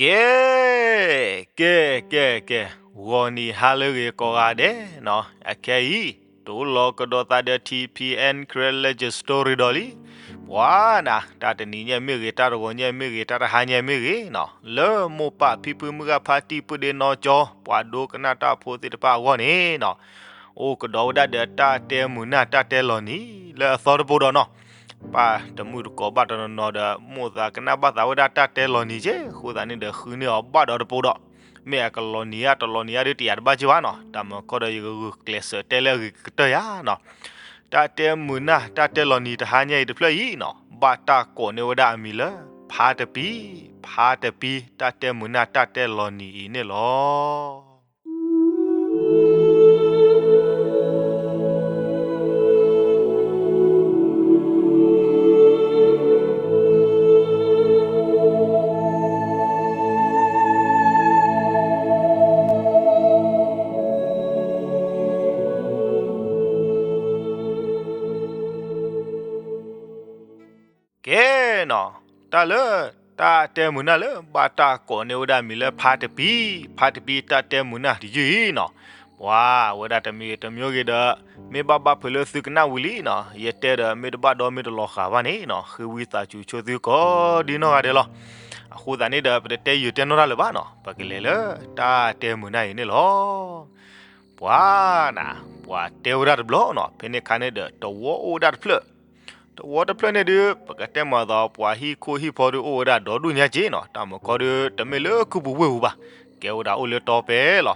ကဲ, ကဲ, ကဲ, ကဲ, ဂီၤနံၤဟါလၢအဂ့ၤကိးဂၤဒဲးနီၤ, အခဲအံၤ တိၢ်လီၤကဒီးသးဒီး ထံၣ်ဖံးအဲၣ် Karen Legend Story ဒီးလံ, ပှၤနၤ, တၢ်တနံၤညါမ့ၢ်ဂ့ၤ, တၢ်တဂီၤညါမ့ၢ်ဂ့ၤ, တၢ်တဟါညါမ့ၢ်ဂ့ၤနီၤ, လၢမိၢ်ပၢ်ဖံဖုမုၢ်ဂၤဖါတံၢ်ပုၢ်ဒ့နီၢ်ကၠီ ပှၤဒိကနၣ်တၢ်ဖိသ့ၣ်တဖၣ်အဂီၢ်န့ၣ်နီၤ, အိၣ်ကဒီးဝဲဒၣ်ဒီးတၢ်တဲမုာ်နၢ်တၢ်တဲလီၤနံၤ လၢအသီတပူၤဒီးနီၤ, ပာ်တမုာ်တကိးဘၣ်တနီၤနီၤဒီး မိၣ်သးကနၣ်ဘၣ်သးဝဲဒၣ်တၢ်တဲလီၤနံၤက့, အဃိသတးန့ၣ်ဒီး ဃုန့ၢ်အီၤဘၣ်ဒီးတပူၤဒီး, မ့ၢ်အကလီၤနံၤဧါ တလီၤနံၤဧါဒုးတယာ်တဘၣ်က့ဘၣ်နီၤ, တၢ်မၤခီဒီးယကဂုာ်ကျဲးစၢးတဲလၢအဂ့ၤကတၢၢ်ယါနီၤ, တၢ်တဲမုာ်နၢ်တၢ်တဲလီၤနံၤတဟါညါအံၤတဖျၢၣ်အံၤနီၤ, ဘၣ်တၢ်ကိးန့ၢ်ဝဲဒၣ်အမံၤလၢ ဖါတပံ, ဖါတပံ, တၢ်တဲမုာ်နၢ်တၢ်တဲလီၤနံၤအံၤန့ၣ်လီၤ. ကဲနီၤ, တၢ်လၢ တၢ်တဲမုာ်နၢ်လၢ ဘၣ်တၢ်ကိးန့ၢ်ဝဲဒၣ်မံၤလၢ ဖါတပံ, ဖါတပံ တၢ်တဲမုာ်နၢ်တယုၢ်အံၤနီၤ, ပှၤဝဲဒၣ်တမံၤဂ့ၤတမံၤဂ့ၤဒီး မ့ၢ်ဘၣ်ဘၣ်ဖုးလၢသုကနၣ်ဝံၤလံနီၤ, ယတဲဒီးမ့ၢ်တဘၣ်ဒီးမ့ၢ်တလီၤဃာ်ဘၣ်န့ၣ်နီၤ, ဃ့ဝံသးစူၤဆိသုကိးဒ်နီၢ်ဂၤဒဲးလီၤ. အဃိသတးန့ၣ်ဒီး ပတတဲယုာ်တဲနီၢ်တၢ်လၢၤဘၣ်နီၤ, ပကလဲၤလၢ တၢ်တဲမုာ်နၢ်အံၤန့ၣ်လီၤ. ပှၤနၤ, ပှၤတဲဝဲဒၣ်တဘျီနီၤ, ဖဲန့ၣ်အခါန့ၣ်ဒီး တဝီအိၣ်ဝဲဒၣ်တဖျၢၣ်, တဝီတဖျၢၣ်န့ၣ်ဒုး ပကတဲမးသိး ပှၤဟံၣ်ခိၣ်ဟံၣ်ဖီဒုးအိၣ်ဝဲဒၣ်ဒီဒူၣ်ညါက့နီၤ, တၢ်မၤခီဒုး တမ့ၢ်လၢခုပူၤဝ့ၢ်ပူၤဘၣ်, ကဲဝဲဒၣ်အိၣ်လၢတီဖဲလီၤ.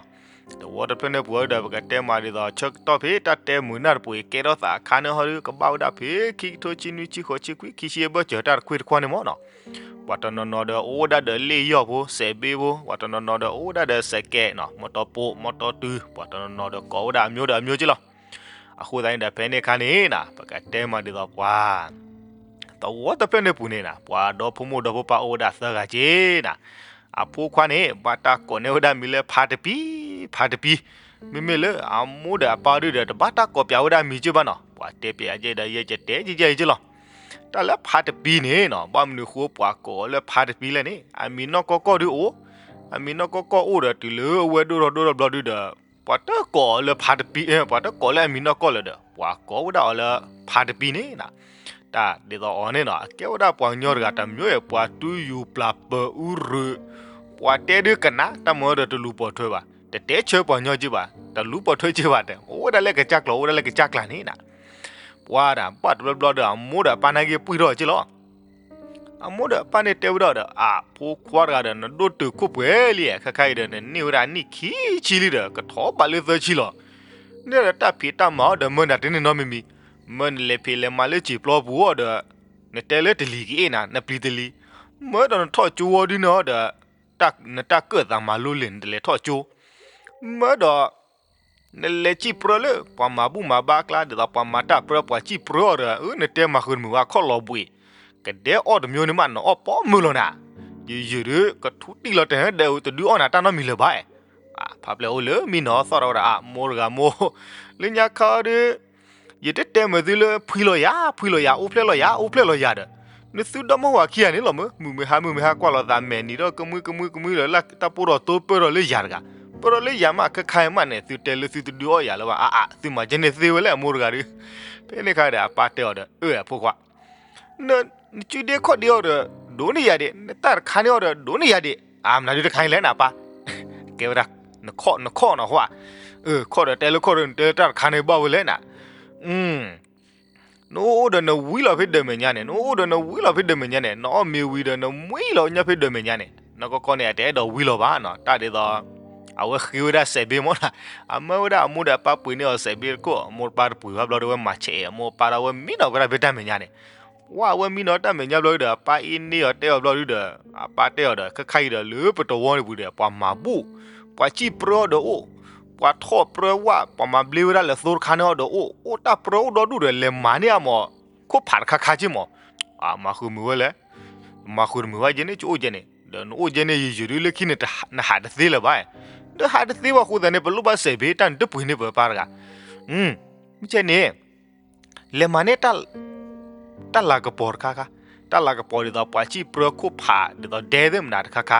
တဝီတဖျၢၣ်န့ၣ်ပူၤဒီး ပကတဲမးဒ်သိး ဆၢကတီၢ်ဖဲတၢ်တဲမုာ်နၢ်တပူၤအံၤ ကဲထီၣ်သးအခါန့ၣ်ဟီဒုး ကဘၣ်ဝဲဒၣ်ဖဲခံကထိဆံနွံဆံဃိးဆံခွံခံဆံအဘၢၣ်စၢၤတၢ်တခွ့တခွါန့ၣ်မးနီၤ, ပှၤတနီၤနီၤဒီး အိၣ်ဝဲဒၣ်ဒီးလ့ၣ်ယီၢ်ဖိ စဲးဘ့ဖိ, ပှၤတနီၤနီၤဒီး အိၣ်ဝဲဒၣ်ဒီးစဲးကဲးနီၤ, မီတီပိး မီတီတုၤ, ပှၤတနီၤနီၤဒီး ကိးဝဲဒၣ်အမျိုးဒီးအမျိုးက့လီၤ. အဃိသတးန့ၣ်ဒီး ဖဲန့ၣ်အခါန့ၣ်နီၤ ပကတဲမးဒ်သိးပှၤ တဝီတဖျၢၣ်န့ၣ်ပူၤန့ၣ်နီၤ ပှၤဒီဖိမိၢ်ဒီဖိပၢ်အိၣ်ဝဲဒၣ်သၢဂၤက့နီၤ, အဖိခွါန့ၣ် ဘၣ်တၢ်ကိးန့ၢ်ဝဲဒၣ်မံၤလၢဖါတပံ, ဖါတပံ, မ့မ့ၢ်လၢအမိၢ်ဒီးအပၢ်ဒုးဒီး တဘၣ်တၢ်ကိးပၠးဝဲဒၣ်မံၤက့ဘၣ်နီၤ, ပှၤတဲပၠးယဲဒီး ယဲယတဲယဲယဲယဲလီၤ. တၢ်လၢဖါတပံန့ၣ်နီၤ ဘၣ်မနုၤဃိပှၤကိးအီၤလၢဖါတပံလဲၣ်န့ၣ် အမံၤနီၢ်ကီၢ်ကီၢ်ဒုးအိၣ်, အမံၤနီၢ်ကီၢ်ကီၢ်အိၣ်ဒီး တုၤလၢအဝဲဒိၣ်ထီၣ်ဒိၣ်ထီၣ်ဘျီဒုးဒီး ပှၤတကိးအီၤလၢဖါတပံ, ပှၤတကိးလၢအမံၤနီၢ်ကီၢ်လၢၤဒီး ပှၤကိးဝဲဒၣ်အီၤလၢဖါတပံန့ၣ်နီၤ. တၢ်ဒ်သိးအီၤန့ၣ်နီၤ အကဲဝဲဒၣ်ပှၤကညီတဂၤတမျိုးအံၤ ပှၤတူၢ်ယူၤပျၢ်ပၢၤအူရၢး, ပှၤတဲဒုးကနၣ် တၢ်မၤဒီးတလူၤပိာ်ထွဲဘၣ်, တတဲဆၢပှၤကညီက့ဘၣ်, တလူၤပိာ်ထွဲက့ဘၣ်, အိၣ်ဝဲဒၣ်လၢကစၢ်ကျိၤ အိၣ်ဝဲဒၣ်လၢကစၢ်ကျါန့ၣ်နီၤ. ပှၤဒၣ် ဘၣ်တဘျီဘျီဒီး အမိၢ်ဒီးအပၢ်နာ်က့ပှံၢ်ထီၣ်က့လီၤ. အမိၢ်ဒီးအပၢ်န့ၣ်တဲဝဲဒၣ်ဒီး အဖိခွါတဂၤဒီး နဒိၣ်တုာ်ခိၣ်ပှဲၤလံ, ခဲခါအံၤဒီး နန့ၢ်ဝဲဒၣ်နံၣ်ခံဆံလံဒီး ကထီၣ်ဘးလၢသၢဆံလီၤ. နဒီးတၢ်ဖံးတၢ်မၤအီၤဒီး မၢနၤတန့ၢ်နီတမံၤမံၤ, မၢနလဲၤဖံးလဲၤမၤလၢစံာ်ပျီပူၤအီၤဒီး နတဲလၢတလံၤက့နီၤ, နပျံၤတလံၤ, မၢဒီးနထီၣ်ကၠိဝီဒုန့ၣ်အီၤဒီး နတၢ်ကၢၣ်သးမၤလိလံာ် နတလဲၤထီၣ်ကၠိ, မၢဒီး နလဲၤစံၣ်ပြၢလၢ ပှၤမၤဘူၣ်မၤဘါအကျါ ဒ်သိးပှၤမၤတၢ်ပြၢ ပှၤစံၣ်ပြၢအီၤဒီး အၢ နတဲမၤဃုာ်တမုာ်ဝဲခီၣ်လီၤဘှံး, ကဒဲအီၣ်တမျိုးန့ၣ်မး နအီၣ်ပိာ်မုၣ်လီၤနၤ, ယယုၢ်ဒုး ကထူတံၢ်လီၤတဲာ် ဒဲးတဒုးအီၣ်နၤတၢ်နီတမံၤလၢၤဘၣ်. ဖါပျဲၢ်အိၣ်လၢမံနီၤ သီၣ်ထီၣ်ဝဲဒၣ် အမိၢ်တဂၤမိၢ်, လၢညါခါဒုး ယတတဲမုာ်သုလၢဖှံလီၤယၤ ဖှံလီၤယၤ အိၣ်ဖျဲၣ်လီၤယၤ အိၣ်ဖျဲၣ်လီၤယၤဒီး နသုဒီမါဝၤခံဂၤန့ၣ်လီၤမၢ် မုၢ်မ့ၢ်ဟါမုၢ်မ့ၢ်ဟါကွၢ်လိာ်သးမဲာ်နံၤဒီးကမှံကမှံကမှံဒီး လၢတၢ်ပိၢ်ထီၣ်တိပၢၢ်ထီၣ်လၢယၤတဂၤ, ပၢၢ်ထီၣ်လၢယၤမး ခဲခါအံၤမးန့ၣ် သုတဲလၢသုတဒုးအီၣ်ယၤလၢၤဘၣ် အါအါ သုမၤကဲန့ၣ်သ့ဝဲလဲၣ် အမိၢ်တဂၤဒီး, ဖဲန့ၣ်ခါဒီး အပၢ်တဲအီၤဒီး အၢ အဖိခွါ နစုဒ့ခီၣ်ဒ့အီၤဒီး ဒိးန့ၢ်ယၤဒံး နတၢ်တခါန့ၣ်အီၤဒီး ဒိးန့၁ၢ်ယၤဒံး အါမနုၤဒုးတခါန့ၣ်လဲၣ်နပၢ်, ကဲဝဲဒၣ် နခီၣ်နခီၣ်နီၤဟါ, ခီၣ်ဒီးတဲလၢခီၣ်ဒီး နတဲလၢတၢ်တခါန့ၣ်ဘၣ်ဝဲလဲၣ်န, နအိၣ်ဒီးနဝံလီၤဖဲဒၢးမဲာ်ညါန့ၣ် နအိၣ်ဒီးနဝံလီၤဖဲဒၢးမဲာ်ညါန့ၣ် နအီၣ်မ့ၤဝံၤဒီးနမှံလီၤညါဖဲဒၢးမဲာ်ညါန့ၣ် နကီကီန့ၣ် အတအဲၣ်ဒိးဝံလီၤဘၣ်နီၤ တၢ်ဒ်သိး အဝဲဃ့ဝဲဒၣ်စဲးဘ့မ့ၢ်နီၤ, အမၢဝဲဒၣ်အမိၢ်ဒီးအပၢ်ပှ့ၤန့ၢ်အီၤစဲးဘ့တခိၣ် အမိၢ်တပၢ်တပှ့ၤဘၣ်ဘျီဒီး အဝဲမၤဆဲးအမိၢ်ပၢ်ဒီး အဝဲမံနီၤဝဲဒၣ်ဖဲတၢ်မဲာ်ညါန့ၣ်, ဝဲအဝဲမံနီၤတၢ်မဲာ်ညါဘျီဒီး အပၢ်အ့န့ၢ်အီၤတဲအီၤဘျီဒီး အပၢ်တဲအီၤဒီး ခဲခါအံၤဒီး လၢပတဝီန့ၣ်ပူၤဒီး ပှၤမၤဘူၣ်, ပှၤစံၣ်ပြၢအီၤဒီးအိၣ်, ပှၤထီၣ်ပြၢဝၣ် ပှၤမၤဘျ့ဝဲဒၣ်လဲၤသိတခါန့ၣ်အီၤဒီးအိၣ်, အိၣ်တၢ်ပြၢအိၣ်ဒီဒူၣ်ဒီး လဲၤမၤန့ၢ်အမိၢ် ခိၣ်ဖးတခါခါက့မ့ၢ်, မၤဃုာ်မုာ်ဝဲလဲၣ်, မၤဃုာ်တမုာ်ဝဲယဲန့ၣ် ကအိၣ်ယဲန့ၣ် ဒီးနအိၣ်ယဲန့ၣ် ယယုၢ်ဒုးလၢခံန့ၣ် နဟးတသ့လၢၤဘၣ်, ဒီးဟးတသ့ဘၣ်အဃိသတးန့ၣ် ပလိၣ်ဘၣ်စဲးဘ့ တၢ်နတပှ့ၤန့ၢ်ပပၢ်တဂၤ, မ့ၢ်န့ၣ် လဲၤမၤန့ၢ် တၢ်လၤကပီၤတခါခါ, တၢ်လၤကပီၤဒ်သိးပှၤစံၣ်ပြၢခိၣ်ဖးဒ်သိးဒဲသ့ၣ်မနၤတခါခါ,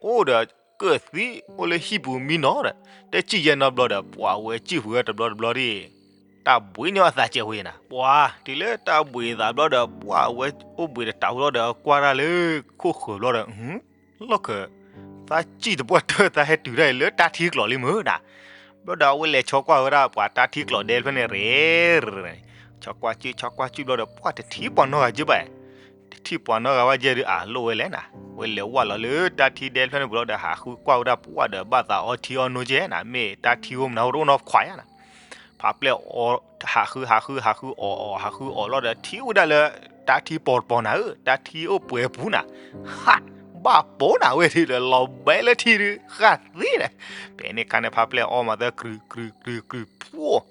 အိၣ်ဒီးကၢၢ်သံ အိၣ်လၢဟံၣ်ပူၤမံနီၤဒီး တဲစံၣ်ယဲၢ်နီတဘျီဒီး ပှၤဝဲစံၣ်ဃုာ်ဝဲတဘျီတဘျီဒီး တၢ်ဘှံးညီအသးစဲးဝဲနီၤ. ပှၤ တုၤလၢတၢ်ဘှံးသးဘျီဒီး ပှၤဝဲအိၣ်ဘှံးတတးဘျီဒီး ကွၢ်တၢ်လၢခိၣ်ဃၢၤဘျီဒီး လီၢ်ခၢၣ် သးစံၣ်တပှၢ်တၢၢ် သးဟဲတုၤတၢ်အံၤလၢတၢ်ထံကျိးလံမ့ၢ်နၤ. ဘျီဒီးအဝဲလဲၤဆီကွၢ်ဝဲဒၣ် ပှၤတၢ်ထံကျိးဒဲဖျၢၣ်န့ၣ်ရ့ ဆီကွၢ်စံၣ် ဆီကွၢ်စံၣ်ဘျီဒီး ပှၤတထံၣ်ပှၤနီတဂၤကဘၣ် တထံၣ်ပှၤနီတဂၤဘၣ်ယဲၢ်ဒီး အလိၣ်ဝဲလဲၣ်နၤ. ဝဲလဲၤဝၢ်လီၤလၢတၢ်ထံဒဲဖျၢၣ်န့ၣ်ပူၤလီၤဒီး ဟးဃုကွၢ်ဝဲဒၣ်ပှၤဒီး ဘၣ်သးအီထံအီနိကဲနၤ, မ့ၢ်တၢ်ထံအိၣ်မနုၤအိၣ်တအိၣ်နီတခွးယါနၤ. ဖးပျဲၢ်အီ ဟးဃု ဟးဃု ဟးဃုအီၣ်အီၣ် ဟးဃုအီၣ်လီၤဒီး ထံၣ်ဝဲဒၣ်လၢ တၢ်ထံပီၤတပီၤနၤဧၢ, တၢ်ထံအိၣ်ပှဲၤပူၤနၤ, ဟး ဘၣ်ပိာ်နၤဝဲဒၣ်ဒီး လီၤဘဲလၢထံဒုး ဃၣ်သ့နၤ. ဖဲန့ၣ်ခါန့ၣ် ဖးပျဲၢ်အီမၤသၢ ကြုာ်ကြုာ်ကြုာ်ကြုာ် ဖှိၣ်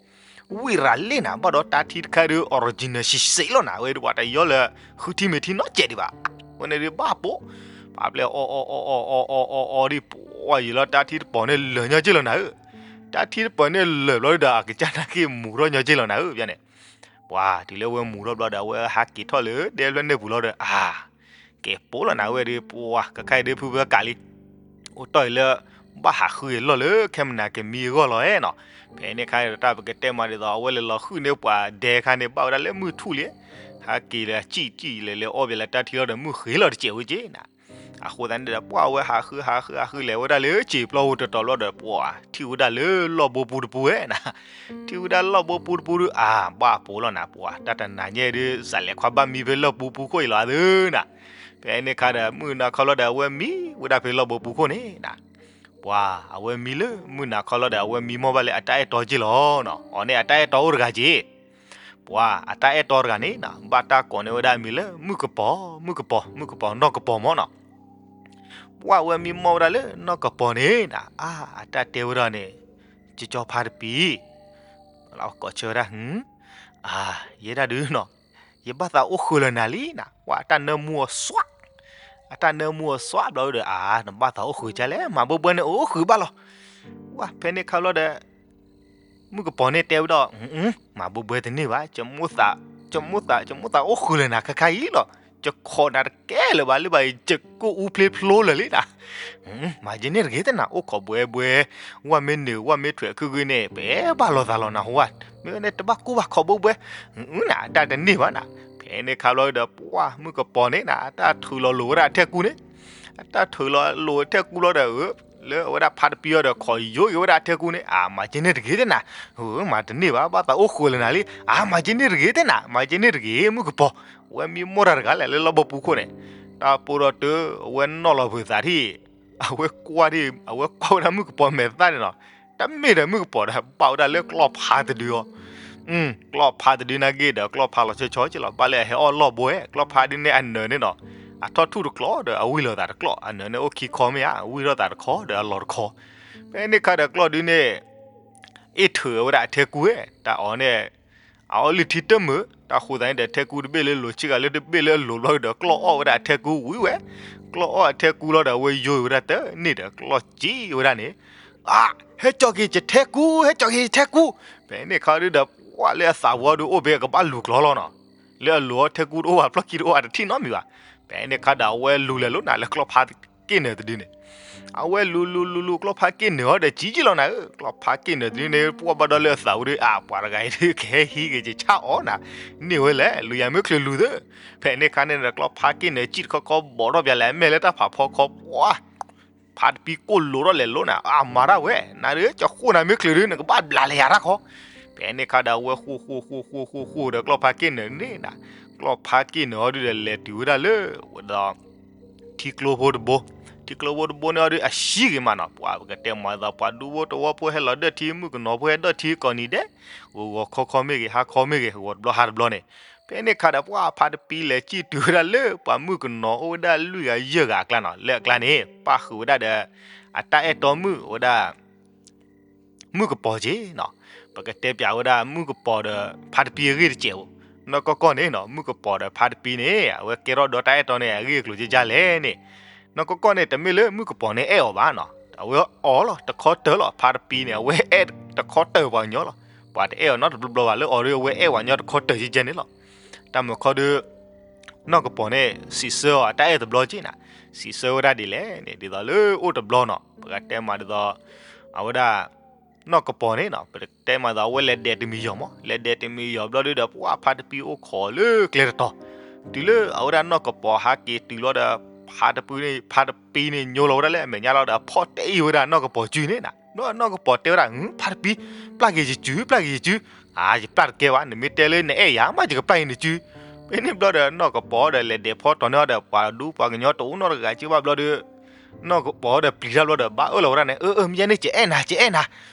ဝံၣ်ရၤလ့ၣ်နၤ, ဘၣ်ဒီးတၢ်ထံတခါဒုး original စံးစ့းလီၤနၤ, ဝဲဒၣ်ပှၤတယီလၢ ဃုထံမ့ၢ်ထံနီတစဲးဒံးဘၣ်. ဝဲန့ၣ်ဒုးဘၣ်ပိာ်, ဖးပျဲၢ်အီအီအီအီအီဒ် ပှၤယံာ်လီၤ တၢ်ထံတပီၤန့ၣ်လၢာ်ညီက့ၢ်လီၤနၤဧၢ. တၢ်ထံတပီၤန့ၣ်လၢာ်ဘျီဒုးဒီး အကစၢ်နာ်က့ၢ်မူၤထီၣ်ညီက့ၢ်လီၤနၤဧၢ, ဖဲန့ၣ် ပှၤတုၤလၢဝဲမူၤထီၣ်ဘျီဒီး အဝဲဟးက့ၤထီၣ်လၢဒဲဖျၢၣ်န့ၣ်ပူၤလီၤဒီး အါ ကဲပိာ်လီၤနၤဝဲဒုး ပှၤကခါအံၤဒုး ဖုဖၢကးလံ အိၣ်တီၢ်အံၤလၢ ဘၣ်ဟးဃုအလီၢ်လၢ ခဲမနၤကမံအဂီၢ်လီၤနီၤ. ဖဲန့ၣ်ခါန့ၣ်ဒီး တၢ်ပကတဲမးဒ်သိး အဝဲလဲၤလီၤဃုန့ၢ်ပှၤဒဲခါန့ၣ် ဘၣ်ဝဲဒၣ်လၢမုၢ်ထူၣ်လံ, ဟးက့ၤလၢစံၣ်စံၣ်လဲၤလဲၤအီၣ်ဘၣ်လၢတၢ်ထံလီၤဒီး မုၢ်ဃ့လီၤတစဲးဝဲက့ၤနၤ. အဃိသတးန့ၣ်ဒီး ပှၤဝဲဟးဃုဟးဃုဟးဃုလဲၤဝဲဒၣ်လၢစံာ်ပျီပူၤတတီၤဘျီဒီး ပှၤထံၣ်ဝဲဒၣ်လၢလီၢ်ဘိပူၤတပူၤဝဲနၤ. ထံၣ်ဝဲဒၣ်လီၢ်ဘိပူၤတပူၤဒုး အါ ဘၣ်ပိာ်လီၤနၤ, ပှၤတၢ်တနၤညါဒုး စးလဲၤခွါဘၣ်မံဖဲလီၢ်ဘိပူၤခိၣ်အံၤလီၤအသုနၤ. ဖဲန့ၣ်ခါဒီး မုၢ်နၤခီလီၤဒီး အဝဲမံဝဲဒၣ်ဖဲလီၢ်ဘိပူၤခိၣ်န့ၣ်နၤ. ပှၤအဝဲမံလၢမုၢ်နၤခီလီၤဒီး အဝဲမံမီၢ်ဘၣ်လၢအတၢ်အဲၣ်တီက့ၢ်လီၤနီၤ. အီၤန့ၣ်အတၢ်အဲၣ်တီအိၣ်တဂၤက့ၢ် ပှၤအတၢ်အဲၣ်တီတဂၤန့ၣ်နၤ ဘၣ်တၢ်ကိးန့ၢ်ဝဲဒၣ်အမံၤလၢ မုၣ်ကပီၤ, မုၣ်ကပီၤ, မုၣ်ကပီၤ, နီၢ်ကပီၤမီၢ်နီၤ. ပှၤဝဲမံမီၢ်ဝဲဒၣ်လၢနီၢ်ကပီၤန့ၣ်နၤ အါ အတၢ်တဲဝဲဒၣ်န့ၣ် ကၠီကၠီဖါတပံၤ ကိးဆၢဝဲဒၣ် အါ ယဲဒၣ်ဒုးနီၤ ယဘၣ်သးအိၣ်ဃုာ်လၢနၤလံနၤ, ပှၤအတၢ်နၢမူအီၤစွး, အတၢ်နၢမူအီၤစွးဘျီဒီး အါ နဘၣ်သးအိၣ်ဃုာ်ကလဲၣ် မၤဘိဘဲန့ၣ်အိၣ်ဃုာ်ဘၣ်လီၤ. ပှၤဖဲန့ၣ်ခါဘျီဒီး မုၣ်ကပီၤန့ၣ်တဲဝဲဒၣ်, မၤဘိဘဲတန့ၢ်ဘၣ်, ယမိၣ်သး, ယမိၣ်သးအိၣ်ဃုာ်လၢနၤခါခါအံၤလီၤ. ယခိးနၤတကဲလၢၤဘၣ် လၢဘၣ်အံၤ ယကိၢ်အူဖျ့ဖျိလၢာ်လံနၤ. မၤယဲန့ၣ်တဂ့ၤတနၤ အိၣ်ခိးဘှဲဘှဲ, ဝဲမ့ၢ်နုာ် ဝဲမ့ၢ်ထွဲးခုဂ့ၤန့ၣ် ပဘၣ်လိာ်သးလီၤနၤဟိဝဲ, မ့ၢ်ဝဲန့ၣ်တဘၣ်ကိၢ်ဘၣ်ခိးဘိဘဲ, နၤ အတၢ်တန့ၢ်ဘၣ်နၤ. ဖဲန့ၣ်ခါဘျီဒီး ပှၤမုၣ်ကပီၤန့ၣ်နၤ အတၢ်ထုးလီၤလိာ်ဝဲဒၣ်အထဲကူန့ၣ်, အတၢ်ထုးလီၤလိာ်အထဲကူဘျီဒီး လၢအဝဲဒၣ်ဖါတပံၤအီၤဒီး ခိးယိက့ၤဝဲဒၣ်အထဲကူန့ၣ်, အါ မၤကဲန့ၣ်တဂ့ၤတနၤ, မၤတန့ၢ်ဘၣ် ဘၣ်သးအိၣ်ဃုာ်လၢနၤလံ, အါ မၤကဲန့ၣ်တဂ့ၤတနၤ မၤကဲန့ၣ်တဂ့ၤ မုၣ်ကပီၤ, ဝဲမံမီၢ်တၢ်တဂၤလဲၣ် လၢလီၢ်ဘိပူၤခိၣ်န့ၣ်, တၢ်ပိဒီးတၢ် အဝဲနီၣ်လီၤဖုးသးထံၣ်, အဝဲကွၢ်ဒ် အဝဲကွၢ်ဝဲဒၣ်မုၣ်ကပီၤမဲာ်သၣ်န့ၣ်နီၤ, တမ့ၢ်ဒီးမုၣ်ကပီၤဒီး ဘၣ်ဝဲဒၣ်လၢကျီၢ်ဖါတဒုအီၤ ကျီၢ်ဖါတဒုနာ်က့ဒီး ကျီၢ်ဖါလီၤဆီဆီက့လီၤ ဘၣ်လၢအဟဲအီၣ်လီၢ်ဘိဝဲ ကျီၢ်ဖါဒုန့ၣ်အနၢၤန့ၣ်နီၤ, အထီၣ်ထူၣ်တကျီဒီးအဝံၣ်လိာ်သးတကျီ, အနၢၤန့ၣ်အိၣ်ခံခီမ့ၢ်ဧါ, အဝံၣ်ထီၣ်သးတခီဒီးအလီၤတခီ, ဖဲန့ၣ်ခါဒီးကျီၢ်ဒုန့ၣ် အ့ၣ်ထုးဝဲဒၣ်အထဲကူဝဲ, တၢ်အီၤန့ၣ် အအီၣ်လုၢ်ထံတမုာ်, တၢ်ဃိသတးန့ၣ်ဒီး ထဲကူတဘ့ၣ်လၢလိၤဆ့ကၤလၢတဘ့ၣ်လၢအလိၤဘျီဒီး ကျီၢ်အီၣ်ဝဲဒၣ်အထဲကူဝံၤဝဲ, ကျီၢ်အီၣ်အထဲကူလီၤဒီး အဝဲယိၤဝဲဒၣ်တန့ၢ်ဒီး ကျီၢ်စံၣ်ဝဲဒၣ်န့ၣ်, အါ, ဟဲကၠီက့ၤယထဲကူ, ဟဲကၠီက့ၤယထဲကူ, ဖဲန့ၣ်ခါဒုဒီး ပှၤလၢအသးဝံၤအီၤဒုအိၣ်ဖဲကဘၣ်လူၤကျီၢ်လီၤနီၤ, လၢအလိၤအီၤထဲကူတအိၣ်ဘၣ် ဖျီၣ်ခံတအိၣ်ဘၣ်တထံၣ်နီတမံၤဘၣ်, ဖဲန့ၣ်ခါဒီးအဝဲလူၤလဲၤလိာ်နၤလၢကျီၢ်ဖါက့ၣ်နၢၤတဒုန့ၣ် အဝဲလူၤလူၤလူၤလူၤ ကျီၢ်ဖါက့ၣ်နၢၤအီၤဒီး စံၣ်က့လီၤနၤဧၢ, ကျီၢ်ဖါက့ၣ်နၢၤတဒုန့ၣ် ပှၤဘၣ်ဒီးလၢအသးဝံၤဒီး အါ ပှၤတဂၤအံၤဒုး ကဟဲဟံးက့ၤယဆၣ်အီၣ်နၤ, န့ၢ်ဝဲလဲၣ် လူၤယၤမ့ၢ်ချုးလူၤသၢ, ဖဲန့ၣ်ခါန့ၣ်ဒီး ကျီၢ်ဖါက့ၣ်နၢၤစံၣ်တခီခီ ဘီးထီၣ်ပၠးလဲၣ် အမဲာ်လၢတၢ်ဖးဖီခီ ပှၤ ဖါတပံၤကိၢ်လိာ်ထီၣ်လဲၤလိၤနၤ, အါ မၤတၢ်ဝဲ, နၤဒီး ကၠီဃိၣ်နၤမ့ၢ်ချုးဒုး နကဘၣ်ဘျးလၢယၤတၢ်ခီ, ဖဲန့ၣ်ခါဒီး အဝဲဃိၣ်ဃိၣ်ဃိၣ်ဃိၣ်ဃိၣ်ဃိၣ်ဃိၣ်ဒီး ကျီၢ်ဖါက့ၣ်နၢၤန့ၣ်နၤ, ကျီၢ်ဖါက့ၣ်နၢၤအီၤဒုဒီး လဲၤတုၤဝဲဒၣ်လၢ ဝဲဒီး ထံကျိဖိတဘိ, ထံကျိဖိတဘိန့ၣ်အီၤဒုး အဆံးဂ့ၤမးနီၤ, ပှၤပကတဲမၤသး ပှၤဒူဖိတဝီဖိဟဲလီၤဒၢၣ်ထံ မုၣ်ကနီၤဖိဟဲဒၢၣ်ထံကိးနံၤဒဲး, ဂီၤဂီၤခီခီမ့ၢ်ဂ့ၤ ဟါခီမ့ၢ်ဂ့ၤ ဂီၤတဘျီဟါတဘျီန့ၣ်, ဖဲန့ၣ်ခါဒီး ပှၤဖါတပံၤလဲၤစံၣ်တုၤဝဲဒၣ်လၢ ပှၤမုၣ်ကနီၤအိၣ်ဝဲဒၣ်လွံၢ်ဂၤယဲၢ်ဂၤအကျါနီၤ, လၢအကျါန့ၣ် ပၣ်ဃုာ်ဝဲဒၣ်ဒီး အတၢ်အဲၣ်တီမုၣ်ဝဲဒၣ် မုၣ်ကပီၤက့နီၤ, ပကတဲပၠးဝဲဒၣ်မုၣ်ကပီၤဒီးဖါတပံၤအဂ့ၢ်တစဲးဧိၤ, နီၢ်ကီၢ်ကီၢ်န့ၣ်နီၤ မုၣ်ကပီၤဒီးဖါတပံၤန့ၣ် အဝဲကဲထီၣ်ဒီးတၢ်အဲၣ်တီန့ၣ် အဂ့ၢ်အကျိၤကဲကၢ်လဲၣ်န့ၣ်, နီၢ်ကီၢ်ကီၢ်န့ၣ် တမ့ၢ်လၢမုၣ်ကပီၤန့ၣ်အဲၣ်အီၤဘၣ်နီၤ, အဝဲအီၣ်လီၤတခီတၢၤလီၤ, ဖါတပံၤန့ၣ် အဝဲအဲၣ်တခီတၢၤပှၤကညီလီၤ, ပှၤတအဲၣ်အီၤနီတဘျီဘျီဘၣ် လၢအီၤဒီးအဝဲအဲၣ်ပှၤကညီတခီတၢၤကဲကၢ်န့ၣ်လီၤ, တၢ်မုာ်ခီဒီး နီၢ်ကပီၤန့ၣ် စံးဆၢအီၤအတၢ်အဲၣ်တဘျီက့နီၤ, စံးဆၢဝဲဒၣ်ဒ်လဲၣ်န့ၣ် ဒ်သိးလၢအိၣ်တဘျီနီၤ ပကတဲမးဒ်သိး အဝဲဒၣ် နီၢ်ကပီၤန့ၣ်နီၤ ပတဲမးဒ်သိးအဝဲလဲၤဒဲးတမံၤယီၤမး လဲၤဒဲးတမံၤယီၤဘျီဒုဒီး ပှၢ်ဖါတပံအိၣ်ခိးလၢကျဲတတီၤ, တုၤလၢအဝဲဒၣ်နီၢ်ကပီၤဟးက့ၤတုၤလီၤဒီး ဖါတပံန့ၣ် ဖါတပံန့ၣ် ညိလီၤဝဲဒၣ်လၢအမဲာ်ညါလီၤဒီး ဖီၣ်တဲအံၤဝဲဒၣ်နီၢ်ကပီၤစုန့ၣ်နီၤ, ဘျီနီၢ်ကပီၤတဲဝဲဒၣ် ဖါတပံ ပျၢ်က့ၤယစု ပျၢ်က့ၤယစု, အါ ယပျၢ်တကဲဘၣ် နမ့ၢ်တဲလၢနအဲၣ်ယၤမး ယကပျၢ်က့ၤနစု, ဖဲန့ၣ်ဘျီဒီး နီၢ်ကပီၤဒီးလဲၤဒဲးဖီတီၤန့ၢ်အီၤဒီး ပှၤဒူပှၤကညီတအိၣ်နီတဂၤက့ဘၣ်ဘျီဒီး နီၢ်ကပီၤဒီးပျံၤတၢ်ဘျီဒီး ဘၣ်အၢၣ်လီၤဝဲဒၣ်န့ၣ် အၢ အၢ မ့ၢ်ယဲန့ၣ် ကအဲၣ်နၤ ကအဲၣ်နၤ,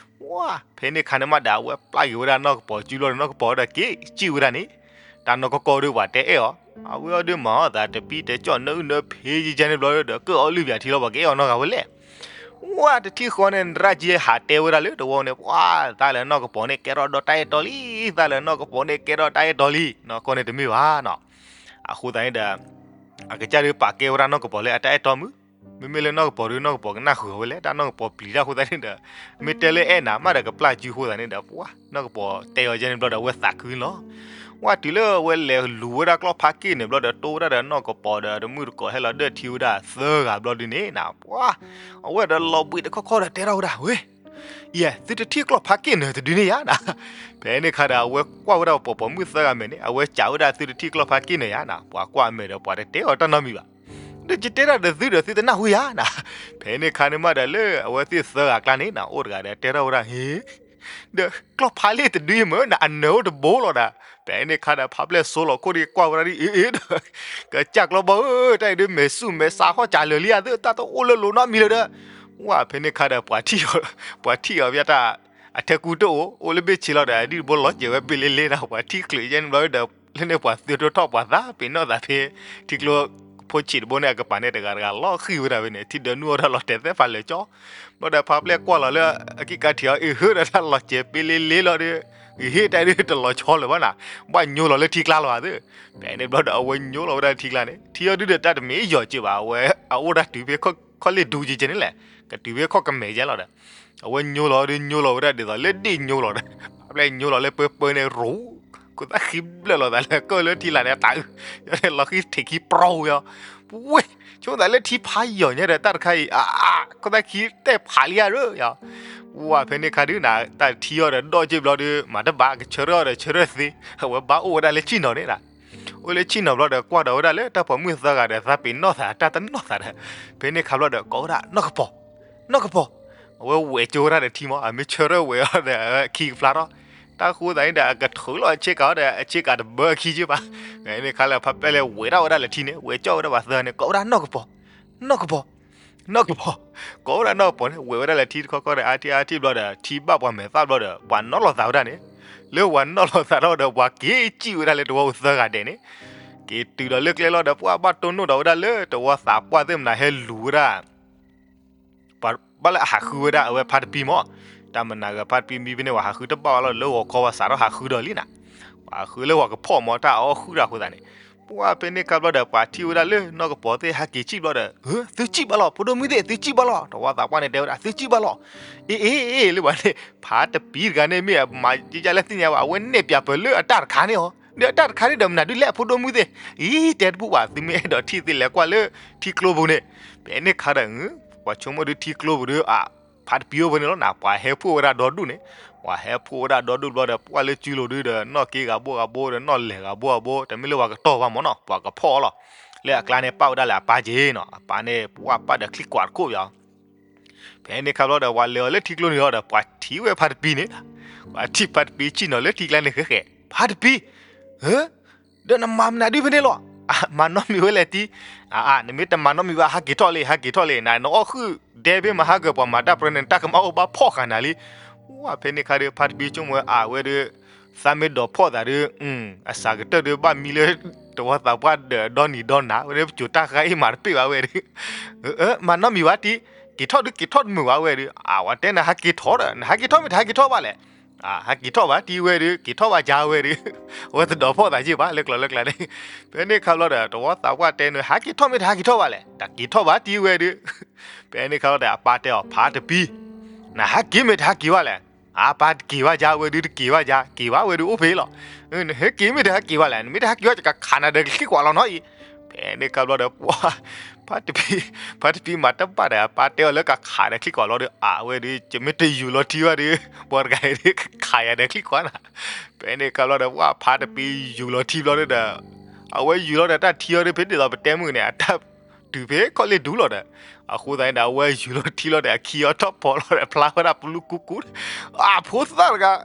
ဝါ ဖဲန့ၣ်ခါန့ၣ်မးဒီး အဝဲပျၢ်က့ၤဝဲဒၣ်နီၢ်ကပီၤစုဘျီဒီး နီၢ်ကပီၤဒီးက့ၤစံၣ်ဝဲဒၣ်န့ၣ်, တၢ်နီၢ်ကီၢ်ကီၢ်ဒီးပှၤတဲအဲၣ်အီၤ, အဝဲအီၤဒုးမၤအီၣ်သးတပံတကၠီၣ်နၢအုၣ်နၢဖ့ယကဲန့ၣ်ဘျီဒီး ကၢၣ်အီလုၢ်ပၠးထံလီၤ ပှၤကအဲၣ်အီၤနီတဂၤဝဲလဲၣ်, ဝါ တထံၣ်ဃီန့ၣ် နရၢ်က့ဟးတဲဝဲဒၣ်လၢတဝီန့ၣ် ပှၤ သးလၢနီၢ်ကပီၤန့ၣ် ကဲထီၣ်ဒီးတၢ်အဲၣ်တီလံ, သးလၢနီၢ်ကပီၤန့ၣ် ကဲထီၣ်တၢ်အဲၣ်တီလံ, နီၢ်ကီၢ်န့ၣ်တမ့ၢ်ဘၣ်နီၤ, အဃိသတးန့ၣ်ဒီး အကစၢ်ဒုးပာ်ကဲဝဲဒၣ်နီၢ်ကပီၤလၢအတၢ်အဲၣ်တီမုၢ်, မ့မ့ၢ်လၢနီၢ်ကပီၤဒုး နီၢ်ကပီၤကနၣ်ဃုာ်အီၤဝဲလဲၣ်, တၢ်နီၢ်ကပီၤပျံၤတၢ်အဃိသတးန့ၣ်ဒီး မ့ၢ်တဲလၢအဲၣ်နၤမးဒီးကပျၢ်စုအဃိသတးန့ၣ်ဒီး ပှၤ နီၢ်ကပီၤတဲအီၤယဲန့ၣ်ဘျီဒီး အဝဲသးခုလီၤ, ဝါ တုၤလၢအဝဲလဲၤလူၤဝဲဒၣ်ကျီၢ်ဖးက့ၣ်န့ၣ်ဘျီဒီး တိဝဲဒၣ်ဒီးနီၢ်ကပီၤဒီးတမုၢ်တကိးဟဲလီၤဒၢထံဝဲဒၣ်သၢဂၤဘျီဒုန့ၣ်နီၤ, ပှၤ အဝဲဒီးလီၤဘှံးတခီခီဒီးတဲထီၣ်ဝဲဒၣ် ဝ့ၢ် ယဲ သုတထံၣ်ကျီၢ်ဖးက့ၣ်နၢၤတဒုန့ၣ်ယါနီၤ, ဖဲန့ၣ်ခါဒီး အဝဲကွၢ်ဝဲဒၣ်ပှၤပိာ်မုၣ်သၢဂၤမဲာ်န့ၣ် အဝဲစံးဝဲဒၣ်သုတထံၣ်ကျီၢ်ဖးက့ၣ်နၢၤယါနီၤ, ပှၤကွၢ်အမဲာ်ဒီးပှၤတတဲအီၤတၢ်နီတမံၤဘၣ်, ဒီးယတဲဒၣ်ဒီးသုဒီးသုတနၢ်ဟူယါနီၤ, ဖဲန့ၣ်ခါန့ၣ်မးဒီးလၢအဝဲသ့ၣ်သၢဂၤအကျါန့ၣ်နီၤ အိၣ်တဂၤဒီးတဲထီၣ်ဝဲဒၣ် ဟ့ ဒီးကျီၢ်ဖးလ့ၣ်တဒုယမ့ၢ်နအနၢၤအိၣ်တဘိလီၤဒီး, ဖဲန့ၣ်ခါဒီးဖါပျဲၢ်စိလီၤခိၣ်ဒီးကွၢ်ဝဲဒၣ်ဒ်အ့ၣ်အ့ၣ်ဒီး, ကစၢ်ကျီၢ်ဘီဧၢ တၢ်အံၤဒုးမဲာ်ဆူၣ်မဲာ်ဆါဟီၣ်စးလၢာ်လံဧါ သုတၢ်တအိၣ်လၢလိၤနီတမံၤလၢၤဒီး, ဝါ ဖဲန့ၣ်ခါဒီးပှၤထံၣ်အီၤ, ပှၤထံၣ်အီၤဘၣ်တၢ် အထဲကူတအိၣ် အိၣ်လၢဘ့ၣ်ဆ့လီၤဒီး အဒံၣ်တဘိလီၤစဲၤဝဲပ့လ့လ့ဒီး ပှၤထံၣ်ချုးယဲန့ၣ်ဘျီဒီး လၢန့ၣ်ပှၤသုးထီၣ်ပှၤသးပ့ၤနီၣ်သးဖဲ ထံကျိဖိဆံးတဘိန့ၣ် အကပၤန့ၣ်တဂၤတဂၤလီၤဃံၤဝဲဒၣ်ဖဲန့ၣ် ထံဒၢနုၢ်အီၣ်တၢ်လီၤတဲာ်သဲဖးလၢာ်ကၠီ, ဘျီဒီးဖါပျဲၢ်ကွၢ်လီၤလၢအကံၢ်ကါထံးအီၤ အ့ၣ်ဟၢဒီးတၢ်လီၤစဲၤပ့လ့လ့လီၤဒီး, ဂ့ၤဟ့ၣ်တၢ်ဒုးတလီၤဆီလၢၤဘၣ်နၤ, ဘၣ်ညိလီၤလၢထံကျါလီၤဘၣ်သု, ဖဲန့ၣ်ဘျီဒီးအဝဲညိလီၤဝဲဒၣ်ထံကျါန့ၣ် ထံအီၤဒုးဒီးတၢ်တမ့ၢ်ယီၤစ့ၢ်ဘၣ် အဝဲ အအိၣ်ဒၣ်တုၤဖဲခီၣ်လ့ၣ်ဒူကဲကဲန့ၣ်လဲၣ်, ကတုၤဖဲခီၣ်ကမဲာ်ကဲလီၤဒီး, အဝဲညိလီၤဒုးညိလီၤဝဲဒၣ်ဒ်သိးလၢဒ့ၣ်ညိလီၤဒီး, ဖါပျဲၢ်ညိလီၤလၢပၢပၢန့ၣ်ရူၤ ခိၣ်သၣ်ဃံဘျၢၣ်လီၤသးလၢကၢၢ်လၢထံလာ်န့ၣ် အတၢ်အုး, လီၤဃံထံးခံပြီဝဲအီၤ, ဝ့ၢ်, ဆိသးလၢထံဖးယီၤညါဒီးတၢ်တခါအံၤ အါ ခိၣ်သၣ်ခံတဲာ်ဖးလံဧါရၢယီၤ, ဝါ ဖဲန့ၣ်ခါဒုးနၤ တၢ်ထံအီၤဒီးဒီၣ်က့ဘျီဒုး မၤတဘၣ်ကဆၢထၢၣ်အီၤဒီးဆၢထၢၣ်သ့, အဝဲဘၣ်အိၣ်ဝဲဒၣ်လၢဆံၣ်နီၤန့ၣ်နၤ, အိၣ်လၢဆံၣ်နီၤဘျီဒီးကွၢ်ဒီးဝဲဒၣ်လၢတၢ်ပိာ်မုၣ်သၢဂၤဒီးသးပ့ၤနီၣ်သးတၢ်တနီၣ်သးဒီး, ဖဲန့ၣ်ခါဘျီဒီးကိးဝဲဒၣ် နီၢ်ကပီၤ နီၢ်ကပီၤ, အဝဲဝဲၢ်ကၠိဝဲဒၣ်ဒီးထံမး အမ့ၢ်ဆၢထၢၣ်ဝဲၤအီၤဒီး အခံကဖျါထီၣ်, တၢ်ဃိသးန့ၣ်ဒီး အကထုးလီၤအဆ့ကၤအီၤဒီး အဆ့ကၤတဘၢအခံက့ဘၣ်, ဖဲန့ၣ်ခါလၢဖါပျဲၢ်လဲၤဝဲၤဒၣ်ဝဲဒၣ်လၢထံန့ၣ် ဝဲၤကၠီဝဲဒၣ်ပှၤသၢဂၤန့ၣ် ကိးဝဲဒၣ်နီၢ်ကပီၤ, နီၢ်ကပီၤ, နီၢ်ကပီၤ, ကိးဝဲဒၣ်နီၢ်ကပီၤန့ၣ် ဝဲၤဝဲဒၣ်လၢထံတခီခီဒီး အါထံၣ်အါထံၣ်ဘျီဒီး ထံဘၣ်ပှၤမဲာ်သၣ်ဘျီဒီး ပှၤနီၣ်လီၤသးဝဲဒၣ်န့ၣ်, လၢပှၤနီၣ်လီၤသးထီၣ်ဒီး ပှၤက့ၤစံၣ်ဝဲဒၣ်လၢတဝီပူၤသၢဂၤဒဲးန့ၣ်, က့ၤတုၤဒီးလၢကျဲလီၤဒီး ပှၤဘၣ်တိၢ်နီၣ်ဒီးဝဲဒၣ်လၢတဝီသးပှၢ်သ့ၣ်မနၤဟဲလူၤဝဲဒၣ် ပှၤဘၣ်လၢအဟးဃုဝဲဒၣ်အဝဲဖါတပံမး, တၢ်မနၤဂၤဖါတပံမံဖဲန့ၣ် ပှၤဟးဃုတဘၣ်ဘၣ်လီၤ လၢဂီၤခီပှၤစးထီၣ်ဟးဃုဒီးလံနၤ, ပှၤဟးဃုလၢပှၤကဖီၣ်မး တၢ်အီၣ်ဃုတၢ်အဃိသတးန့ၣ်, ပှၤဖဲန့ၣ်ခါဘျီဒီး ပှၤထံၣ်ဝဲဒၣ်လၢနီၢ်ကပီၤသ့ၣ်ဟဲက့ၤစံၣ်ဘျီဒီး သုစံၣ်ဘၣ်လီၤ ဖိဒိၣ်မုၣ်သ့ၣ် သုစံၣ်ဘၣ်လီၤ တဝီသးပှၢ်န့ၣ်တဲဝဲဒၣ် သုစံၣ်ဘၣ်လီၤ, အ့ၣ် အ့ၣ် အ့ၣ် လၢပှၤန့ၣ် ဖါတပံတဂၤန့ၣ် မ့ၢ်အမၤကကၢ်လၢသ့ၣ်ညါဘၣ် အဝဲနဲၣ်ပၠးပၢၢ်လၢအတၢ်တခါန့ၣ်အီၤ ဒီးအတၢ်တခါန့ၣ်ဒီးမနုၤဒုးလဲၣ် ဖိဒိၣ်မုၣ်သ့ၣ်, အံၤ တဲတပူၤဘၣ် သုမ့ၢ်အဲၣ်ဒိးထံၣ်သ့ၣ်လဲၤကွၢ်လၢထံကျိပူၤန့ၣ်, ဖဲန့ၣ်ခါဒီး ပှၤဆိကမိၣ်ဒုးထံကျိပူၤဒီး အ ဖါတပံအိၣ်ဖဲန့ၣ်လီၤနၤ ပှၤဟဲဖှိၣ်ဝဲဒၣ်ဒီဒူၣ်န့ၣ်, ပှၤဟဲဖှိၣ်ဝဲဒၣ်ဒီဒူၣ်ဘျီဒီး ပှၢ်လၢစုလိၤဒုးဒီး နီၣ်က့ဂၤဘိဂၤဘိဒီး နီၣ်လဲၢ်ဂၤဘိဂၤဘိ တမ့ၢ်လၢပှၤကတီၢ်ဘၣ်မးနီၤ ပှၤကဖီၣ်အီၤလီၤ, လၢအကျါန့ၣ် ပၣ်ဝဲဒၣ်လၢအပၢ်က့ၤနီၤ အပၢ်န့ၣ် ပှၢ်ပၣ်ဒီးချံကွၢ်တခိၣ်ပယီၤ ဖဲန့ၣ်ခါဘျီဒီး ပှၤလဲၤအီၤလၢထံကျိန့ၣ်လီၤဒီး ပှၤထံၣ်ဝဲဖါတပံန့ၣ်, ပှၤထံၣ်ဖါတပံဆ့ၣ်နီၤလၢထံကျါန့ၣ်ဃဲဃဲ, ဖါတပံ, ဒီးနမၤမနုၤဒုးဖဲန့ၣ်လီၤ, မၤနီတမံၤဝဲလဲၣ်တံၢ်, အါ နမ့ၢ်တမၤနီတမံၤဘၣ် ဟးက့ၤထီၣ်လံ ဟးက့ၤထီၣ်လံ နအီၣ်ဃုာ်ဒဲဖဲမဟါကၢၤ ပှၤမၤတၢ်ပြၢန့ၣ် တၢ်ကမၣ်အိၣ်ဘၣ်ဖီၣ်ဃာ်နၤလံ, ဝါ ဖဲန့ၣ်ခါဒီး ဖါတပံဆိကမိၣ်ဝဲအဝဲဒီး သးမ့ၢ်ဒိးဖီၣ်သးဒီး အစှၤကတၢၢ်ဒီးဘၣ်မံလၢ တဝီသးပှၢ်ဒီးဒီနံၤဒီနၤ ဝဲဒၣ်ပစိၤတၢ်ဃါအံၤမၤတပ့ၢ်ဘၣ်ဝဲဒီး, မၤနီတမံၤဘၣ်တံၢ်, က့ၤထီၣ်ဒုးက့ၤထီၣ်တမုာ်ဘၣ်ဝဲဒီး အဝဲတဲနၤဟးက့ၤထီၣ်ဒီး နဟးက့ၤထီၣ်မ့ၢ်တဟးက့ၤထီၣ်ဘၣ်လဲၣ်, ဟးက့ၤထီၣ်ဘၣ်တံၢ်ဝဲဒီး က့ၤထီၣ်ဘၣ်ကါဝဲဒီး, အဝဲတဒိးဖီၣ်သးက့ၤဘၣ်လၢကျိၤလၢကျါန့ၣ်, ဖဲန့ၣ်ခါဘျီဒီး တဝီသးပှၢ်တဲနၤ ဟးက့ၤထီၣ်မ့ၢ်တဟးက့ၤထီၣ်ဘၣ်လဲၣ် တက့ၤထီၣ်ဘၣ်တံၢ်ဝဲဒီး, ဖဲန့ၣ်ခါဘျီဒီး အပၢ်တဲအီၤ ဖါတပံ, နဟးက့ၤမ့ၢ်တဟးက့ၤဘၣ်လဲၣ်, အပၢ်တက့ၤဘၣ်ကါဝဲဒီး တက့ၤဘၣ်ကါ က့ၤဘၣ်ဝဲဒီးအိၣ်ဖဲလီၤ, နဟဲက့ၤမ့ၢ်တဟးက့ၤဘၣ်လဲၣ် နမ့ၢ်တဟးက့ၤဘၣ် ယကခးနၤဒီးကချံကွၢ်လီၤနီၤအံၤ ဖဲန့ၣ်ခါဘျီဒီး ပှၢ် ဖါတပံ ဖါတပံမၤတဘၣ်ဒီး အပၢ်တဲအီၤလၢကခးဒီးချံကွၢ်လီၤဒီး အဝဲဒီး ယမ့ၢ်တယူၤလီၤထံဘၣ်ဒီး ပှၤတဂၤအံၤဒီးခးယၤဒီးချံကွၢ်နၤ. ဖဲန့ၣ်ခါဘျီဒီး ပှၢ်ဖါတပံယူၤလီၤထံဘျီဒီး အဝဲယူၤလီၤဒီးတၢ်ထံအီၤဒီး ဖဲန့ၣ်သိးပတဲမုၢ်န့ၣ် အတၢ်တုၤဖဲခီၣ်လ့ၢ်ဒူလီၤဒီး အဃိသတးန့ၣ်ဒီး အဝဲယူၤလီၤထံလီၤဒီး အခံအီၤထီၣ်ဖီလီၤဒီး ဖျါဝဲဒၣ်ပလူကူကူဒီး အဖိသၣ်တဂၤ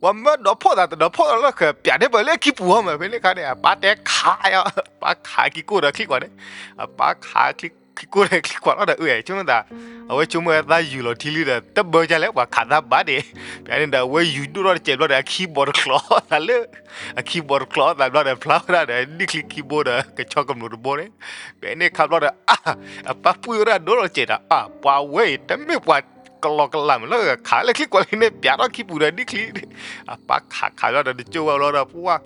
ပှၤမၢဒီးဖီၣ်သးတဒီးဖီၣ်သးလၢဃၢၤ ပၠးဒဲးပၢၢ်လၢခံပူၤအီၤမး. ဖဲန့ၣ်ခါန့ၣ် အပၢ်တဲခးအီၤ ပၢ်ခးခံကိၢ်ဒီးချံကွၢ်န့ၣ် အပၢ်ခးခံကိၢ်ဒီးချံကွၢ်လီၤဒီး အဝဲဆိကမိၣ်သး အဝဲဆိကမိၣ်ဝဲသးယူၤလီၤထံလံဒီး တဘၢကလဲၣ် ပှၤခးသးဘၣ်ဒံး. ဖဲန့ၣ်ဒီး အဝဲယူၤဒိၣ်ထီၣ်တစဲးဘျီဒီး အခံဘီတချီသးလၢ အခံဘီတချီသးဘျီဒီး ဖျါဝဲဒၣ်ဒီး နံၣ်ချံခံဘိဒီး ကဆီကမျူၤတဘိန့ၣ်. ဖဲန့ၣ်ခါဘျီဒီး အ အပၢ်ပှံၢ်ဝဲဒၣ်ဒိၣ်လီၤစဲးဒီး အ ပှၤဝဲအံၤ တမ့ၢ်ပှၤကလီကလးမးလၢ ခးလၢချံကွၢ်လံန့ၣ် ပၠးထီၣ်ခံပူၤဒီးနံၣ်ချံ အပၢ်ခးခးဘျီဒီး တကၠိၢ်ဝဲဘျီဒီး ပှၢ်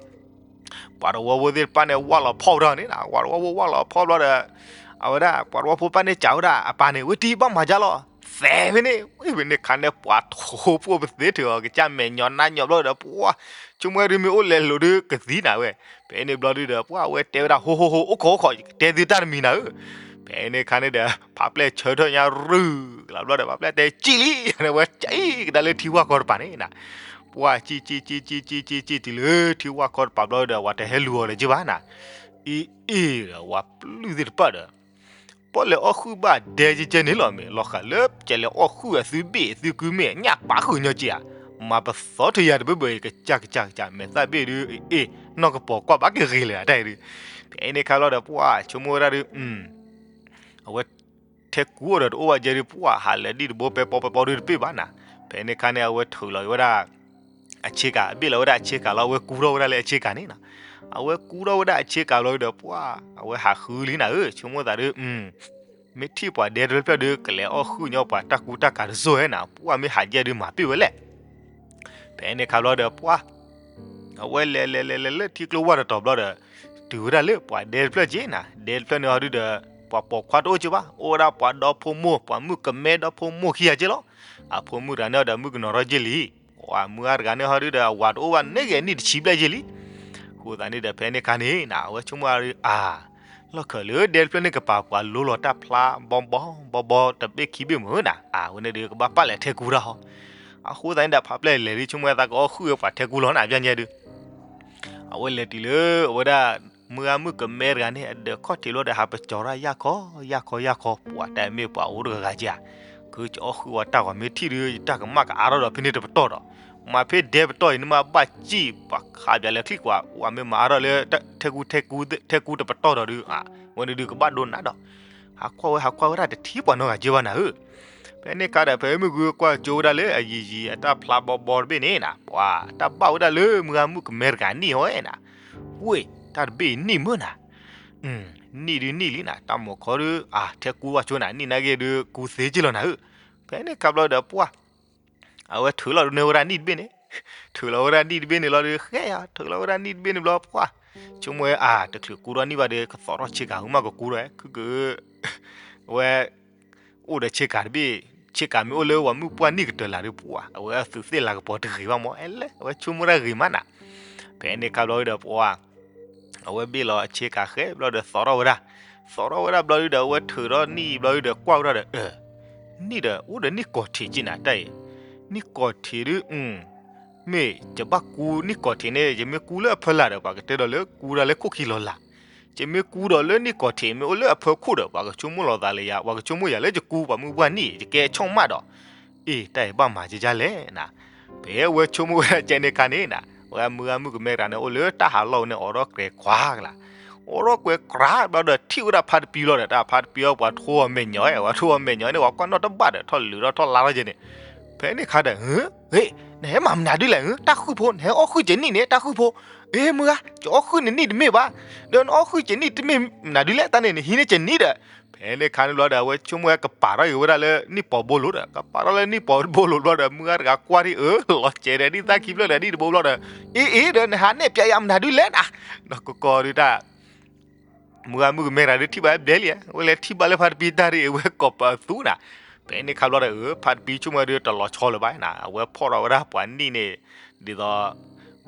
ပှၤတဝီဖိသ့ၣ်တဖၣ်န့ၣ် ဝၢ်လီၤဖီၣ်ဝဲဒၣ်န့ၣ် ပှၤတဝီဖိဝၢ်လီၤဖီၣ်ဘျီဒီး အဝဲဒၣ် ပှၤတဝီဖိတဖၣ်န့ၣ် စံးဝဲဒၣ်အပၢ်န့ၣ် ဝဲတံၤဘၣ်မၤကၢ်လီၤ သဲဖဲန့ၣ် ဝဲဖဲန့ၣ်ခါန့ၣ် ပှၤထိၣ်ဖိပသ့ထုးအီၤ ကစၢ်မဲာ်ညီနါညီဘျီဒီး ပှၢ် ဆိကမိၣ်ဒုးမ့ၢ်အိၣ်လဲၤလိာ်ဒုးကသံနၤဝဲ. ဖဲန့ၣ်ဘျီဒုးဒီး ပှၢ်ဝဲတဲဝဲဒၣ် ဟိဟိဟိ အိၣ်ခိးအိၣ်ခိး ယကတဲသုတၢ်တမံၤနၤဧၢ. ဖဲန့ၣ်ခါန့ၣ်ဒီး ဖးပျဲၢ်ဆၢထၢၣ်ညါရုၢ်ကလးဘျီဒီး ဖးပျဲၢ်တဲ စံၣ်လံ ဝဲစံၣ်ကဒါလၢထံဝၢ်ခီတပၤန့ၣ်နၤ. ပှၢ်စံၣ်စံၣ်စံၣ်စံၣ်စံၣ်စံၣ်စံၣ်တုၤလၢထံဝၢ်ခီတပၤဘျီဒီး ဝဲတဟဲလူၤအီၤဒီးက့ဘၣ်နၤ. အ့အ့ဒီး ဝဲပျုၢ်သ့ၣ်တဖၣ်ဒီး ပီၣ်လဲၤအီၣ်ဃုာ်ဘၣ်ဒဲကကဲန့ၣ်လီၤမ့ၢ် လီၤဃးလၢကလဲၤအီၣ်ဃုာ်အသုဘ့ၣ်သုကုမ့ၢ် ညၣ်ပာ်ဃုာ်ညီက့ဧါ. မၤပသီထုးယၤတဘ့ၣ်ဘၣ်အံၤ ကစၢ်ကစၢ်ကစၢ် မဲာ်သၣ်ဘ့ၣ်ဒုး အ့ၣ် နီၢ်ကပီၤကွၢ်ဘၣ်ကဂ့ၤလၢၤအတၢ်အံၤဒုး. ဖဲန့ၣ်ခါလီၤဒီး ပှၢ်ဆိကမိၣ်ဝဲဒၣ်ဒုး အဝဲ ထဲကူအိၣ်ဒီးတအိၣ်ဘၣ်ကဲဒုး ပှၢ်ဟးလၢဒံၣ်တဘိပဲပီပဲပီဒုးတပ့ၢ်ဘၣ်နၤ. ဖဲန့ၣ်ခါန့ၣ် အဝဲထုးလီၤဝဲဒၣ် အဆ့ကၤ အဘ့ၣ်လီၤဝဲဒၣ်အဆ့ကၤလီၤ အဝဲကူထီၣ်ဝဲဒၣ်လၢအဆ့ကၤန့ၣ်နၤ. အဝဲကူထီၣ်ဝဲဒၣ်အဆ့ကၤလီၤဒီး ပှၢ် အဝဲဟးဃုလံနၤဧၢ ဆိကမိၣ်သးဒုး မ့ၢ်ထံၣ်ပှၤဒဲတဖျၢၣ်ဖျၢၣ်ဒုး ကလဲၤအီၣ်ဃုာ်ညီပှၤတၢ်ကူတၢ်ကၤတစိၢ်ဝဲနၤ ပှၢ်မ့ၢ်ဟးယဲၢ်ဒုးမၤပ့ၢ်ဝဲလဲၣ်. ဖဲန့ၣ်ခါဘျီဒီး ပှၢ် အဝဲလဲၤလဲၤလဲၤလဲၤလၢထံကျိဝၢ်တတီၤဘျီဒီး တုၤဝဲဒၣ်လၢပှၤဒဲတဖျၢၣ်က့နၤ ဒဲတဖျၢၣ်န့ၣ်ဟီဒုးဒီး ပှၤပိာ်ခွါတအိၣ်က့ဘၣ် အိၣ်ဝဲဒၣ်ပှၤဒီဖိမိၢ် ပှၤမုၣ်ကမဲဒီဖိမိၢ်ခံဂၤက့လီၤ. အဖိမုၣ်တဂၤန့ၣ်ဒီးမုၣ်ကနီၤထီၣ်က့လံ. ပှၢ်မုၢ်ဂၤတဂၤန့ၣ်ဟီဒုးဒီး အဝၤတအိၣ်ဘၣ်န့ၣ်ဂ့ၤနံၣ်တဆံဘျဲၣ်က့လံ. အဃိသတးန့ၣ်ဒီး ဖဲန့ၣ်ခါန့ၣ်နၤ အဝဲဆိကမိၣ်အါ လီၢ်ခၢၣ်လၢဒဲတဖျၢၣ်န့ၣ်ကပၤပှၤလိလီၤတၢ်ဖျါဘီဘီဘီဘီတဘ့ၣ်ခံဘ့ၣ်မုၢ်နၤ အဝဲန့ၣ်ဒီးကဘၣ်ပာ်လဲၤထဲကူတၢ်ဟီ. အဃိသတးန့ၣ်ဒီး ဖးပျဲၢ်လဲၤလံ ဆိကမိၣ်ဝဲသးကအီၣ်ဃုာ်ဝဲပှၤထဲကူလီၤနၤ ပျဲညဲဒုး အဝဲလဲၤတုၤလၢအဝဲဒၣ် မုၢ်ဂၤမုၣ်ကမဲတဂၤန့ၣ် အဒၢးခီၣ်ထံးဘျီဒီး ဟးပကၠီၤတၢ်ယၢ်ခီယၢ်ခီယၢ်ခီ ပှၤတၢ်မ့ၢ်ပှၤအိၣ်တဂၤဂၤက့ဧါ. ကကအီၣ်ဃုာ်ဝဲတၢ်ဂီၤမ့ၢ်ထံၣ်ဒုး ယတၢ်ကမၣ်ကအါထီၣ်ဒီးဖဲန့ၣ်တပတီၢ်ဒီး မၤဖဲဒဲပတီၢ်အံၤန့ၣ်မ့ၢ်ဘၣ်စံၣ် ပှၤခးပၠးလဲၤချံကွၢ် ဝဲမ့ၢ်မၤအါထီၣ်လၢထဲကူထဲကူတပတီၢ်ဒီးဒုး ဝဲန့ၣ်ဒုးကဘၣ်ဒိနးဒီး ဟးကွၢ်ဝဲဟးကွၢ်ဝဲဒၣ်တထံၣ်ပှၤနီတဂၤက့ဘၣ်နၤဧၢ. ဖဲန့ၣ်ခါဒီး ဖဲမုၢ်ဂုၢ်ကွၢ်ကၠိဝဲဒၣ်လၢအယံၤယံၤအတၢ်ဖျါဘီဘီတဘ့ၣ်န့ၣ်နၤ ပှၤတၢ်ဘၣ်ဝဲဒၣ်လၢမုၢ်ဂၤမုၣ်ကမဲတဂၤနံၣ်ဟီဝဲနၤ. ဝ့ၢ် တၢ်တဘ့ၣ်အံၤနံၣ်မုၢ်နၤ နံၣ်ဒုးနံၣ်လံနၤ တၢ်မိၢ်ခီဒုး အါ ထဲကူဝဲဆိနၤ နံၣ်နာ်က့ဒုး ကူသ့က့လီၤနၤဧၢ. ဖဲန့ၣ်ခါဘျီဒီးပှၢ် အဝဲထုးလီၤဒုးန့ၢ်ဝဲဒၣ်နံၣ်တဘ့ၣ်န့ၣ် ထုးလီၤဝဲဒၣ်နံၣ်တဘ့ၣ်န့ၣ်လီၤဒုး ဃဲယါ ထုးလီၤဝဲဒၣ်နံၣ်တဘ့ၣ်န့ၣ်ဘျီပှၢ် ဆိကမိၣ်ဝဲအါ တချုးကူထီၣ်နံၣ်ဘၣ်ဒီး ကသီထီၣ်ဆ့ကၤ ဟုမးကကူထီၣ်ဝဲ ခုက အဝဲ အိၣ်ဒီးဆ့ကၤတဘ့ၣ် ဆ့ကၤမ့ၢ်အိၣ်လၢပှၤမုၢ်ပှၢ်နံၣ်ကတၢၢ်လၢ်ဒုးပှၢ် အဝဲအသူးသ့ၣ်လၤကပီၤတဂ့ၤဘၣ်မး အဲလဲၣ် အဝဲဆိကမိၣ်တၢ်ဂ့ၤမးနၤ. ဖဲန့ၣ်ခါဘျီဒုးဒီးပှၢ် အဝဲဘ့ၣ်လီၤအဆ့ကၤဃဲဘျီဒီးသီထီၣ်ဝဲဒၣ် သီထီၣ်ဝဲဒၣ်ဘျီဒုးဒီး အဝဲထုးထီၣ်နံၣ်ဘျီဒုးဒီးကွၢ်ဝဲဒၣ်ဒီး အၢ နံၣ်ဒီး အိၣ်ဒီးနံၣ်ကီၢ်ထံးက့နၤတၢ်အံၤ နံၣ်ကီၢ်ထံးဒုး မ့ၢ်ယဘၣ်ကူနံၣ်ကီၢ်ထံးန့ၣ် ယမ့ၢ်ကူလၢအဖီလာ်ဒီး ပှၤကတဲဒီးလၢကူဒၣ်လၢခိၣ်ခံလီၤလၢ် ယမ့ၢ်ကူဒီးလၢနံၣ်ကီၢ်ထံး မ့ၢ်အိၣ်လၢအဖီခိၣ်ဒီး ပှၤကဆိကမိၣ်လီၤသးလၢယၤ ပှၤကဆိကမိၣ်ယၤလၢယကူပှၤမုၢ်ပှၢ်နံၣ် ယကဲဆီၣ်မးဒီး အ့ၣ် တၢ်အံၤဘၣ်မၤကကလဲၣ်နၤ. ဖဲဝဲဆိကမိၣ်ဝဲဒၣ်ကဲန့ၣ်ခါန့ၣ်နၤ ဝဲမုၢ်ဂၤမုၢ်ကမဲတဂၤန့ၣ် အိၣ်လၢတၢ်ဟးလီၢ်ဝဲန့ၣ် အိးထီၣ်ကွဲၤကွၢ်ကလၤ အိးထီၣ်ကွဲၤကွၢ်ဘျီဒီးထံၣ်ဝဲဒၣ်ဖါတပံၤလီၤဒီး တၢ်ဖါတပံၤအီၤပှၤထိအီၤမဲာ်ညီၣ် ပှၤထိအီၤမဲာ်ညီၣ်န့ၣ် ပှၤကွၢ်နီၣ်တဘၣ်ဒီး ထီၣ်လုးထီၣ်ထီၣ်လါထီၣ်ကဲန့ၣ် ဖဲန့ၣ်ခါဒီး ဟ့ၣ် နဟဲမၤမနုၤဒုလဲၣ် တၢ်ဃုၣ်ဖိ နဟဲအီၣ်ဃုၣ်ကဲနံၣ်န့ၣ် တၢ်ဃုၣ်ဖိ အ့ၣ် မုၢ်ဂၤ ကအီၣ်ဃုၣ်နနံၣ်တမ့ၢ်ဘၣ် ဒီးနအီၣ်ဃုၣ်ကဲနံၣ်တမ့ၢ်မနုၤဒုလဲၣ် တၢ်န့ၣ်နဟံးန့ၢ်ကဲနံၣ်ဒီး ဖဲန့ၣ်ခါန့ၣ်ဘျီဒီး အဝဲဆိကမိၣ်ဝဲကပာ်ထီၣ်က့ၤဝဲဒၣ်လၢနံၣ်ပီၤဘိလိၤဒီး ကပာ်ထီၣ်လၢနံၣ်ပီၤဘိလိၤဘျီဒီး မုၢ်ဂၤတဂၤကွၢ်ဒံးအၢ လီၤစဲးဒီးဒ်သၣ်ခံဖျၢၣ်ဒီး ဒ်တဘိဘျီဒီး အ့ၣ်အ့ၣ်ဒီး နဟးနဲၣ်ပၠးယၤမနုၤဒုလဲၣ်နၤ ဒီးကကီဒုးတၢ် မုၢ်ဂၤမုၢ်ကမဲတဂၤဒုးထံၣ်ဘၣ်ဘျဲလံ အဝဲလဲၤထံၣ်ဘၣ်လၢဖါတပံၤတၢ်ဒ်အံၤ အဝဲကိးပသူနၤ. ဖဲန့ၣ်ခါဘျီဒီး အၢ ဖါတပံၤဆိကမိၣ်ဝဲဒုးတလီၤဆီလၢၤဘၣ်နၤ အဝဲဖီၣ်ထီၣ်ဝဲဒၣ်ပှၤနံၣ်န့ၣ် ဒ်သိး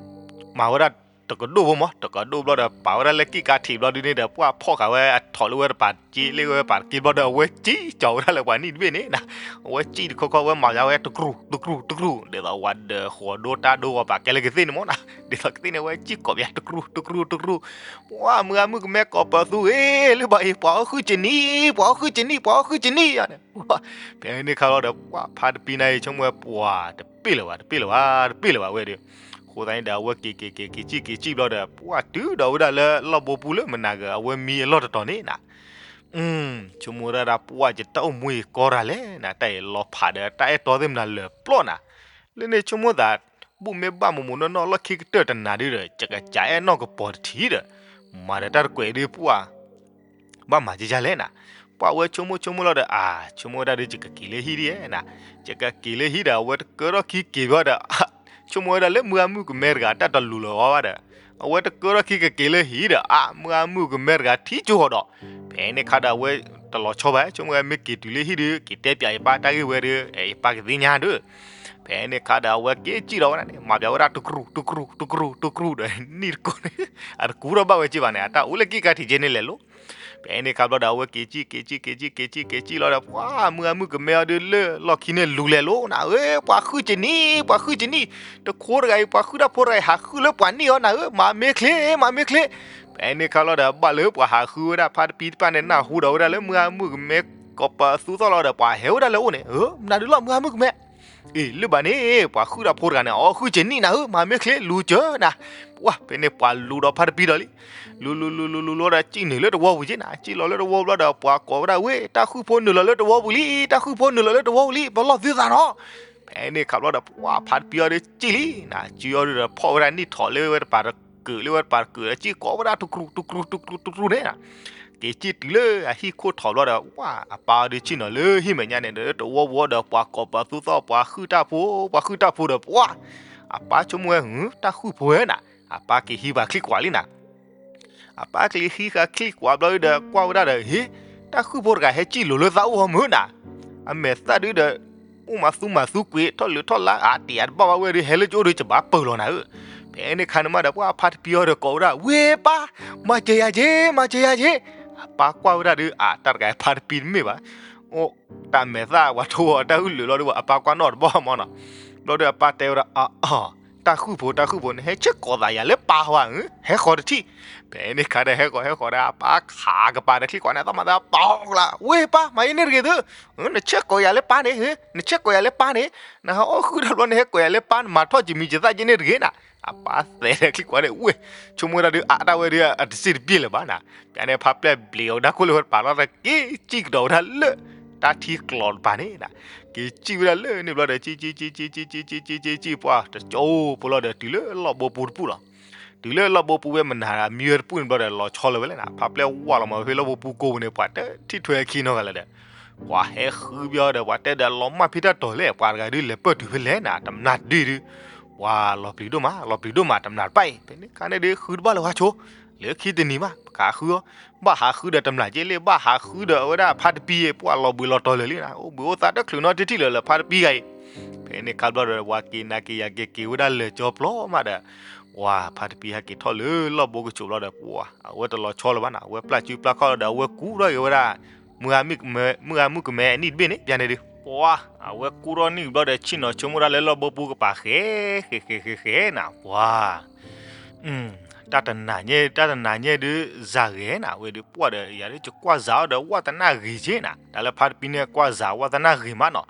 မၤဝဲဒၣ် တကဒိၣ်ဖိမး တကဒိၣ်ဘျီဒီး ပာ်ဝဲဒၣ်လၢကံၣ်ကါထံးဘျီဒုန့ၣ်ဒီး ပှၢ်ဖီၣ်ဃာ်ဝဲအထီၣ်လၢဝဲတပၤက့လၢဝဲပာ်တက့ဘျီဒီး အဝဲစံၣ်ကၠီၤဝဲဒၣ်လၢပှၤနံၣ်တဘ့ၣ်န့ၣ်နၤ, အဝဲစံၣ်တခီခီ အဝဲမၤယါဝဲတကြူၢ်တကြူၢ်တကြူၢ် ဒ်သိးဝၤဒၢးဃီၤဒိတၢ်ဒိဂီၤပာ်ကဲလၢကသ့ၣ်န့ၣ်မးနၤ, ဒ်သိးကသ့ၣ်န့ၣ် အဝဲစံၣ်ကီးပယါတကြူၢ်တကြူၢ်တကြူၢ်, ပှၢ်မုၢ်ဂၤမုၣ်ကမဲကိးပသူဂ့ၤ လၢဘၣ်အံၤ ပှၤအီၣ်ဃုာ်ကနံၣ် ပှၤအီၣ်ဃုာ်ကနံၣ် ပှၤအီၣ်ဃုာ်ကနံၣ်ယါန့ၣ်, ဖဲန့ၣ်ခါလီၤဒီး ပှၢ်ဖါတပံၤန့ၣ်အံၤ ဆိကမိၣ်ဝဲပှၤတပ့ၢ်လၢၤဘၣ် တပ့ၢ်လၢၤဘၣ် တပ့ၢ်လၢၤဘၣ်ဝဲဒီး, အဃိသတးန့ၣ်ဒီး အဝဲက့ၤက့ၤက့ၤက့ၤစံၣ်က့ၤစံၣ်ဘျီဒီး ပှၢ်တုၤဒီးဝဲဒၣ်လၢလီၢ်ဘိပူၤလၢမနၤဂၤ အဝဲမံအလီၢ်တတီၤန့ၣ်နၤ ဆိကမိၣ်ဝဲဒၣ် ပှၢ်ယတၢ်အိၣ်မူအံၤကီရၤလဲၣ်နၤ, တၢ်အံၤလီၤဖးဒီးတၢ်အဲၣ်တီသ့ၣ်မနၤလၢာ်ပျီနၤ, လၢန့ၣ်ဆိကမိၣ်သး ဘူၣ်မ့ၢ်ဘၣ်မိၢ်မိၢ်နီၢ်နီၢ်လီၢ်ခံကတၢၢ်တနၤဒုဒီး ယကစးအဲၣ်နီၢ်ကပီၤတထံၣ်ဒီး, မၤဒီးတၢ်တကွဲးဒုပှၢ် ဘၣ်မၤကယၤလဲၣ်နၤ, ပှၢ်ဝဲဆိကမိၣ်ဆိကမိၣ်လီၤဒီး အါ ဆိကမိၣ်ဝဲဒၣ်ဒီး ယကက့ၤလၢဟံၣ်ဒ်နၤ, ယကက့ၤလၢဟံၣ်ဒီး အဝဲတကၢထီၣ်ခံက့ၤဘၣ်ဒီး ဆိကမိၣ်ဝဲဒၣ်လၢမုၢ်ဂၤမုၣ်ကမဲတဂၤတၢ်တလူၤလီၤဝဲဘၣ်ဒီး, အဝဲတကၢထီၣ်ခံက့ၤလၢဟံၣ်ဒီး အါ မုၢ်ဂၤမုၣ်ကမဲတဂၤထံၣ်ကၠိဃီဒီး, ဖဲန့ၣ်ခါဒီးအဝဲတလီၤဆီဘၣ် ဆိကမိၣ်ဝဲမ့ၢ်က့ၤတုၤလၢဟံၣ်ဒီး က့ၤတဲပၠးယပၢ်တၢ်ဂ့ၢ်ဝဲဒီး ယပၢ်ကသ့ၣ်ညါဒီး ဖဲန့ၣ်ခါဒီးအဝဲက့ၤစံၣ်လီၤဝဲဒၣ်န့ၣ် မၤပၠးဝဲဒၣ်တကြူၢ်တကြူၢ်တကြူၢ်တကြူၢ်ဒီး နံၣ်တကိးန့ၣ် အတကူထီၣ်ဘၣ်ဝဲက့ဘၣ်န့ၣ် အတၢ်အိၣ်လၢကံၣ်ကါထံးက့န့ၣ်လဲၤလိၤ, ဖဲန့ၣ်ခါဘျီဒီး အဝဲက့ၤစံၣ်က့ၤစံၣ်က့ၤစံၣ်က့ၤစံၣ်က့ၤစံၣ်လီၤဒီး ပှၢ်မုၢ်ဂၤမုၣ်ကမဲအီၤဒုးလၢလီၢ်ခံန့ၣ်လူၤလဲၤလိၤနၤဧၢ, ပှၤဃုာ်ကနံၣ် ပှၤဃုာ်ကနံၣ်, တခိတဂၤအံၤ ပှၤဃုာ်တၢ်ဖိတဂၤအံၤ ဟးဃုာ်လၢပှၤနံၣ်အီၤနၤဧၢ, မၤမ့ၢ်ချ့ မၤမ့ၢ်ချ့, ဖဲန့ၣ်ခါလီၤဒီး ဘၣ်လၢပှၤဟးဃုာ်ဝဲဒၣ်ဖါတပံၤတဖၣ်န့ၣ် နၢ်ဟူဒီးဝဲဒၣ်လၢမုၢ်ဂၤမုၣ်ကမဲကိးပသူသီၣ်လီၤဒီး ပှၤဟဲဝဲဒၣ်လၢအအိၣ်န့ၣ် ဧၢ မနုၤဒုးလီၤ မုၢ်ဂၤမုၣ်ကမဲ အ့ၣ် လၢဘၣ်န့ၣ် ပှၤဃုာ်တၢ်ဖိတဂၤန့ၣ် အီၣ်ဃုာ်ကနံၣ်နၤဧၢ, မၤမ့ၢ်ချ့ လူၤစၢၤနၤ, ပှၢ် ဖဲန့ၣ်ပှၤလူၤဒီးဖါတပံၤဒီးလံ, လူၤလူၤလူၤလူၤလူၤလီၤဒီး စံၣ်နုာ်လၢတဝီပူၤက့နၤ, စံၣ်လီၤလၢတဝီဘျီဒီး ပှၤကိးဝဲဒၣ်ဝဲ တၢ်ဃုာ်ဖိနုာ်လီၤလၢတဝီပူၤလံ, တၢ်ဃုာ်ဖိနုာ်လီၤလၢတဝီပူၤလံ, ပလီၢ်သုသးနီၤ, ဖဲန့ၣ်ခါဘျီဒီး ပှၢ်ဖါတပံၤအီၤဒီးစံၣ်လံနၤ, စံၣ်အီၤဒုးဒီးဖီၣ်ဝဲဒၣ်နံၣ်ထီၣ်လၢဝဲတပၤတကုာ်လၢဝဲတပၤတကုာ်ဒီး စံၣ်ကိးဝဲဒၣ်တကြူၢ်တကြူၢ်တကြူၢ်တကြူၢ်န့ၣ်နၤ က့ၤစံၣ်တုၤလၢအဟံၣ်ခိၣ်ထီၣ်ဘျီဒီး ပှၢ်အပၢ်အီၤဒုးစံၣ်နီၤလၢဟံၣ်မဲာ်ညါန့ၣ်ဒီး တဝီပူၤဒီး ပှၤကိးပသူသီၣ် ပှၤဃုာ်တၢ်ဖိ ပှၤဃုာ်တၢ်ဖိဒီး ပှၢ် အပၢ်ဆိကမိၣ်ဝဲ တၢ်ဃုာ်ဖိဝဲနၤ, အပၢ်က့ၤဟံးဃာ်ချံကွၢ်လံနၤ အပၢ်က့ၤဟံးဃာ်ချံကွၢ်ဘျီဒီး ကွၢ်ဝဲဒၣ်ဒီး ဟ့ၣ် တၢ်ဃုာ်ဖိတဂၤဟဲစံၣ်လိၤလၢသးအိၣ်ဟီမုၢ်နၤ, အမဲာ်သၣ်ဒုဒီး အိၣ်မၤသူမၤသူကွံာ် ထီၣ်လုးထီၣ်လါ အါတံၢ်အါတဘၣ်ဘၣ်ဝဲဒီး ဟဲလၢကၠိဒီး ကဘၣ်ပၢၢ်လီၤနၤဧၢ, ဖဲန့ၣ်ခါန့ၣ်မးဒီး ပှၢ်ဖါတပံၤအီၤဒီးကိးဝဲဒၣ် ဝ့ၢ်ပၢ် မၤစၢၤယၤက့ၤ မၤစၢၤယၤက့ၤ, အပၢ်ကွၢ်ဝဲဒၣ်ဒီး အတၢ်တဂၤဖါတပံၤတမ့ၢ်ဘၣ် အိၣ်တၢ်မဲာ်သၣ်ဝဲထိၣ်အီၤတၢ်အုၣ်လုးလီၤဒီး အပၢ်ကွၢ်နီၣ်တဘီမးနီၤ, ဘျီဒီးအပၢ်တဲဝဲဒၣ် တၢ်ဃုာ်ဖိ တၢ်ဃုာ်ဖိန့ၣ် ဟဲဆ့ၣ်ကိးသးယၤလၢပၢ်ဝဲဧၢ, ဟဲဃီၤတထံၣ်, ဖဲန့ၣ်ခါဒီးဟဲဃီၤဟဲဃီၤဒီး အပၢ်ခးကပၤဒီးချံကွၢ်န့ၣ် သးမၤသးပၢ်အီၤကလး ဝ့ၢ်ပၢ် မၤယဲန့ၣ်တဂ့ၤသု, နဆ့ၣ်ကိးယၤလၢပၢ်န့ၣ်, နဆ့ၣ်ကိးယၤလၢပၢ်န့ၣ်, နဟးအီၣ်ဃုာ်တၢ်ဘျီန့ၣ် ဟဲကိးယၤလၢပၢ် နမၤထီၣ်စံးမံၤစံးသၣ်ယဲန့ၣ်တဂ့ၤနၤ, အပၢ်သဲးဒီးချံကွၢ်န့ၣ် ဝ့ၢ် ဆိကမိၣ်ဝဲဒၣ်ဒီး အတၢ်ဝဲဒီး အတစံၣ်တပျ့ၢ်လၢၤဘၣ်နၤ, ပျးန့ၣ်ဖါပျဲၢ်ဘျံးအီၤဒၣ်ခိၣ်လၢဝဲတပၤလီၤဒီး က့ၤစံၣ်ကဒီးဝဲဒၣ်လၢ တၢ်ထံကျိၤတပၤန့ၣ်နၤ, က့ၤစံၣ်ဝဲဒၣ်လၢန့ၣ်ဘျီဒီး စံၣ်စံၣ်စံၣ်စံၣ်စံၣ်စံၣ်စံၣ်စံၣ်စံၣ်စံၣ် ပှၢ်တကၠိဖိလီၤဒီး တုၤလၢလီၢ်ဘိပူၤတပူၤလီၤ, တုၤလၢလီၢ်ဘိပူၤဝဲမနၤ မံဝဲတပူၤန့ၣ်ဘျီဒီး လီၤဆီလၢၤဝဲလဲၣ်နၤ, ဖါပျဲၢ်ဝၢ်လီၤမးဝဲဖဲလီၢ်ဘိပူၤကိးပူၤန့ၣ် ပှၤတထံၣ်ထွဲအခံနီတဂၤလၢၤဒီး ပှၤဟဲဃုဘျီဒီး ပှၤတဲဒီးလီၤမၢ်ဖံတၢ်တီၤလဲၣ်, ပှၤတဂၤဒုးလဲၤပၢၢ်တုၤဖဲလဲၣ်နၤ, တမျၢ်တဒုဒုး, ပှၤလီၤပျံၤဒိၣ်မး လီၤပျံၤဒိၣ်မး တမျၢ်တဖၣ်အံၤ, ဖဲန့ၣ်ခါန့ၣ်ဒုး ဃုတဘၣ်လၢၤဝဲဆိ, လၢခံတနံၤမး ပကဟးဃုအီၤ, ဘၣ်ဟးဃုဒီးတမျၢ်က့လံ, ဘၣ်ဟးဃုဒီးအဝဲဒၣ်ဖါတပံၤအံၤ ပှၤလီၤဘှံးလီၤတီၤလၢာ်လံနၤ, အိၣ်ဘှံးအိၣ်သါတချုးနီတထံၣ်လၢၤလၢဖါတပံၤဂၤအံၤ, ဖဲန့ၣ်ခါဘျီဒီး ပှၤက့ၤနၤက့ၤယၤက့ၤက့ၤဝဲဒၣ်လၢာ်ကၠီပျီမးဒီး ပှၤဖါတပံၤဟဲက့ၤထီၣ်လၢလီၢ်ဘိကဆူးဘျီဒီး ပှၤအဝဲတလီၤဆီလၢၤဘၣ်နၤ, အဝဲပျၢ်စုပျၢ်ခီၣ်လီၤဒီး အဝဲကူထီၣ်က့ၤဝဲဒၣ် မုၢ်ဂၤမုၣ်ကမဲအနံၣ်တဘ့ၣ်န့ၣ် ပျၢန့ၣ်ဒုး, ပှၤအဝဲကူထီၣ်နံၣ်ဘျီဒီး ဆ့ၣ်နီၤဆိကမိၣ်ဒၣ်လၢလီၢ်ဘိပူၤကပၤဃဲ ဃဲဃဲဃဲဃဲနၤ, ပှၤ တၢ်တနၤညဲ တၢ်တနၤညဲဒုး စၤဂ့ၤနၤ, အဝဲဒုးပှၢ်ဒီး ယၤဒုးကကွၢ်စၤအီၤဒီး ဝၣ်တနၢ်ဂ့ၤက့နၤ, တၢ်လၢဖါတပံၤန့ၣ် ကွၢ်စၤဝၣ်တနၢ်ဂ့ၤမးနီၤ,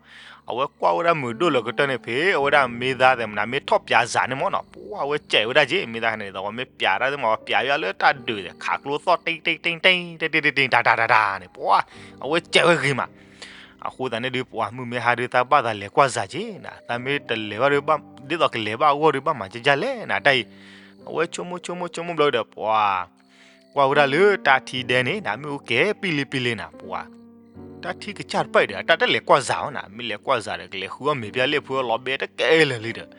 အဝဲကွၢ်ဝဲဒၣ်မုာ်ဒိၣ်လၢကတၢၢ်န့ၣ် ဖဲအဝဲဒၣ်မ့ၢ်သးသဲးမနုၤ မ့ၢ်ထီၣ်ပျးစၤန့ၣ်မးနီၤ, ပှၤအဝဲစဲးဝဲဒၣ်က့ မ့ၢ်သးန့ၣ် သးဝဲမ့ၢ်ပျးတၢ်သ့ၣ်မး ပျးယွၤလၢတၢ်ဒုးသဲး ခးကျိသီၣ် တ့ၢ်တ့ၢ်တ့ၢ်တ့ၢ် တ့ၢ်တ့ၢ်တ့ၢ်တ့ၢ် တၢ်တၢ်တၢ်တၢ်န့ၣ် ပှၤအဝဲစဲးဝဲဂ့ၤမး အဃိသတးန့ၣ်ဒုး ပှၤမုၢ်မ့ၢ်ဟါဒုး သးဘၣ်သးလဲၤကွၢ်စၤက့နၤ, သးမ့ၢ်တလဲၤဘၣ်ဒုး ဒ်သိးကလဲၤဘၣ်အဂီၢ်ဒုး ဘၣ်မၤကကၢ်လဲၣ်နၤ တၢ်အံၤ, အဝဲဆိကမိၣ်ဆိကမိၣ်ဆိကမိၣ်ဘျီဒီး ပှၤကွၢ်ဝဲဒၣ်လၢတၢ်ထံဒဲန့ၣ်နၤ မ့ၣ်အူကဲပံလံပံလံနၤ ပှၤ တၢ်ထံကစၢ်တပၢၢ်ဒီး အတၢ်တလဲၤကွၢ်စၤအီၤနၤ, မ့ၢ်လဲၤကွၢ်စၤဒီး ကလဲၤဃုအီၣ်မ့ၤပျၢ်လ့ၣ်ဖိလီၤဘဲတကဲလၢာ်လံဒီး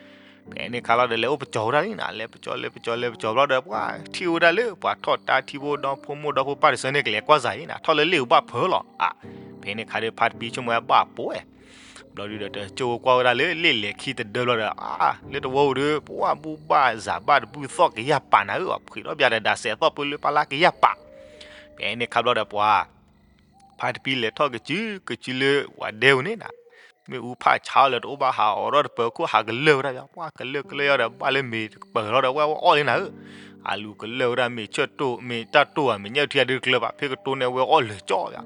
ဖဲန့ၣ်ခါလီၤဒီး လဲၤအိၣ်ပကၠီၤဝဲဒၣ်လံနၤ, လဲၤပကၠီၤ လဲၤပကၠီၤ လဲၤပကၠီၤဘျီဒီး ပှၤထံၣ်ဝဲဒၣ်လၢ ပှၤထီၣ်တၢ်ထံဖိဒီဖိမိၢ်ဒီဖိပၢ်တဆၢန့ၣ် ကလဲၤကွၢ်စၤအံၤနၤ, ထီၣ်လၢလ့ၣ်အူဘၣ်ဖၢလီၤ, အ ဖဲန့ၣ်ခါဒီး ဖါတပံဆိကမိၣ်ဝဲဘၣ်ပှဲၤ ဘျီဒုဒီးတကၠိဝဲကွၢ်ဝဲဒၣ်လၢလ့ၣ်လဲၤခံတဒၢဘျီဒီး အါ လၢတဝီပူၤဒီး ပှၢ်ဘူၣ်ဘၣ်စၢ်ဘၣ်တဘူၣ်သီၣ်ကယၢ်ပာ်နၤဧၢ, ဖှံးထီၣ်ပၠးဒီးဒၣ်စဲးသီၣ်ပၢလၢပၢ်လၢကယၢ်ပာ်. ဖဲန့ၣ်ခါဘျီဒီးပှၤ ဖါတပံလဲၤထီၣ်ကစုကစုလၢပှၤဒဲပူၤန့ၣ်နၤ, မ့ၣ်အူဖးဆါအီၤလၢတအိၣ်ဘၣ် ဟးအိးထီၣ်တပၢၤခိၣ် ဟးကလၢာ်ဝဲဒၣ်, ပှၢ်ကလၢာ်ကလၢာ်ယီၤဒီး ဘၣ်လၢမ့ၤတကပၤလီၤဒီး ဝဲဝဲအီၣ်လံနၤဧၢ. အလူၤကလၢာ်ဝဲဒၣ် မ့ၤဆၢၣ်တိၢ် မ့ၤတၢ်တိၢ်ဧါ မ့ၤညၣ်ထံဧါဒုးတကျၢၤဘၣ် ဖဲကတိၤန့ၣ် ဝဲအီၣ်လၢာ်ကၠီယီၤ.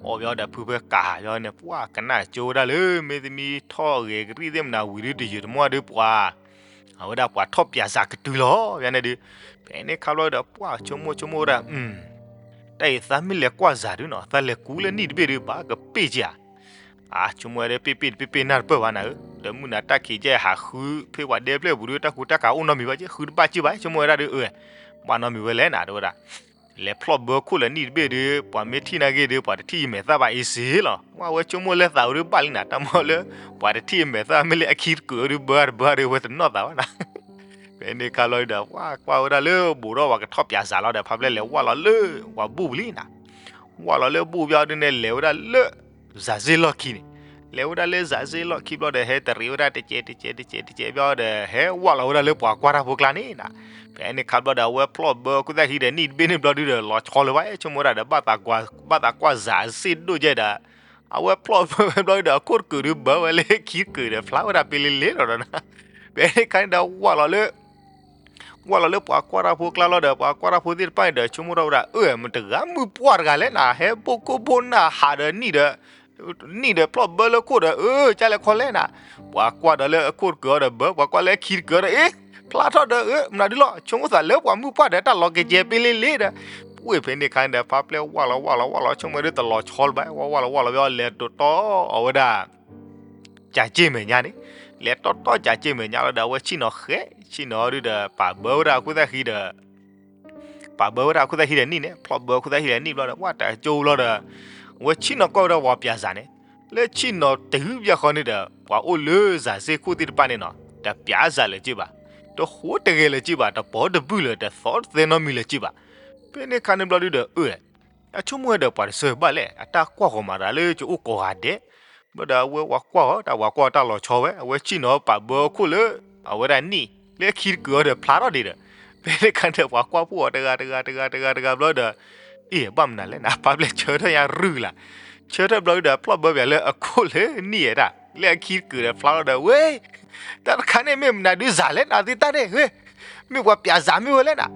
အီၣ်ဘၣ်ဒီးဖုဖဲကၤယီၤန့ၣ် ပှၢ်ကနၣ်ကၠိဝဲဒၣ်လၢ မ့တမ့ၢ်ထီၣ်ဂဲၤကရံၣ်သ့ၣ်မနၤဝံၤဒုး တယုာ်တမီၢ်ဒုးပှၤ အဝဲဒၣ်ပှၤထီၣ်ပၠးစးကတုၤလီၤ ယၤန့ၣ်ဒုး. ဖဲန့ၣ်ခါဘျီဒီး ပှၢ်ဆိကမိၣ်ဆိကမိၣ်ဝဲဒၣ် တၢ်အံၤသးမ့ၢ်လဲၤကွၢ်စးဒုးနီၤ သးလဲၤကူလၢနံၣ်တဘ့ၣ်ဒုး ဘၣ်ကပ့ၢ်က့ၤဧါ. အါ ဆိကမိၣ်ဝဲဒၣ် ပ့ၢ်ပ့ၢ်တပ့ၢ်ပ့ၢ်နၢ်တပၢၢ်ဘၣ်နၤဧၢ, ဒီးမုၢ်နၤတၢ်ခံးကဲဟးဃုဖဲပှၤဒဲဖျၢၣ်ပူၤဒုး တၢ်ကူတၢ်ကၤအိၣ်နီတမံၤဘၣ်က့ ဃုတဘၣ်က့ဘၣ် ဆိကမိၣ်ဝဲဒၣ်ဒုး အၢ ဘၣ်နီတမံၤဝဲလဲၣ်နၤ တဲဝဲဒၣ်. လဲၤဖျီၣ်ဘၢခိၣ်လၢနံၣ်တဘ့ၣ်ဒုး ပှၤမ့ၢ်ထံၣ်နာ်က့ဒုး ပှၤတထံၣ်ယမဲာ်သၣ်ဘၣ်အ့စ့လီၤ. ဝဲအဝဲဆိကမိၣ်လၢသးဝဲဒုးဘၣ်လံနၤ တၢ်မီလၢ ပှၤတထံၣ်ယမဲာ်သၣ် မ့ၢ်လၢအခံတကုာ်ဝဲဒုး ဘၢတဘၢဒုး ဝဲတနီၣ်သးဘၣ်နၤ. ဖဲန့ၣ်ခါလီၤဒုးဒီး ပှၢ်ကွၢ်ဝဲဒၣ်လၢဘူးဒီးပှၤကထီၣ်ပၠးစးလီၤဒီး ဖါပျဲၢ်လဲၤဝၢ်လီၤလၢ ပှၤဘူၣ်ပူၤလံနၤ. ဝၢ်လီၤလၢဘူၣ်ဘျီဒုးန့ၣ် လဲၤဝဲဒၣ်လၢ စးစ့လီၢ်ခံန့ၣ်, လဲၤဝဲဒၣ်လၢစးစ့လီၢ်ခံဘျီဒီး ဟဲတရံးဝဲဒၣ်တကဲးတကဲးတကဲးတကဲးဘျီဒီး ဟဲဝၢ်လီၤဝဲဒၣ်လၢပှၤကွၢ်တၢ်ဖိကျါန့ၣ်နၤ. ဖဲန့ၣ်ခါဘျီဒီး အဝဲဖျီၣ်ဘၢခိၣ်သၣ်ခံဒီးနံၣ်တဘ့ၣ်န့ၣ်ဘျီဒုးဒီး လီၤဆီလၢၤဘၣ် ဆိကမိၣ်ဝဲဒၣ်ဒီး ဘၣ်သးကွၢ်စးစ့ဒိၣ်ကဲဒီး အဝဲဖျီၣ်ဘၢဝဲဘျီဒီး အခိၣ်တကုာ်ဒုးဘၢဝဲလၢခံတကုာ်ဒီး ဖျါဝဲဒၣ်ပ့လ့လ့လီၤဒီးနၤ. ဖဲန့ၣ်ခါန့ၣ်ဒီး ဝၢ်လီၤလၢ ဝၢ်လီၤလၢပှၤကွၢ်တၢ်ဖိကျါလီၤဒီး ပှၤကွၢ်တၢ်ဖိသ့ၣ်တဖၣ်န့ၣ်ဒီး ဆိကမိၣ်ထီၣ်ဝဲဒၣ် အၢ မတဂၤမုၢ်ပှၢ်တဂၤလဲၣ်နၤ ဟဲဘိၣ်ခိၣ်ဘိၣ်နၢ်ဟးဒီးနံၣ်ဒီး နံၣ်ဒီးဖျီၣ်ဘၢလၢခိၣ်ဒီး အၢ ကၢ်လဲၤခီလဲၣ်နၤ. ပှၤကွၢ်ဒီးလၢအခိၣ်တကုာ်အီၤဒီးဘၢ ပှၤကွၢ်လၢအခံတကုာ်အီၤဒီး အ့ ဖျါထီၣ်ဒီး အၢ မနုၤဒုးလီၤ ဆိကမိၣ်သးလၢပှၤမုၢ်ပှၢ်ဒီးတၢ်လီၤကယဲၢ်ပ့လ့လ့ဒီး ပှ့ၢ်ဖဲန့ၣ်ခါန့ၣ်ဒီး ဖါပျဲၢ်ဝၢ်လီၤဝၢ်လီၤဝၢ်လီၤ ဆိကမိၣ်ဒုးတလီၤဆီလၢၤဘၣ် ဝၢ်ဝၢ်လီၤဝၢ်လီၤဘၣ် လဲၤတတီၢ်အီၤဝဲဒၣ် ကးက့ၢ်မဲာ်ညါန့ၣ်, လဲၤတီၢ်တီၢ်ကးက့ၢ်မဲာ်ညါလီၤဒီး အဝဲဆ့ၣ်နီၤဃဲး ဆ့ၣ်နီၤဒုးဒီး ပာ်ဘၢဝဲဒၣ်အခိၣ်သၣ်ခံဒီး ပာ်ဘၢဝဲဒၣ်အခိၣ်သၣ်ခံဒီးနံၣ်န့ၣ် ဖျီၣ်ဘၢအခိၣ်သၣ်ခံဒီးနံၣ်ဘျီဒီး ဝၢ်တကၠိဘျီဒီး အဝဲဆ့ၣ်နီၤကွၢ်ဝဲဒၣ်ပှၤပၠးစးန့ၣ်, လၢဆ့ၣ်နီၤတုၤဘၣ်ဃီန့ၣ်ဒီး ပှၤအိၣ်လၢစးစ့ခိၣ်သ့ၣ်တဖၣ်န့ၣ်နီၤ တပၠးစးလၢၤက့ဘၣ်, တဃိတဂဲၤလၢၤက့ဘၣ်, တပိာ်တဘုၣ်လၢၤ တသီတသဲနီတမံၤလၢၤက့ဘၣ်. ဖဲန့ၣ်ခါန့ၣ်ဘျီဒုးဒီး အၢ အဆိကမိၣ်ဝဲဒီးပှၤတဆၢဘၣ်လဲၣ် အတၢ်ကွၢ်ဃီၤမၤတၢ်လၢကအိၣ်ကိးဂၤဒဲး, ဘျီဒီးအဝဲပှၤကွၢ်ဃီၤ တၢ်ပှၤကွၢ်တၢ်လီၤဆီဝဲ အဝဲဆ့ၣ်နီၤပာ်ဘၢအခိၣ်လၢ အဝဲဒၣ်နံၣ် လၢအခံတကုာ်အီၤဒီးဖျါထီၣ်ဒံးဒီး, ဖဲန့ၣ်ခါန့ၣ်ဒီးပှၤကွၢ်ဖှိၣ်အီၤတဂၤတဂၤတဂၤတဂၤတဂၤဘျီဒီး, အ့ ဘၣ်မနုၤလဲၣ်နၤ ဖါပျဲၢ်ဆၢထၢၣ်ညါရုၢ်လၢ်, ဆၢထၢၣ်ဘျီဒုးဒီးဖျီၣ်ဘၢပၠးလၢအခိၣ်လၢနံၣ်အဲၣ်တၢ် လၢအခံတကုာ်ဒီးဖျါထီၣ်ဒီး ဝဲ တၢ်တခါန့ၣ်မ့ၢ်မနုၤဒုးစးလဲၣ်နၤသ့ၣ်တၢ်န့ၣ် မ့ၢ်ပှၤပၠးစးမ့ၢ်ဝဲလဲၣ်နၤ,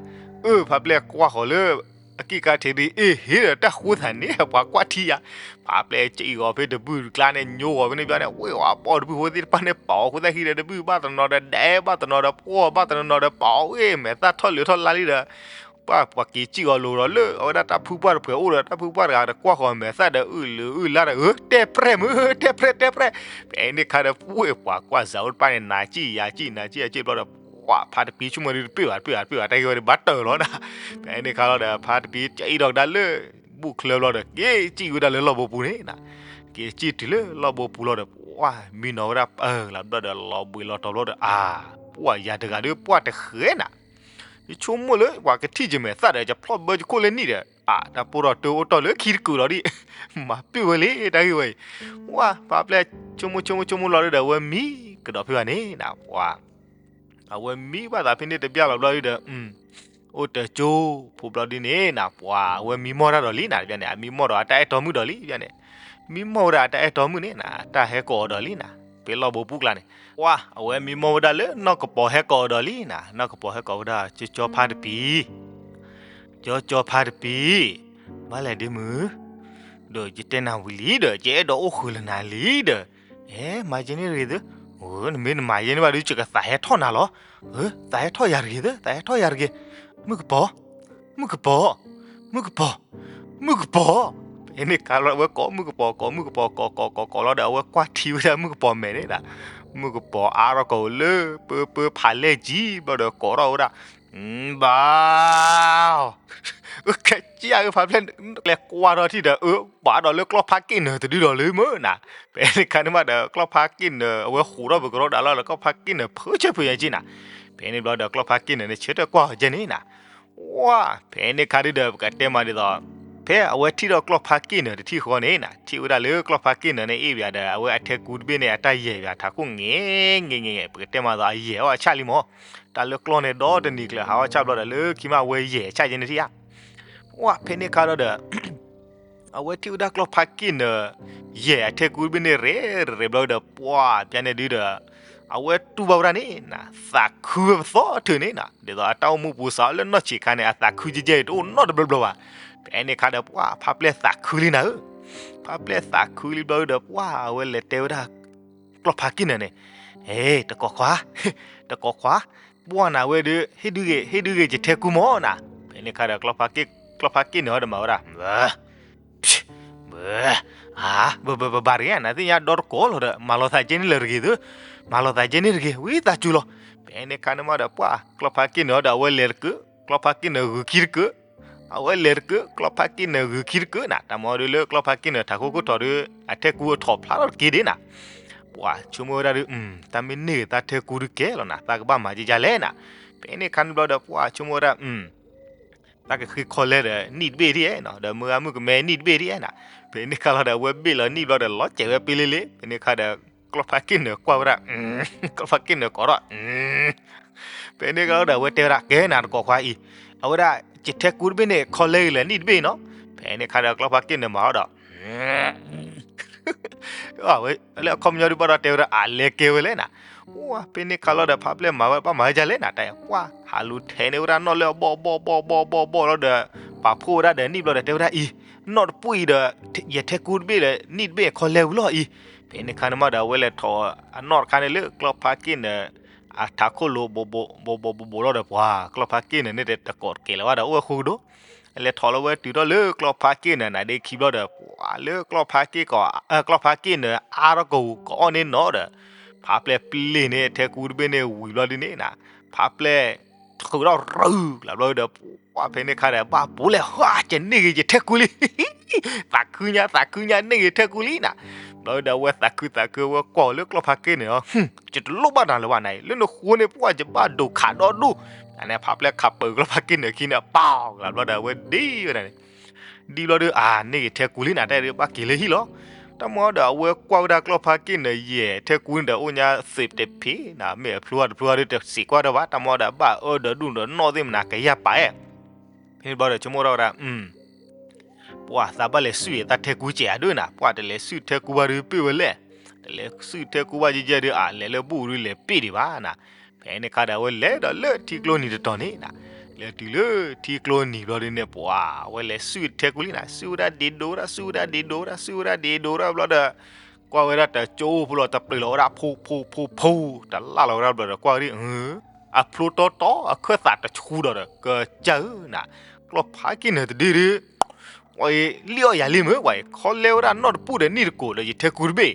အၢ ဖါပျဲၢ်ကွၢ်ဃီၤလၢ အကံၢ်ကါထံးဒုး အ့ ဟ့ဒီးတၢ်ဃိသးန့ၣ် ပှၤကွၢ်ထံယၤ, ဖါပျဲၢ်စံၣ်ဂီၤဖဲတဘုၣ်တကျါန့ၣ် ညိကွံာ်ဖဲန့ၣ်ဘျီန့ၣ် ဝ့ၢ်ဝဲပိာ်တဘုၣ်ဖိသ့ၣ်တဖၣ်န့ၣ် ပာ်အီၤခိၣ်သၣ်ခံဒီးတဘုၣ်ဘၣ်တနီၤဒီး ဒဲးဘၣ်တနီၤဒီး ပှီၢ်ဘၣ်တနီၤနီၤဒီး ပာ်အီၤဝ့ၢ် မဲာ်သၣ်ထီၣ်လၢာ်ထီၣ်လါလံဒီး ပှၤ ပှၤက့ၤစံၣ်ဂီၤလိၤဒီးလၢ အဝဲဒၣ်တၢ်ဖုပှၢ်တဖုအအိၣ်ဒီး တၢ်ဖုပှၢ်တဂၤဒီးကွၢ်ဃီၤမဲာ်သၣ်ဒီးအုၣ်လၢာ်အုၣ်လါဒီး အၢ တဲၢ်ဖြဲၣ်မုၢ် တဲၢ်ဖြဲၣ်တဲၢ်ဖြဲၣ်, ဖဲန့ၣ်ခါဒီး ပှ့ၢ်ပှၤကွၢ်စးအိၣ်တဖၣ်န့ၣ် နၤစံၣ်ယၤစံၣ် နၤစံၣ်ယၤစံၣ်ဘျီဒီး ပှၤဖါတပံဆိကမိၣ်ဒုးတပ့ၢ်ဘၣ်တပ့ၢ်ဘၣ်တပ့ၢ်ဘၣ် တၢ်ဂ့ၢ်ဝဲဒၣ်ဘၣ်တၢၢ်လီၤနၤ, ဖဲန့ၣ်ခါလီၤဒီး ဖါတပံကအံၣ်ထီၣ်ကဒါလၢ ဘူၣ်ချၢဘျီဒီး က့ၤစံၣ်ဝဲဒၣ်လၢလီၢ်ဘိပူၤန့ၣ်နၤ, က့ၤစံၣ်တုၤလၢလီၢ်ဘိပူၤလီၤဒီး ပှၢ်မံနီၤဝဲဒၣ်ပၢၢ်လၢဘျီဒီး လီၤဘှံးလီၤတီၤဘျီဒီး အါ ပှၢ်ယၤတဂၤဒီး ပှၢ်တဃဲနၤ ယဆိကမိၣ်လၢပှၤကထံၣ်ယမဲာ်သၣ်ဒီး ယဖျီၣ်ဘၢယခိၣ်လၢနံၣ်ဒီး အါ တၢ်ပိၢ်ထီၣ်တၢ်အိၣ်တီၢ်လၢခံတကုာ်လီၤဒံး, မၤပ့ၢ်ဝဲလံတၢ်ဂ့ၢ်ဝဲအံၤ, ဝါ ဖါပျဲၢ်ဆိကမိၣ်ဆိကမိၣ်ဆိကမိၣ်လီၤဒီး အဝဲမံကဒီးဖဲဘၣ်န့ၣ်နၤ ပှၤ အဝဲမံဘၣ်သးဖဲန့ၣ်တဘျီလီၤဘျီဒုးဒီး အိၣ်တကၠိဖိဘျီဒုးန့ၣ်နၤ ပှၤအဝဲမံမီၢ်တၢ်ဒီးလံနၤ တဘျီန့ၣ် အမံမီၢ်ဒီးအတၢ်အဲၣ်တီမုၣ်ဒီးလံ တဘျီန့ၣ်, မံမီၢ်ဝဲဒၣ်အတၢ်အဲၣ်တီမုၣ်န့ၣ်နၤ တၢ်ဟဲကိးအီၤဒီးလံနၤ ဖဲလီၢ်ဘိပူၤကျါန့ၣ်, ပှၤအဝဲမံမီၢ်ဝဲဒၣ်လၢနီၢ်ကပီၤဟဲကိးအီၤဒီးလံနၤ နီၢ်ကပီၤဟဲကိးဝဲဒၣ် ကၠီကၠီဖါတပံၤ ကၠီကၠီဖါတပံၤ, ဘၣ်လဲၣ်ဒ့မုၣ်, ဒီးယတဲနၤဝံၤလံဒီး ယအဲၣ်ဒိးအိၣ်ဃုာ်လၢနၤလံဒီး, အဲ မၤယဲန့ၣ်တဂ့ၤသၢ, နမ့ၢ်နမၤယဲန့ၣ်ဘၣ်ဒီး ယကသးဟဲထီၣ်နၤလီၤ, သးဟဲထီၣ်ယၤတဂ့ၤသၢ, သးဟဲထီၣ်ယၤတဂ့ၤ, မုၣ်ကပီၤ, မုၣ်ကပီၤ, မုၣ်ကပီၤ, ဖဲန့ၣ်ခါလီၤ အဝဲကိးမုၣ်ကပီၤ ကိးမုၣ်ကပီၤ ကိးကိးကိးကိးလီၤဒီး အဝဲကွၢ်ထံဝဲဒၣ်မုၣ်ကပီၤမဲာ်န့ၣ်ဒၣ်, မုၣ်ကပီၤအါထီၣ်ကီးလၢ ပၢပၢဖးလဲၢ်ကံ ဘျီဒီးကိးထီၣ်ဝဲဒၣ် ဘၣ်, ကဲကံအါဖါဖျဲၣ် လဲၤကွၢ်ထီၣ်ထံၣ်ဒီး အၢ ဘၣ်ဒီးလၢကျီၢ်ဖါက့ၣ်နၢၤတဒုဒီးလၢမုၢ်နၤ, ဖဲန့ၣ်ခါန့ၣ်မးဒီး ကျီၢ်ဖါက့ၣ်နၢၤ အဝဲဃိးထီၣ်ပကရီဒၣ်လီၤဒီး ကျီၢ်ဖါက့ၣ်နၢၤဖုဆၢဖုညါက့နၤ, ဖဲန့ၣ်ဘျီဒီး ကျီၢ်ဖါက့ၣ်နၢၤန့ၣ် ဆၢထၢၣ်ကွၢ်အီၤကဲန့ၣ်နၤ, ဝါ ဖဲန့ၣ်ခါဒုဒီး ပကတဲမးဒ်သိး ဖဲအဝဲထံၣ်ဒီးကျီၢ်ဖးက့ၣ်နၢၤတထံၣ်ဃီန့ၣ်နၤ, ထံၣ်ဝဲဒၣ်လၢကျီၢ်ဖးက့ၣ်နၢၤန့ၣ် အ့ၣ်ဝဲဒၣ်ဒီး အဝဲအထဲကူတဘ့ၣ်န့ၣ် အတၢ်ယဲၢ်ဝဲ ထးခိၣ်ငဲၤငဲၤငဲၤ, ပကတဲမးသိးအယဲၢ်အီၣ်အဆၣ်လံမး, တၢ်လၢကျီၢ်န့ၣ်ဒီတနံၤကျၢၤ ဟးအီၣ်ဆၣ်ဘျီဒီး လၢခံမးအဝဲယဲၢ်အဆၣ်ကဲန့ၣ်ထံၣ်ဧါ. ပှၢ်ဖဲန့ၣ်ခါဒီး အဝဲထံၣ်ဝဲဒၣ်ကျီၢ်ဖးက့ၣ်နၢၤ ယဲၢ်အထဲကူတဘ့ၣ်န့ၣ် ရဲၣ်ရဲၣ်ဘျီဒီး ပှၢ်ဖဲန့ၣ်ဒုဒီး အဝဲတူၢ်ဘၣ်ဝဲဒၣ်န့ၣ်နၤ, သးခုဝဲပသီထုးန့ၣ်နၤ, ဒ်သိးအတၢ်အိၣ်မူပူၤစးလၢနီၢ်ဆံးခါန့ၣ် အသးခုကဲကဲအံၤ တအိၣ်နီတဘျီဘျီဘၣ်. ဖဲန့ၣ်ခါဒီး ပှၢ်ဖးပျဲၢ်သးခုလံနၤဧၢ, ဖးပျဲၢ်သးခုလံဘျီဒီး ပှၢ်အဝဲလဲၤတဲဝဲဒၣ် ကျီၢ်ဖးက့ၣ်နၢၤန့ၣ်, ဟ့ တကိးခွါ, တကိးခွါ, ပှၢ်နၤဝဲဒီး ဟ့ၣ်ဒုးဂ့ၤ ဟ့ၣ်ဒုးဂ့ၤ ယထဲကူမးနၤ. ဖဲန့ၣ်ခါဒီး ကျီၢ်ဖးက့ၣ်နၢၤဒီးမၤဝဲဒၣ် ဘၣ်, ဘၣ်, အါ, ဘၣ်ဘၣ်ဘၣ်ဘၣ်တဂ့ၤ, နသ့ၣ်ညါဒီတကိးလီၤဒီး မၤလီၤသးကဲန့ၣ်လၢာ်တဂ့ၤသု, မၤလီၤသးကဲန့ၣ်တဂ့ၤ ဝံသးစူၤလီၤ. ဖဲန့ၣ်ခါန့ၣ်မးဒီး ပှၢ်ကျီၢ်ဖးက့ၣ်နၢၤဒီး အဝဲလဲၤတကၢး, ကျီၢ်ဖးက့ၣ်နၢၤဂုာ်ခံတကၢး, အဝဲလဲၤတကၢး ကျီၢ်ဖးက့ၣ်နၢၤဂုာ်ခံတကၢးနၤ, တၢ်မၤဒုးလၢကျီၢ်ဖးက့ၣ်နၢၤထးခိၣ်ခိၣ်ထီၣ်ဒီး အထဲကူအထီၣ်ဖျါထီၣ်တက့ၢ်ဒၣ်နၤ. ပှၢ်ဆိကမိၣ်ဝဲဒၣ်ဒီး တၢ်မ့ၢ်န့ၢ်ဂ့ၤတၢ်ထဲကူဒုးကဲလီၤနၤ, တၢ်ကဘၣ်မၤကဲကဲလဲၣ်နၤ. ဖဲန့ၣ်ခါန့ၣ်ဘျီဒီး ပှၢ်ဆိကမိၣ်ဝဲဒၣ် တၢ်ကဃ့ခီလဲဒီး နံၣ်တဘ့ၣ်ဒ်ဧါနၤ, ဒီးမုၢ်ဂၤမုၢ်ကမဲနံၣ်တဘ့ၣ်ဒ်ဧါနၤ. ဖဲန့ၣ်ခါလီၤဒီး အဝဲဘ့ၣ်လီၤနံၣ်ဘျီဒီး လီၤစဲးဝဲပ့လ့လ့, ဖဲန့ၣ်ခါဒီး ကျီၢ်ဖးက့ၣ်နၢၤကွၢ်ဝဲဒၣ်, ကျီၢ်ဖးက့ၣ်နၢၤကိးထီၣ်, ဖဲန့ၣ်ခါလီၤဒီး အဝဲတဲဝဲဒၣ် ကဲနၤတကိးခွါအံၤ, အဝဲဒၣ် ယထဲကူတဘ့ၣ်န့ၣ် ခီလဲဂ့ၤလၢနံၣ်တဘ့ၣ်နီၤ. ဖဲန့ၣ်ခါဒီး ကျီၢ်ဖးက့ၣ်နၢၤမၤထီၣ်ဒီး လၢအခီပညီဒုးဘၣ်ဒီးတဲဝဲဒၣ် အလဲၤကဲဝဲလဲၣ်နၤ. ပှၢ်ဖဲန့ၣ်ခါလီၤဒီး ဖးပျဲၢ်မၤဝဲ ဘၣ်မၤဝဲဒ်လဲၣ်နၤ, တၢ်ပှၢ် ဟးလူၤထဲးန့ၢ်ဝဲဒၣ်နီၣ်လၢအဘီၣ်ဘီၣ်ဘီၣ်ဘီၣ်ဘီၣ်လီၤဒီး ပာ်ဖှိၣ်ဝဲဒၣ်ဒီးနံၣ်ဘျီဒီး တဲဝဲဒၣ်အံၤ, နီၣ်တပှံၢ်အံၤဒီး ယထဲကူတဘ့ၣ်ဒီး နံၣ်တဘ့ၣ်ခီလဲဝံၤလီၤအံၤ. ဖဲန့ၣ်ခါန့ၣ်မးဒီး အဝဲလဲၤထီၣ်အနီၣ်တခါန့ၣ်လၢ ကျီၢ်ဖးက့ၣ်နၢၤ အထးခိၣ်လိၤ ဘိးဘိးဘိးဘိးဘိးလီၤဒီး ပှၢ်ကျီၢ်ဖးက့ၣ်နၢၤန့ၣ် တကိးတကဲလၢၤဘၣ်ဒီး အိၣ်ဝဲဃုကဒီး လဲၤထီၣ်လီၤဝဲတုၤထီၣ်လၢကျီၢ်ဖးက့ၣ်နၢၤနၤ ဒ့ခံဘျီဒီး ပှၢ်လၢကျီၢ်ဖးက့ၣ်ကီး ကျီၢ်ဖးက့ၣ်နၢၤအါထီၣ်ကဝူၤကအီၣ်န့ၢ်နီၣ်ဒီး ဖးပျဲၢ်ပျ့ၤန့ၢ်ထဲကူတဘ့ၣ်န့ၣ်ဝံၤဘျီဒ်န့ၣ်နၤ, ဖးပျဲၢ်ထုးထီၣ်ရုၢ်လၢဘျီဒီး ပှၢ်ဖဲန့ၣ်ခါဒီး ဘၣ်ပူၤလဲၣ် ဟါ ကန့ၢ်ဂ့ၤယထဲကူလံ သးခုညါ သးခုညါ န့ၢ်ဂ့ၤထဲကူလံနၤ. ဘျီဒီးအဝဲသးခုသးခု အဝဲကွၢ်လၢကျီၢ်ဖးက့ၣ်နၢၤအီၤ, ယတလိၣ်ဘၣ်နၤလၢၤဘၣ်နၤအံၤ, လၢနဃိန့ၣ် ပှၢ်ယဘၣ်ဒိၣ်ခးဒီဒူၣ်. န့ၣ် ဖးပျဲၢ်ခးပၢၤကျီၢ်ဖးက့ၣ်နၢၤခံန့ၣ် ပၢ်လၢဘျီဒီး အဝဲဒ်ဝဲဒၣ်န့ၣ် ဒ်ဘျီဒီး အါ န့ၢ်ဂ့ၤထဲကူလံနၤ တၢ်ဒုးဘၣ်က့ၤလၢဟံၣ်လီၤ. တၢ်မၤဒီး အဝဲကွၢ်ဝဲဒၣ်ကျီၢ်ဖးက့ၣ်နၢၤယဲၢ်ထဲကူန့ၣ်ဒီး အိၣ်ညါသ့ၣ်တဖ့နၤ, မ့ၢ်အဖျိတဖျိဒီး တစံးကွၢ်ဒီးဘၣ်, တၢ်မၤဒီး ဘၣ်အၢဒီးဒူၣ်ဒီးနီၣ်သ့ၣ်မနၤ ကယၢ်ပာ်အဲၣ်. ဖဲန့ၣ်ဘျီဒီး ဆိကမိၣ်ထီၣ်ဝဲဒၣ် ပှၢ်သးဘၣ်လဲၤဆူၣ်အံၤ တၢ်ထဲကူစဲးအဒိၣ်နၤ, ပှၢ်တလဲၤဆူၣ်ထဲကူဘၣ်ဒီးပ့ၢ်ဝဲလဲၣ်, တလဲၤဆူၣ်ထဲကူဘၣ်ယဲၢ်ယဲၢ်ဒီး အလဲၤလၢဘူၣ်ဒုးလဲၤပ့ၢ်ဒံးဘၣ်နၤ. ဖဲန့ၣ်ခါဒီး အဝဲလဲၤဒီးလၢထံကျိနံၤတတီၤန့ၣ်နၤ, လဲၤတုၤလၢထံကျိနံၤဘျီဒ်န့ၣ် ပှၢ် အဝဲလဲၤဆူၣ်ထဲကူလံနၤ, ဆူၣ်ဝဲဒၣ်ဒ့ဒိဝဲဒၣ် ဆူၣ်ဝဲဒၣ်ဒ့ဒိဝဲဒၣ် ဆူၣ်ဝဲဒၣ်ဒ့ဒိဝဲဒၣ်ဘျီဒီး ကွၢ်ဝဲဒၣ်တကၠိဖိလီၤ တပျ့ၤလီၤဝဲဒၣ် ဖိဖိဖိဖိ တလၢ်လီၤဝဲဒၣ်ဘျီဒီး ကွၢ်ဝဲဒၣ် အဖျိတီတီ အခၢၣ်သးတဆူဒီးဒီး ကစၢ်ဧၢနၤ, ကျီၢ်ဖးက့ၣ်နၢၤတဒုဒီး ပှၤအံၤ လံၣ်အီၣ်ယၤလံမ့ၢ် ပှၤအံၤ ခီလဲဝဲဒၣ်နီၣ်တပူၤဒီးနံၣ်တကိးဒီး ယထဲကူတဘ့ၣ်,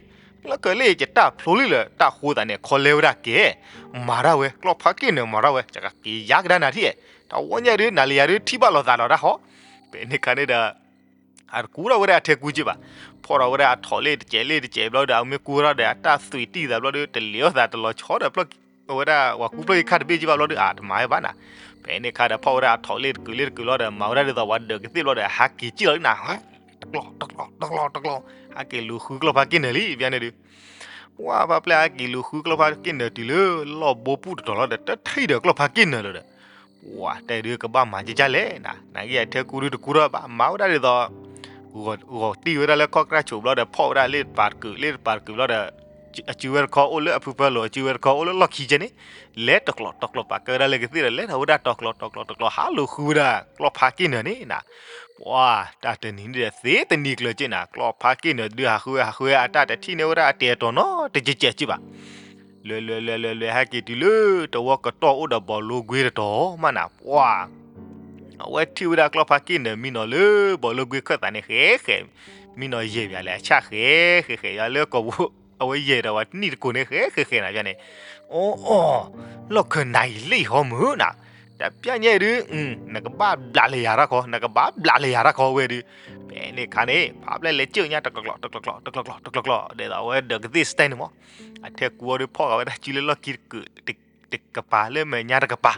လၢကလၢယတၢ်ဖျိလံလၢတၢ်ဃိသးန့ၣ် ခီလဲဝဲဒၣ်ကဲ, မၤတၢ်ဝဲ ကျီၢ်ဖးက့ၣ်နၢၤမၤတၢ်ဝဲ ယကက့ၤယါကဒါနၤထံၣ်, တဝီညါဒုး နၤလၢယၤဒုး ထံၣ်ဘၣ်လိာ်သးဒီးတၢ်ဟီ, ဖဲန့ၣ်ခါန့ၣ်ဒီး အတကူထီၣ်ဝဲဒၣ်အထဲကူက့ဘၣ်, ဖီၣ်ထီၣ်ဝဲဒၣ်အထိၣ်လ့ၣ်တစဲးလ့ၣ်တစဲးဘျီဒီး အမ့ၢ်ကူထီၣ်ဒီး အတၢ်သွံၣ်တံၢ်သးဘျီဒီး တလ့ၤအီၣ်သးတလီၤဆီဒီး ဝဲဒၣ်ဝၤကူဖျၢၣ်ယခါတဘ့ၣ်က့ဘၣ်ဘျီဒီး အတမၤဝဲဘၣ်နၤ, ဖဲန့ၣ်ခါဒီး ဖီၣ်ဝဲဒၣ်အထိၣ်လ့ၣ်တကုာ်လ့ၣ်တကုာ်လီၤဒီး မၤဝဲဒၣ်ဒ်သိးပှၤဒၢးကသ့ၣ်ဘျီဒီး ဟးက့ၤကံၣ်လီၤလံနၤ, တကျီ တကျီ တကျီ တကျီ, ဟးက့ၤလူၤဃုကျီၢ်ဖးက့ၣ်နၢၤလံ ဖဲန့ၣ်ဒုး ပှၢ်ဖးပျဲၢ်ဟဲက့ၤလူၤဃုကျီၢ်ဖးက့ၣ်နၢၤတုၤလၢလီၢ်ဘိပူၣ်တတီၤလီၤဒီး တထံၣ်ဒီးကျီၢ်ဖးက့ၣ်နၢၤလၢၤဒီး ပှၢ်တဲဒုးကဘၣ်မၤကကလဲၣ်နၤ, နက့အထဲကူဒုးတကူထီၣ်ဘၣ် မၤဝဲဒၣ်ဒ်သိး ဂီၤတံၢ်ဝဲဒၣ်လၢခီၣ်ကြၢ်ဆိးဘျီဒီး ဖီၣ်ဝဲဒၣ်လ့ၣ်တပၤတကုာ် လ့ၣ်တပၤတကုာ်ဘျီဒီး အစုဝဲတခီအိၣ်လၢအဖုဖၢလိာ် အစုဝဲတခီအိၣ်လၢလီၢ်ခံကဲန့ၣ် လဲၤတကျီတကျီပာ်ကဲဝဲဒၣ်လၢကသ့ၣ်ဒီး လဲၤထီၣ်ဝဲဒၣ်တကျီတကျီတကျီ ဟးလူၤဃုဝဲဒၣ်ကျီၢ်ဖးက့ၣ်နၢၤန့ၣ်နၤ, ပှၢ်တၢ်တနံၤန့ၣ်ဒီးသ့တနံၤကျၢၤက့နၤ, ကျီၢ်ဖးက့ၣ်နၢၤတဒုးဟးဃုဝဲဟးဃုဝဲ အတၢ်တထံၣ်န့ၢ်ဝဲဒၣ်အတဲာ်အတီၤနီတကဲကဲက့ဘၣ် လဲၤလဲၤလဲၤလဲၤလဲၤဟဲက့ၤတုၤလၢတဝီကတီၢ်အိၣ်ဒီးဘီလိကွ့တတီၤမးနၤ, ပှၢ် အဝဲထံၣ်ဝဲဒၣ်ကျီၢ်ဖးက့ၣ်နၢၤမံနီၤလၢဘီလိကွ့ခၢၣ်သးန့ၣ် ဃဲဃဲ, မံနီၤယဲၢ်ပၠးလဲၣ် အဆၣ်ဃဲဃဲဃဲ ယၤလၢကီၢ်ပူၤ အဝဲယဲၢ်ဒီးဝဲနံၣ်တကိးန့ၣ် ဃဲဃဲဃဲနၤပၠးန့ၣ်, အိၣ်အိၣ်, လီၢ်ခၢၣ်နၤအံၤလံဟီမုၢ်နၤ, တပၠးညါဒုး နကဘၣ်ဘျးလၢယၤတၢ်ခီ နကဘၣ်ဘျးလၢယၤတၢ်ခီဝဲဒုး, ဖဲန့ၣ်ခါန့ၣ် ဖးပျဲၢ်လဲၤကၢၢ်ညါတကျီကျီ တကျီကျီ တကျီကျီ တကျီကျီ ဒ်သိးအဝဲဒၢးကသ့ၣ်စတဲန့ၣ်မး, အထဲကူအီၤဒုးဖီၣ်ဃာ်ဝဲဒၣ်စုလၢလီၢ်ခံတကုာ် တကပၤလၢမဲာ်ညါတကပၤ,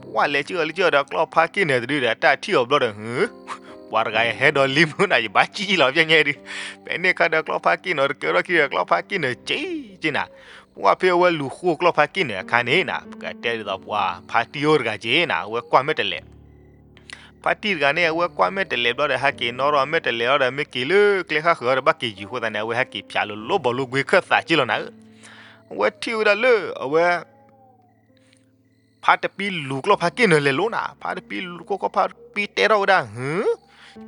ပှၢ်လဲၤကၢၢ်အီၤလဲၤကၢၢ်အီၤဒီးကျီၢ်ဖးက့ၣ်နၢၤတဒုဒီး တၢ်ထံၣ်အီၤဘျီဒီး ဟၢ ပှၤတဂၤဟဲဒီးလံမုၢ်နၤ ယဘၣ်စံၣ်လီၤ ပျဲညါဒုး, ဖဲန့ၣ်ခါဒီးကျီၢ်ဖါက့ၣ်နီၤ တကဲထီၣ်ခံဒီးကျီၢ်ဖါက့ၣ်နီၤ က့က့နၤ, ပှၢ်ဖဲအဝဲလူၤဃိကျီၢ်ဖါက့ၣ်နီၤအခါန့ၣ်နၤ ပကတဲဒ်သိးပှၤဖါတံၢ်အိၣ်တဂၤက့နၤ အဝဲကွၢ်မဲာ်တဲးလဲး ဖါတံၢ်တဂၤန့ၣ် အဝဲကွၢ်မဲာ်တဲးလဲးဘျီဒီး ဟဲက့ၤနီၣ်ထီၣ်မဲာ်တဲးလဲးလီၤဒီး မ့ၢ်က့ၤလၢကျဲဃၣ်ဃၢၤဒီး ဘၣ်က့ၤယုၤအဃိသတးန့ၣ် အဝဲဟဲက့ၤဖျါလၢလီဘီလိကွ့ခၢၣ်သးက့လီၤနၤဧၢ, အဝဲထံၣ်ဝဲဒၣ်လၢ အဝဲ ဖါတပံလူၤကျီၢ်ဖါက့ၣ်နီၤလဲၤလိၤနၤ, ဖါတပံလူၤကျီၢ်ဖါတပံတဲထီၣ်ဝဲဒၣ် ဟု,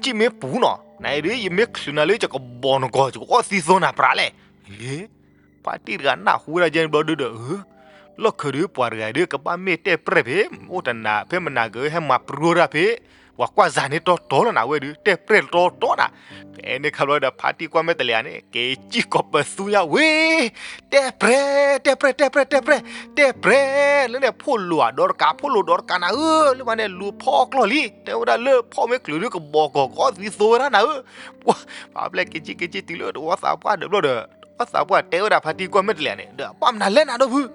စံၣ်မ့ၢ်ပူၤနီၤ, နဒုး ယမ့ၢ်ချုးနၤလၢယကဘီၣ်နဂီၢ် ယကအီၣ်သံသိနၤပြးလဲၣ်. ဖါတံၢ်တဂၤနၢ်ဟူဝဲဒၣ်ယဲန့ၣ်ဘျီဒုဒီး အၢ လီၢ်ခၢးဒုးပှၤတဂၤဒုး ကဘၣ်မ့ၢ်တဲပြဲၢ်ဖဲ အိၣ်တနၤဖဲမနၤကဟဲမၤပြိတၢ်ဖဲ ပှၤကွၢ်စၢ်န့ၣ်တီတီလီၤနၤဝဲဒုး တဲပြဲၢ်တီတီနၤ, ဖဲန့ၣ်ခါဘျီဒီး ဖါတံၢ်ကွၢ်မဲာ်တဲးလဲးန့ၣ် က့ၤစံၣ်ကီးပသူညါဝဲ တဲပြဲၢ် တဲပြဲၢ် တဲပြဲၢ် တဲပြဲၢ် တဲပြဲၢ် လၢန့ၣ် ဖိၣ်လိာ်အဒီတကး ဖိၣ်လိာ်ဒီတကးနၤဧၢ, လၢမၤန့ၣ် လူၤဖီၣ်အီၣ်ကျီၢ်လံ တဲဝဲဒၣ်လၢဖီၣ်မ့ၢ်ချုးဒုးကဘီၣ်ကီၢ် ကအီၣ်သံသိဝဲဒၣ်နၤဧၢ, ပှၤ ပှၤဖျဲၣ်က့ၤက့ၤက့ၤတုၤလၢတဝီသးပှၢ်ဒီးဘျီဒီး တဝီသးပှၢ်တဲဝဲဒၣ်ဖါတံၢ်ကွၢ်မဲာ်တဲးလဲးန့ၣ် ဒီးပှၢ်မနုၤလဲၣ်နၤဒိၣ်ဖု အ့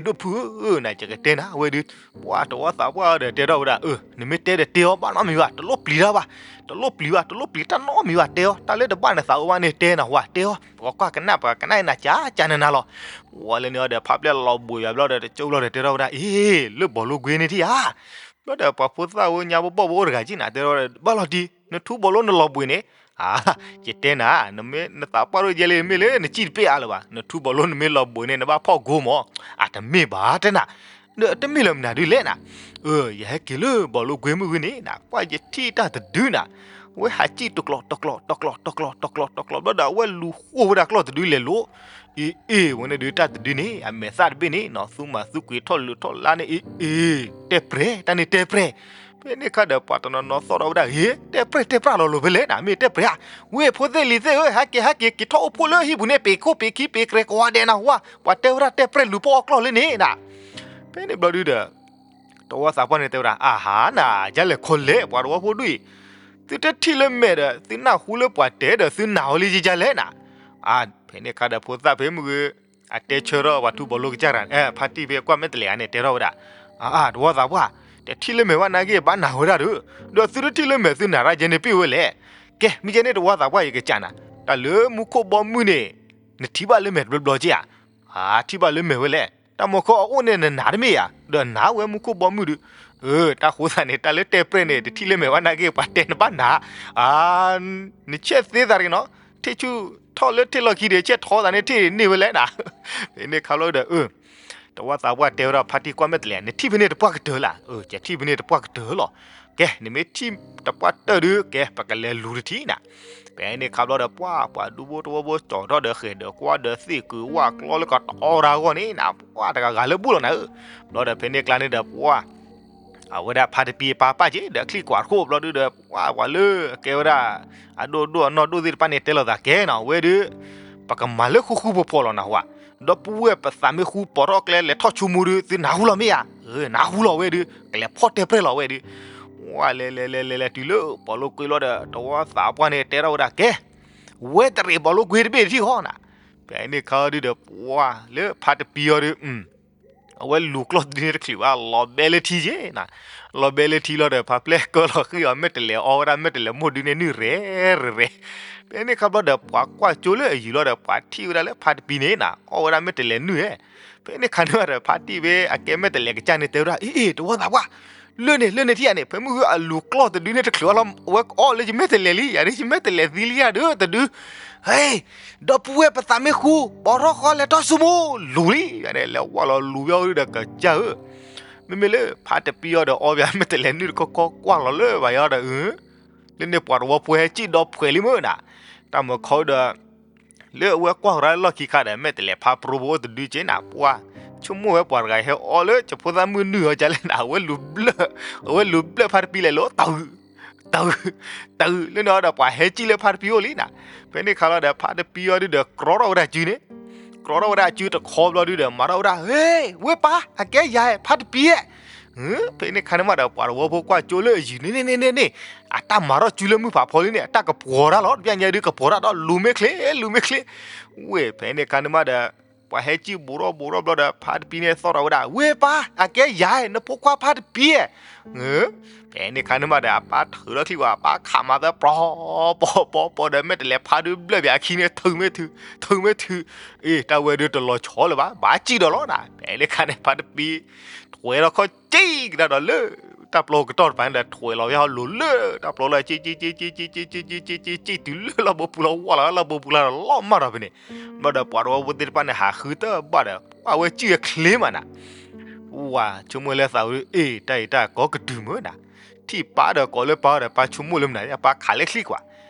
ဒိၣ်ဖုဧၢ နကကတဲနၤဝဲဒုး, ပှၤတဝီသးပှၢ်ဒီးတဲထီၣ်ဝဲဒၣ် အၢ နမ့ၢ်တဲဒီးတဲအီၤ ဘၣ်နီတမံၤဘၣ် တလိၣ်ပျံၤတၢ်ဘၣ်, တလိၣ်ပျံၤဘၣ် တလိၣ်ပျံၤတၢ်နီတမံၤဘၣ် တဲအီၤ တၢ်လၢတဘၣ်နသးအိၣ်ဘၣ်န့ၣ် တဲနၤဝဲ တဲအီၤ ပကကွၢ်ကနၣ် ပကကနၣ်နၤကၢ်ကၢ်နၤနၤလီၤ. ဝံၤလၢန့ၣ်အီၤဒီး ဖါဖျဲၣ်လီၤဘှံးယွၤဘျီဒီး တကၠိဘျီဒီးတဲထီၣ်ဝဲဒၣ် အ့ လၢဘီၣ်လိကွ့န့ၣ်ထံၣ်ဧါ ဘျီဒီးပှၤဖိသၣ်ဝဲညါဘီၣ်ဘီၣ်ဝဲအိၣ်တဂၤက့နၤ တဲထီၣ်ဝဲဒၣ် ဘၣ်လီၤတံၢ် နထူဘီၣ်လိနလီၤဘှံးန့ၣ် အါ ယတဲနၤ နမ့ၢ်နသးပှၢ်ဒိၣ်ယဲလံ မ့ၢ်လၢနစံၣ်တပ့ၢ်အါလၢၤဘၣ် နထူဘီၣ်လိနမ့ၢ်လီၤဘှံးန့ၣ် နဘၣ်ဖီၣ်ကိမး အတမ့ၢ်ဘၣ်တဲနၤ, ဒီးတမ့ၢ်လၢမနုၤဒုးလဲၣ်နၤ, အၢ ယဟဲက့ၤလၢဘီၣ်လိကွ့မုၢ်ဝံၤန့ၣ်နၤ ပှၢ်ယထံၣ်တၢ်တဒုနၤ, အဝဲဟးစံၣ်တကျီးတကျီးတကျီးတကျီးတကျီးတကျီးတကျီးဘျီဒီး အဝဲလူၤဃိဝဲဒၣ်ကျီၢ်တဒုလဲၤလိၤ အ့ အ့ ဝဲန့ၣ်ဒုးတၢ်တဒုန့ၣ် အမဲာ်သၣ်တဘ့ၣ်န့ၣ်နီၤ သူမၤသူကွံာ်ထီၣ်လုးထီၣ်လါန့ၣ် အ့ အ့ တဲပြဲၢ် တၢ်န့ၣ်တဲပြဲၢ်, ဖဲန့ၣ်ခါဒီးပှၤတနီၤနီၤသီၣ်ထီၣ်ဝဲဒၣ် အ့ တဲပြဲၢ်တဲပြဲၢ်လီၤလိၤဖဲလဲၣ်နၤ မ့ၢ်တဲပြဲၢ်ဧါ, ဝ့ၢ်ဖိသ့ၣ်လံၤသ့ၣ်ဧၢ ဟဲက့ၤဟဲက့ၤ က့ၤထီၣ်အိၣ်ဖှိၣ်လၢဟံၣ်ပူၤန့ၣ် ပ့ၤခိၣ်ပ့ၤခံပ့ၤကြဲၤကိးဂၤဒဲးနၤဝဲ, ပှၤတဲဝဲဒၣ်တဲပြဲၢ်လူၤဖီၣ်အီၣ်ကျီၢ်လၢန့ၣ်နၤ, ဖဲန့ၣ်ဘျီဒုဒီး တဝီသးပှၢ်န့ၣ်တဲဝဲဒၣ် အဟါနၤ ယလဲၤခီလဲၣ် ပှၤတဝီဖိဒုအံၤ, သုတထံၣ်လၢမဲာ်ဒီး သုနၢ်ဟူလၢပှၤတဲဒီး သုနာ်အီၤလံယယလဲၣ်နၤ, အါ ဖဲန့ၣ်ခါဒီးဖိသၣ်ဖဲမုၢ်ဂ့ၤ အတဲဆၢထီၣ်ပှၤထူဘီၣ်လိကစၢ်တဂၤ ဖါတံၢ်ဖဲကွၢ်မဲာ်တဲးလဲးန့ၣ် တဲထီၣ်ဝဲဒၣ်, အါ တဝီသးပှၢ် တထံၣ်လၢမဲာ်ဘၣ်နာ်က့ ဘၣ်နာ်ဝဲဒၣ်ဒီး, ဒီးသုတထံၣ်လၢမဲာ်သုနာ်ရၣ်ယဲန့ၣ်ပ့ၢ်ဝဲလဲၣ်, ကဲ မ့ၢ်ယဲန့ၣ်တဝီသးပှၢ် ယကစၢ်နၤ, တၢ်လၢမူခိၣ်ဘီမုၢ်န့ၣ် နထံၣ်ဘၣ်လၢမဲာ်တဘျီဘျီက့ဧါ, အါ ထံၣ်ဘၣ်လၢမဲာ်ဝဲလဲၣ်, တၢ်မီၤခီအအိၣ်န့ၣ်နနာ်တမ့ၢ်ဧါ, ဒီးနာ်ဝဲမူခိၣ်ဘီမုၢ်ဒုး, အၢ တၢ်ဃိသးန့ၣ် တၢ်လၢတဲပြဲၢ်န့ၣ် တထံၣ်လၢမဲာ်ဘၣ်နာ်က့ ပှၤတဲနဘၣ်နာ်, အါ နဆဲးသ့သးတဂ့ၤနီၤ, ထံၣ်ဆူၣ်ထီၣ်လၢထံၣ်လီၢ်ခံဒီး ဆဲးထီသးန့ၣ်ထံၣ်န့ၢ်ဝဲလဲၣ်နၤ, ဖဲန့ၣ်ခါလီၤဒီး အၢ တဝီသးပှၢ်တဲဝဲဒၣ်ဖါတံၢ်ကွၢ်မဲာ်တဲးလဲး နထံၣ်ဖဲန့ၣ်တပှၢ်ကတၢၢ်လၢ, အၢ ယထံၣ်ဖဲန့ၣ်တပှၢ်ကတၢၢ်လီၤ, ကဲ နမ့ၢ်ထံၣ်တပှၢ်တၢၢ်ဒုး ကဲ ပကလဲၤလူၤတထံၣ်နၤ, ဖဲန့ၣ်ခါဘျီဒီး ပှၢ် ပှၤဒူဖိတဝီဖိကၠီၣ်ထီၣ်ဒီးဃဲၤဒီးကွၢ်ဒီးသ့ၣ်ကုာ်ဝၣ်ကျီလၢကတီၤတၢ်အဂီၢ်န့ၣ်နၤ, ပှၢ်တဂၤဂၤလၢဘူၣ်လီၤနၤဧၢ, ဘျီဒီးဖဲန့ၣ်ကျါန့ၣ်ဒီး ပှၢ် အဝဲဒၣ်ဖါတပံအပၢ်ပၢ်က့ၤ ဒီးချံၣ်ကွၢ်တခိၣ်ဘျီဒုဒီး ပှၢ် ပှၤလၢအကဲဝဲဒၣ် အဒိၣ်ဒိၣ်အနီၢ်ဒိၣ်သ့ၣ်တဖၣ်န့ၣ် တဲလိာ်သးကဲနီၤ အဝဲဒုး ပကမၤလၢဃူဃူဖိးဖိးလီၤနဟူဧါ, ဒီပုၢ်ဝဲၢ်ပသးမ့ၢ်ဃူပိာ်ထီၣ်ကျဲလဲၤထီၣ်ဆိကမိၣ်ဒုး သုနၢ်ဟူလီၤမ့ၢ်ဧါ, အၢ နၢ်ဟူလီၤဝဲဒုး ကလဲၤဖီၣ်တဲပြဲၢ်လီၤဝဲဒုး, ဝဲလဲၤလဲၤလဲၤလဲၤလဲၤတုၤလၢဘီၣ်လိကွ့လီၤဒီး တဝီသးပှၢ်န့ၣ် တဲထီၣ်ဝဲဒၣ်ကဲ ဝဲတရံးဘီၣ်လိကွ့တဘ့ၣ်တထံၣ်ဃီနၤ, ဖဲန့ၣ်ခါဒုဒီး ပှၢ် လၢဖါတပံအီၤဒုး အဝဲလူၤကျီၢ်တဒုန့ၣ်တချုးဘၣ် လီၤဘဲလၢထံက့နၤ, လီၤဘဲလၢထံလီၤဒီး ဖါဖျဲၣ်ကၢလီၤဃံၢ်အီၤ မဲာ်တဲးလဲးအီဝဲဒၣ် မဲာ်တဲးလဲးမိၢ်ဒုန့ၣ်နုာ်ရဲၣ်ရဲၣ်ရဲၣ်, ဖဲန့ၣ်ခါဘျီဒီး ပှၤကွၢ်ကၠိလၢအယံၤလီၤဒီး ပှၤထံၣ်ဝဲဒၣ်လၢဖါတပံန့ၣ်နၤ အီဝဲဒၣ်မဲာ်တဲးလဲးနုာ်ဧဲ, ဖဲန့ၣ်ခါန့ၣ်ဒီး ဖါတံၢ်ဖဲအကဲမဲာ်တဲးလဲးကစၢ်န့ၣ် တဲဝဲဒၣ် အ့ အ့ တဝီသးပှၢ် လၢန့ၣ် လၢန့ၣ်ထံၣ်ဧါန့ၣ် ဖဲမုၢ်ဂ့ၤအလူၤကျီၢ်တဒုန့ၣ်တချုးဘၣ်လီၤ အဝဲကအီၣ်လၢယမဲာ်တဲးလဲးလံ ယၤဒ်ယမဲာ်တဲးလဲးသံလံယၤဒုးတဒု ဟဲ ဒီပုၢ်ဝဲၢ်ပသးမ့ၢ်ဃူ ပိာ်ထီၣ်ဃီလဲၤထီၣ်ဆိကမိၣ် လူၤလံ ယၤန့ၣ် လဲၤဝဲလီၤလူၤဘၣ်ဝဲဒုဒီးကစၢ်ဧၢ, မ့မ့ၢ်လၢဖါတပံအီၤဒီး အီဘၣ်မဲာ်တဲးလဲးနုာ်တခီခီကွၢ်လီၤလၢဘၣ်ယီၤဒီး အၢ လၢန့ၣ်ပှၤတဝီဖိဟဲစံၣ်ဒီဖှဲးလံမ့ၢ်နၤ, တၢ်မၤခီဒီး လၢအဝဲကွၢ်ရၢလီၢ်ခံခါဒီး မဲာ်တဲးလဲးဖါပြိဖိအိၣ်တဒုက့နၤ ပှၢ် ဆိကမိၣ်ဝဲပှၤတဂၤဟဲအီၣ်လၢ ယဖိသၣ်မုၢ်နုာ်အီၤကလဲၣ်နၤ အဝဲလူၤဘျၢၣ် အဝဲလူၤဘျၢၣ်ဖါတပံလဲၤလိၤ တၢ်ဂုာ် တၢ်ဂုာ် တၢ်ဂုာ် လၢန့ၣ်အီၤဒီး ပှၤဟဲစံၣ်လၢဖါတပံအိၣ်လံနၤ, ဖဲန့ၣ်ခါလီၤဒီး ဖါတပံအီၤဒုဒီး ကြီထီၣ်ဝဲဒၣ်စုန့ၣ် ကြီထီၣ်ဝဲဒၣ်စုတခီဘျီဒုဒီး မၤထီၣ်ဝဲဒၣ် ဟ့ ဝ့ၢ်ပၢ် အကဲယၤ ဖါတပံဧဲ ဖဲန့ၣ်ခါန့ၣ်မးဒီး ပှၤတဝီဖိကွၢ်ကၠိလၢအယံၤန့ၣ်န့ၣ်န့ၣ်န့ၣ် အတၢ်မၤထီၣ်စုလၢမုၢ်ဖးဖီလံန့ၣ် အတၢ်ကပှီၤတၢ်လီၤ တပျၢ်ညါဒုးကပှီၤတၢ်ဒီး လူၤမ့ၢ်ချ့ လူၤမ့ၢ်ချ့ ဝ့ၢ် ဖဲန့ၣ်ခါန့ၣ်မးဒီး ပှၤဟဲစံၣ်ဘူးထီၣ်ဘူးထီၣ်ဘျီဒီး ဖါတပံန့ၣ်သီၣ်ထီၣ်ဝဲဒၣ်, ဝ့ၢ်ပၢ်, အကဲယၤ နဖိခွါဖါတပံဧါ. ဖဲန့ၣ်ခါန့ၣ်မးဒီး အပၢ်ထုးထီၣ်ချံကွၢ်, အပၢ်ခးမၤသၢ ပီၤပီၤပီၤပီၤဒီး မ့ၢ်တလဲၤဖါဒုဘျၢၣ်ဘၣ်အခံန့ၣ် ထုးမ့ၢ်ထုး, ထုးမ့ၢ်ထုး, အ့ တၢ်ဝဲဒုတလီၤဆီလၢၤဘၣ်, ဘၣ်စံၣ်ဒီးလီၤနၤ. ဖဲန့ၣ်ခါန့ၣ် ဖါတပံ ထွဲလီၤခီၣ်စံၣ်ကဒါဒီးလၢ တၢ်ပျီကတီၢ်တပၤန့ၣ်ဒီး ထွဲလီၤဝဲဟီၣ်လိၤလၢ တၢ်ပျီလၢ စံၣ်စံၣ်စံၣ်စံၣ်စံၣ်စံၣ်စံၣ်စံၣ်စံၣ်စံၣ်တုၤလၢလီၢ်ဘိပူၤလီၤ, ဝၢ်လီၤလၢလီၢ်ဘိပူၤလီၤဒီး လီၤမၢ်ဒီးဖဲန့ၣ်, ဘျီဒီးပှၤတဝီဖိသ့ၣ်တဖၣ်န့ၣ် ဟးဃုတၢ်ဘၣ်ဒီး ပှၤဝဲစံၣ်ဝဲချ့မးနၤ. ဝၤဆိကမိၣ်လၢသးဝဲ, အ့ တၢ်အံၤတၢ်ကီကတုၤမးနၤ, ထံၣ်ပၢ်ဒီးကိးလၢပၢ်ဒီး ပၢ်ဆိကမိၣ်လၢမနုၤန့ၣ် အပၢ်ခးလၢချံကွၢ်,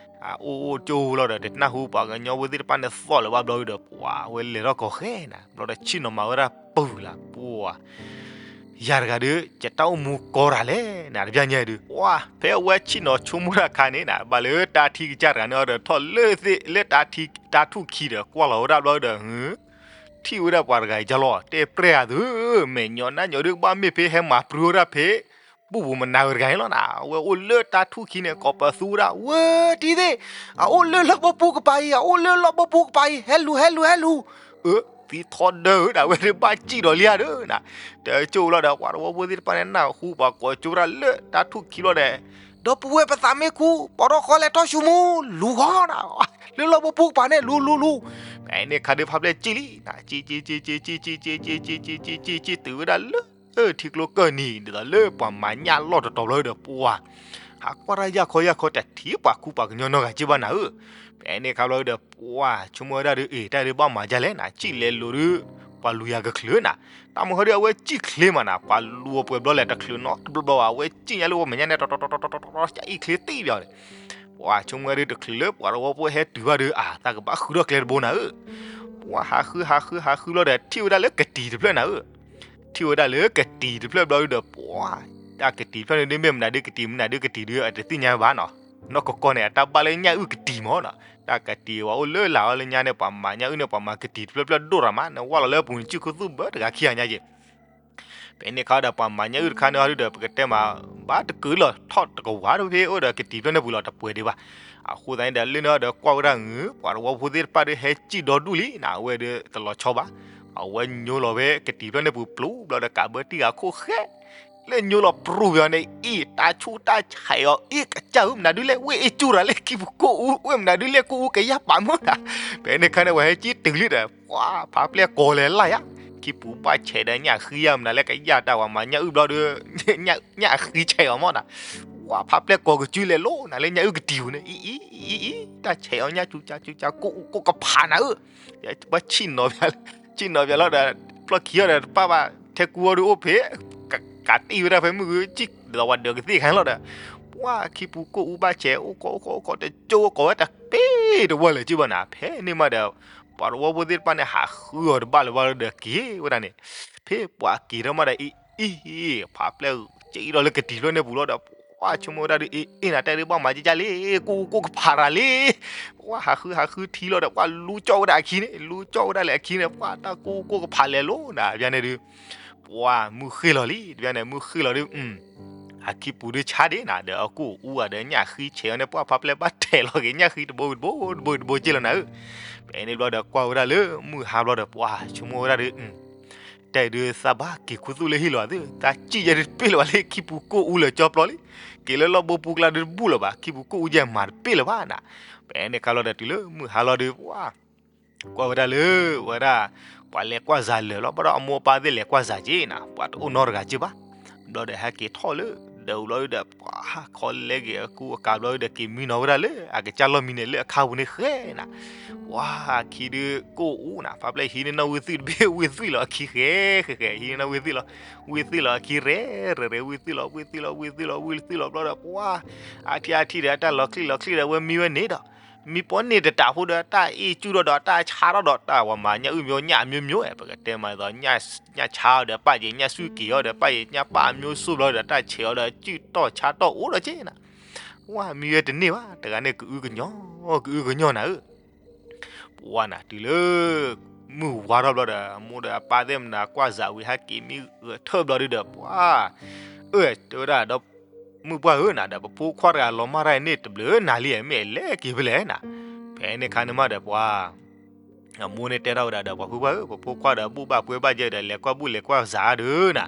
အအိၣ်အိၣ်ကၠိလီၤဒီး တနၢ်ဟူပှၤကညီဖိသ့ၣ်တဖၣ်န့ၣ်သီၣ်လၢၤဘၣ်ဘျီဒီး ပှၤဝဲလဲၤထီၣ်ကိးဃဲနၤ, ဘျီဒီးဆ့ၣ်နီၤမၤဝဲဒၣ်ပုၢ်လၢ်ပှၤ ယၤတဂၤဒီး ယတၢ်အိၣ်မူကီတၢ်လဲၣ်နၤ တပျၢ်ညါဒုး, ပှၤဖဲအဝဲဆ့ၣ်နီၤဆိကမိၣ်တၢ်အခါန့ၣ်နၤ ဘၣ်လၢတၢ်ထံကစၢ်တဂၤန့ၣ်ဒီး ထီၣ်လၢသ့ၣ်လၢတၢ်ထံတၢ်ထူၣ်ခံဒီး ကွၢ်လီၤဝဲဒၣ်ဘျီဒီး ထံၣ်ဝဲဒၣ်ပှၤတဂၤအံၤကလီၤ တဲပြဲၢ်အသု, မဲာ်ညီနၢ်ညီဒုး ကဘၣ်မ့ၢ်ဖဲဟဲမၤပြူဝဲဒၣ်ဖဲ ဘူၣ်ဘူၣ်မနၤဝဲတဂၤန့ၣ်လီၤနၤ, အဝဲအိၣ်လၢတၢ်ထူၣ်ခံန့ၣ် ကိးပသူဝဲဒၣ် ဝဲတံၤသ့ၣ်, အအိၣ်လၢလီၢ်ဘိပူၤကပၤအံၤ, အအိၣ်လၢလီၢ်ဘိပူၤကပၤအံၤ, ဟဲလူၤ ဟဲလူၤ ဟဲလူၤ. အၢ သံထီဒါဝဲဒၣ် အဝဲဒုးဘၣ်စံၣ်ဒီးလံဧါဒုးနၤ, တကၠိလီၤဒီး ပှၤတဝီဖိသ့ၣ်တဖၣ်န့ၣ် နၢ်ဟူပှၤကိးကၠိဝဲဒၣ်လၢတၢ်ထူၣ်ခံလီၤဒီး ဒီပုၢ်ဝဲၢ်ပသးမ့ၢ်ခူ ပိာ်ထီၣ်ဃီလဲၤထီၣ်ဆူမူ လူၤဃီနၤ, လၢလီၢ်ဘိပူၤကပၤန့ၣ် လူၤလူၤလူၤ. ဖဲန့ၣ်ခါဒုး ဖါဖျဲၣ်စံၣ်လံနၤ, စံၣ်စံၣ်စံၣ်စံၣ်စံၣ်စံၣ်စံၣ်စံၣ်စံၣ်စံၣ်စံၣ်စံၣ်စံၣ်တုၤဝဲဒၣ်လၢ ထံကျိကၢၢ်နံၤ ဒ်သိးလၢပှၤမၤညၣ်လီၢ်တတီၤဘျီဒီး ပှၤ ဟးကွၢ်တၢ်ယၢ်ခီယၢ်ခီ တထံၣ်ပှၤခူပှၤကညီနီတဂၤက့ဘၣ်နၤဧၢ. ဖဲန့ၣ်ခါဘျီဒီး ပှၤဆိကမိၣ်ဝဲဒၣ်ဒုး အ့ တၢ်ဒုးဘၣ်မၤဒ်လဲၣ်နၤ, စံၣ်လဲၤလိၤဒုး ပှၤလူၤယၤကချုးနၤ, တၢ်မုၢ်ဟီဒုး အဝဲစံၣ်ချ့မးနၤ, ပှၤလူၤအပှဲၤဘျီလဲၣ် တချုးနီတဘျီဘျီဘၣ်, အဝဲစံၣ်ညါလၢပှၤမဲာ်ညါန့ၣ် တီတီတီတီတီတီ စံၣ်ချ့သံဘၣ်န့ၣ် ပှၤဆိကမိၣ်ဝဲဒုး တချုးလၢပှၤတဝီဖိဟဲတုၤဘၣ်ဒုး အါ သးကဘၣ်ဃုထီၣ်ကျဲတဘိနၤဧၢ. ပှၤဟးဃုဟးဃုဟးဃုဘျီဒီး ထံၣ်ဝဲဒၣ်လၢကတံၤတဖျၢၣ်နၤဧၢ. ထံၣ်ဝဲဒၣ်လၢကတံၤတဖျၢၣ်ဘျီဒုးဒီး ပှၤ တၢ်ကတံၤတဖျၢၣ်န့ၣ်ဒုး မ့ၢ်မနုၤဒုးကတံၤ မနုၤဒုးကတံၤဒုး အတသ့ၣ်ညါဘၣ်နီၤ, နီၢ်ကီၢ်ကီၢ်န့ၣ် အတၢ်ဘၣ်လၢညၣ်အုၣ်ကတံၤမးနီၤ, တၢ်ကတံၤဝဲအိၣ်လၢလၢ်အီၤလၢညါန့ၣ် ပှၤမၤညၣ်အုၣ်န့ၣ် ပှၤမၤကတံၤတဖျၢၣ်ဖျၢၣ်ဒိၣ်ရၤမး နဝဲလီၤလၢအပူၤန့ၣ် စုၣ်ခူသူၣ်ဘၢတဂၤခံဂၤညါက့ၤ ဖဲန့ၣ်ခါဒီး ပှၤမၤညၣ်အုၣ်တခါန့ၣ်ဟီဒုးဒီး ပကတဲမး ဘၣ်တကုာ်လီၤထီၣ်တကဝၤတဖဲအိၣ်ဒီးကတံၤဖျၢၣ်န့ၣ်ပူၤလီၤ တပှဲၤဒံးဘၣ်. အဃိသတးန့ၣ်ဒီး လၢန့ၣ်ဒီးကွၢ်ဝဲဒၣ်ငု ပှၤတဝီဖိသ့ၣ်တဖၣ်ဒီး ဟဲစံၣ်ဒီဒူၣ်လံနၤ အဝဲဒီးတလီၤဆီဘၣ်. အဝဲညိလီၤဝဲကတံၤဖျၢၣ်န့ၣ်ပူၤ ပျိဘျီဒီး ကးဘၢတံၢ်ဂၤခိၣ်ဃဲ လၢညိလီၤပြူၢ်ပယီၤန့ၣ် အ့ၣ် တၢ်ဆူၣ်တၢ်ဆဲးအီၤ အ့ၣ် ကစၢ်ဧၢ မနုၤဒုးလဲၣ် ဝ့ၢ်အ့ၣ်ကၠူၣ်ရၤလၢ ခံပူၤကိၣ်အူ ဝ့ၢ်မနုၤဒုးလဲၣ် ကိၣ်အူကယၢ်ပာ်မၢနၤ. ဖဲန့ၣ်ခါန့ၣ် ပှၤဟဲကံတုၤလံဒီး ပှၤဖးပျဲၢ်ကိးလဲၤလၢ်ယါ ခံပူၤဘၣ်ဆဲးဒီးညၣ်ဃံယါ မနုၤလဲၣ်ကယၢ်တၢ် ပှၤမၤညၣ်အုၣ်ဘျီဒီး ညၣ်ဃံဆဲးအီၤမၢနၤ. ပှၤဖးပျဲၢ်ကိးကစုလဲၤလိၤနၤလၢညၣ်အုၣ်ကတံၤပူၤန့ၣ် အံၤ အံၤ အံၤ တၢ်ဆဲးအီၤညၣ်ကၠူကၠူကၠူကၠူ ကိၣ်အူကိၣ်ကဖးနၤဧၢ. ဘၣ်ဆံၣ်နီၤ ဆံၣ်နီၤပျဲလီၤဒီး ဖျီၣ်ခံအီၤဒီး တပၣ်ဘၣ် ထဲကူအီၤဒုးအိၣ်ဖဲ ကးတံၢ်ဝဲဒၣ်ဖဲမုၢ်ဂုၢ် စံၣ်ဒီးဝဲဒၢးကသ့ၣ်ခါန့ၣ်လီၤဒီး ပှၤခံပူၤကိၣ်အူဘၣ်ဆဲး အိၣ်ကီးအိၣ်ကီးအိၣ်ကီး တကၠိကိးဝဲတပ့ၢ်တဝီလၢၤက့ဘၣ်နၤ. ဖဲန့ၣ်မးဒီး ပှၤတဝီဖိသ့ၣ်တဖၣ်န့ၣ် ဟးဃုအီၤတဘၣ်လၢၤဘၣ်လၢၤဒီးက့ၤဝဲဒၣ်န့ၣ် ဖဲပှၤက့ၤထီၣ်မးဒီး အံၤ အံၤ ဖးပျဲၢ်စံၣ်ဒီးလၢကတံၤဖျၢၣ်န့ၣ်ပူၤလီၤဒီး ပှၤဆိကမိၣ်ဝဲဒၣ်ဒီး အ့ၣ် အ့ၣ် နၤတဲဒုးဘၣ်မၤကၠၢ်ကၠၢ်လံ ကိၣ်အူကိၣ်ကဖးတၢ်လံ. ပှၤဟးဃုဟးဃုထံလီၤဒီး ပှၤလူကၠီၣ်ဝဲဒၣ်အခံန့ၣ် လူကၠီၣ်ဝဲဒၣ်လၢအခံန့ၣ် ပှၤတၢ်ကိၣ်အူကိၣ်ကဖးလဲၤလိၤနၤ တဘျီန့ၣ်ဒုး ပှၤမုၢ်ဃ့ၢ်လီၤလံ တဘျီန့ၣ် မုၢ်ဃ့ၢ်လီၤဒုး အခံပူၤဒုးဆါဒံးနၤဒီး အကိၣ်အူဧါဒီးညၣ်ဃံဆဲးအီၤန့ၣ် ပှၤဖးပျဲၢ်ဘၣ်ထဲးလီၤက့ၤညၣ်ဃံတဘိတဘိတဘိတဘိက့လီၤနၤဧၢ. ဖဲန့ၣ်ဘျီဒီးကွၢ်ဝဲဒၣ်လၢမုၢ်ဟါဘျီဒီး ပှၤဆိကမိၣ်ဝဲဒၣ်ဒီး တဲဒုးသးဘၣ်က့ၤခူသူၣ်လၢဟံၣ်လီၤသ့ၣ် တၢ်စံၣ်ယဲဒုးတပ့ၢ်လၢၤဘၣ်လၢခံပူၤကိၣ်အူလၢာ်ကၠီပျီလံ. က့ၤလၢလီၢ်ဘိပူၤကျါဒုးတဘူၣ်လၢၤဘၣ် ခံပူၤကိၣ်အူယဲမၤတပ့ၢ်လၢၤဘၣ်နၤ. ဖဲန့ၣ်ခါလီၤဒီးတုၤလၢမုၢ်ဟါလီၤဒုး ပှၤ ကွၢ်ဝဲဒၣ်လၢ ဝဲဒၣ် ပှၤလဲၤကွၢ်စးလၢာ်လီၤ ဘၣ်ဒီးအမိၢ်အပၢ်သ့ၣ်လဲၤကွၢ်စးက့နၤ ပှၤတအိၣ်နီတဂၤက့ဘၣ်. ဘျီဒီးဟဲက့ၤထီၣ်လၢ ဒီးဘျီဒီး ပှၤခီလဲက့ၤအကူအကၤဘျီဒီး က့ၤမံနီၤဝဲဒၣ်လၢအကစၢ်လီၢ်မံန့ၣ်လၢအခါပူၤန့ၣ်ဃဲနၤ. ပှၤအခံဒုးကိၣ်အူနၤ ဖးပျဲၢ်ဟံးန့ၢ်နီၢ်ဝံသံၣ်တဘ့ၣ် ဝံသံၣ်လီၤအခံဃဲ ဃဲဃဲ ဟံးန့ၢ်နီၢ်ဝံသံၣ်လီၤ ဝံသံၣ်လီၤအခံ ရဲ ရဲ ရဲ ဝံသံၣ်လီၤ ဝံသံၣ်လီၤ ဝံသံၣ်လီၤ ဝံသံၣ်လီၤ ဘျီဒီး ပှၤ အါထံၣ်အါထံၣ်ဒီး အတၢ်လီၤချံၣ်လီၤချံၣ်ဒီး အဝဲမံဝဲန့ၣ်ဒီး မံပီန့ၣ်တတးဖိဒီး တၢ်အ့ၣ်ကၠူၣ်ထီၣ်ဒီး တၢ်ဆါထီၣ်ဒီး တၢ်ဝဲမၤညၣ်အုၣ်မၠိ ညၣ်အမျိုးမျိုး ပကတဲမးသိး ညၣ်ဆါအီၤဒီး ပၣ်ယဲၤညၣ်စူၢ်က့ၤအီၤဒီး ပၣ်ယဲၤညၣ်ပၣ်အမျိုးစိဘျီဒီး တၢ်ဆဲးအီၤဒီး စုၣ်တီၢ်ဆါတီၢ်အိၣ်ဒီးက့နၤ. ဝဲမံဝဲတန့ၢ်ဘၣ် တဂၤန့ၣ်ကအုကညီ ကအုကညီနၤဧၢ. ပှၤနၤတုၤလၢ မုၢ်ဝါထီၣ်ဘျီဒီး အမိၢ်ဒီးအပၢ်သ့ၣ်မနၤကွၢ်စးဝံၤ ဟဲက့ၤမံဂဲၤထၢၣ်ဘျီဒုဒီး ပှၤ အၢ တဲဝဲဒၣ်ဒီး မုၢ်ပှၢ်ဧၢနၤဒီး ပဖိခွါတဂၤလီၤမၢ်တၢ်အံၤန့ၣ် တဘျုးနၤလံ မ့ၢ်အလဲၤက့ၤဖဲလဲၣ်နၤ. ဖဲန့ၣ်ခါန့ၣ်မးဒီးပှၤ အမိၢ်န့ၣ်တဲထီၣ်ဝဲဒၣ်ဒီး ပှၤဖိခွါဧၢ, ပဖိခွါဒီး ဘူၣ်ဘၣ်ပှဲၤဘၣ်ယဲဒီး လဲၤကွၢ်ဘူၣ်လဲၤကွၢ်စးဒုးနၤ,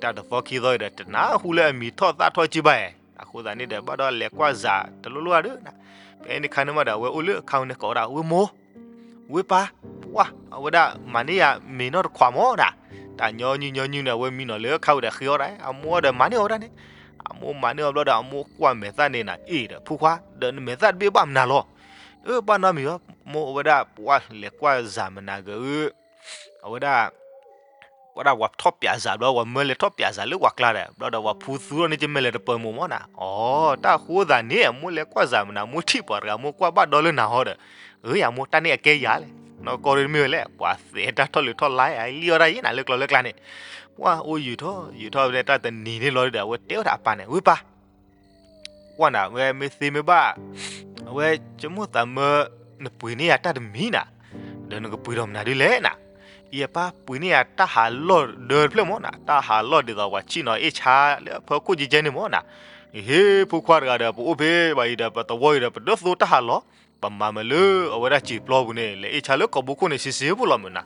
တၢ်တသီခံသီဒီး တနၢ်ဟူလၢအမံၤထီၣ်သၣ်ထီၣ်ကံဘၣ်ဧါ. အဃိသတးန့ၣ်ဒီး ဘၣ်ဒီးလဲၤကွၢ်စးတလိၣ်လိၣ်ဧါဒုးနၤ. ဖဲန့ၣ်ခါန့ၣ်မးဒီး အဝဲအိၣ်လၢအခါန့ၣ် ကိးဝဲဒၣ် ဝ့ၢ်မိၢ်, ဝ့ၢ်ပၢ်, ပှၢ်, အဝဲဒၣ်မၤန့ၢ်ယၤမ့ၤနီၢ်တခွးမးနၤ. တၢ်ညီနုၢ်ညီနုၢ်န့ၣ် အဝဲမံနီၤလၢအခါဝဲဒီးဃ့အီၣ်ဒၣ်, အမိၢ်ဒီးမၤန့ၢ်အီၤဝဲဒၣ်န့ၣ်, အမိၢ်မၤန့ၢ်အီၤဘျီဒီး အမိၢ်ကွၢ်မဲာ်သၣ်န့ၣ်နၤ, အ့ၣ်ဒီး ဖိခွါ, ဒီးနမဲာ်သၣ်တဘ့ၣ်ဘၣ်မနုၤလီၤ. အၢ ဘၣ်နီတမံၤဘၣ်, မိၢ်အဝဲဒၣ်ပှၢ်လဲၤကွၢ်စးမနၤဂ့ၤဧၢ, အဝဲဒၣ် ပှၤဒၣ်ပှၤထီၣ်ပၠးစးဘျီ ပှၤမၢလဲၤထီၣ်ပၠးစးလၢပှၤကျါဒီး ဘျီဒီးပှၤဖူသူထီၣ်န့ၣ် ကမဲာ်လဲၤတပၢၤမိၢ်မးနၤ. အီ တၢ်ဃိသးန့ၣ် အမိၢ်လဲၤကွၢ်စးမနၤ မိၢ်ထံၣ်ပှၤတဂၤ မိၢ်ကွၢ်ဘၣ်ဒီလၢနၤဟီဒီး, အၢ ယမိၢ်တၢ်န့ၣ်အကဲယၤလဲၣ်, နီၢ်ကီၢ်ဒ်တမ့ၢ်ဝဲလဲၣ်, ပှၤသဲးတၢ်ထီၣ်လၢထီၣ်လါယၤ လံၣ်အီၣ်တၢ်ယဲနၤ လၢကျိၤလၢကျါန့ၣ်, ပှၢ်အိၣ်ယံာ်ထီၣ်ယံာ်ထီၣ်ဝဲန့ၣ် တၢ်တနံၤန့ၣ်လီၤဒီး အဝဲတဲဝဲဒၣ်အပၢ်န့ၣ်, ဝ့ၢ်ပၢ် ကွၢ်နၤ ဝဲမ့ၢ်သ့မ့ၢ်ဘၣ်, အဝဲကမိၣ်သးမၢ နပှ့ၤန့ၢ်ယၤတၢ်တမံၤနၤ, ဒီးနကပှ့ၤဒီးမနုၤဒ်လဲၣ်နၤ. ယပၢ်ပှ့ၤန့ၢ်ယၤတၢ်ဟးလီၢ်ဒၢတဖျၢၣ်မးနၤ, တၢ်ဟးလီၢ်ဒ်သိးပှၤဆံၣ်နီၤအ့ၣ်ဆါလၢအဖီခိၣ်ကဲကဲန့ၣ်မးနၤ. ဟ့ၣ်ဖိခွါတဂၤဒီး ပအိၣ်ဖဲဘၣ်အံၤဒီး ပသဝီအံၤဒီး ပဒၢသိတၢ်ဟးလီၢ်, ပမၤမးလၢအဝဲဒၣ်စံာ်ပျီပူၤန့ၣ် လဲၤအ့ၣ်ဆါလၢကိာ်ဘိခိၣ်န့ၣ် စံစ့ဖိလီၤမးနၤ.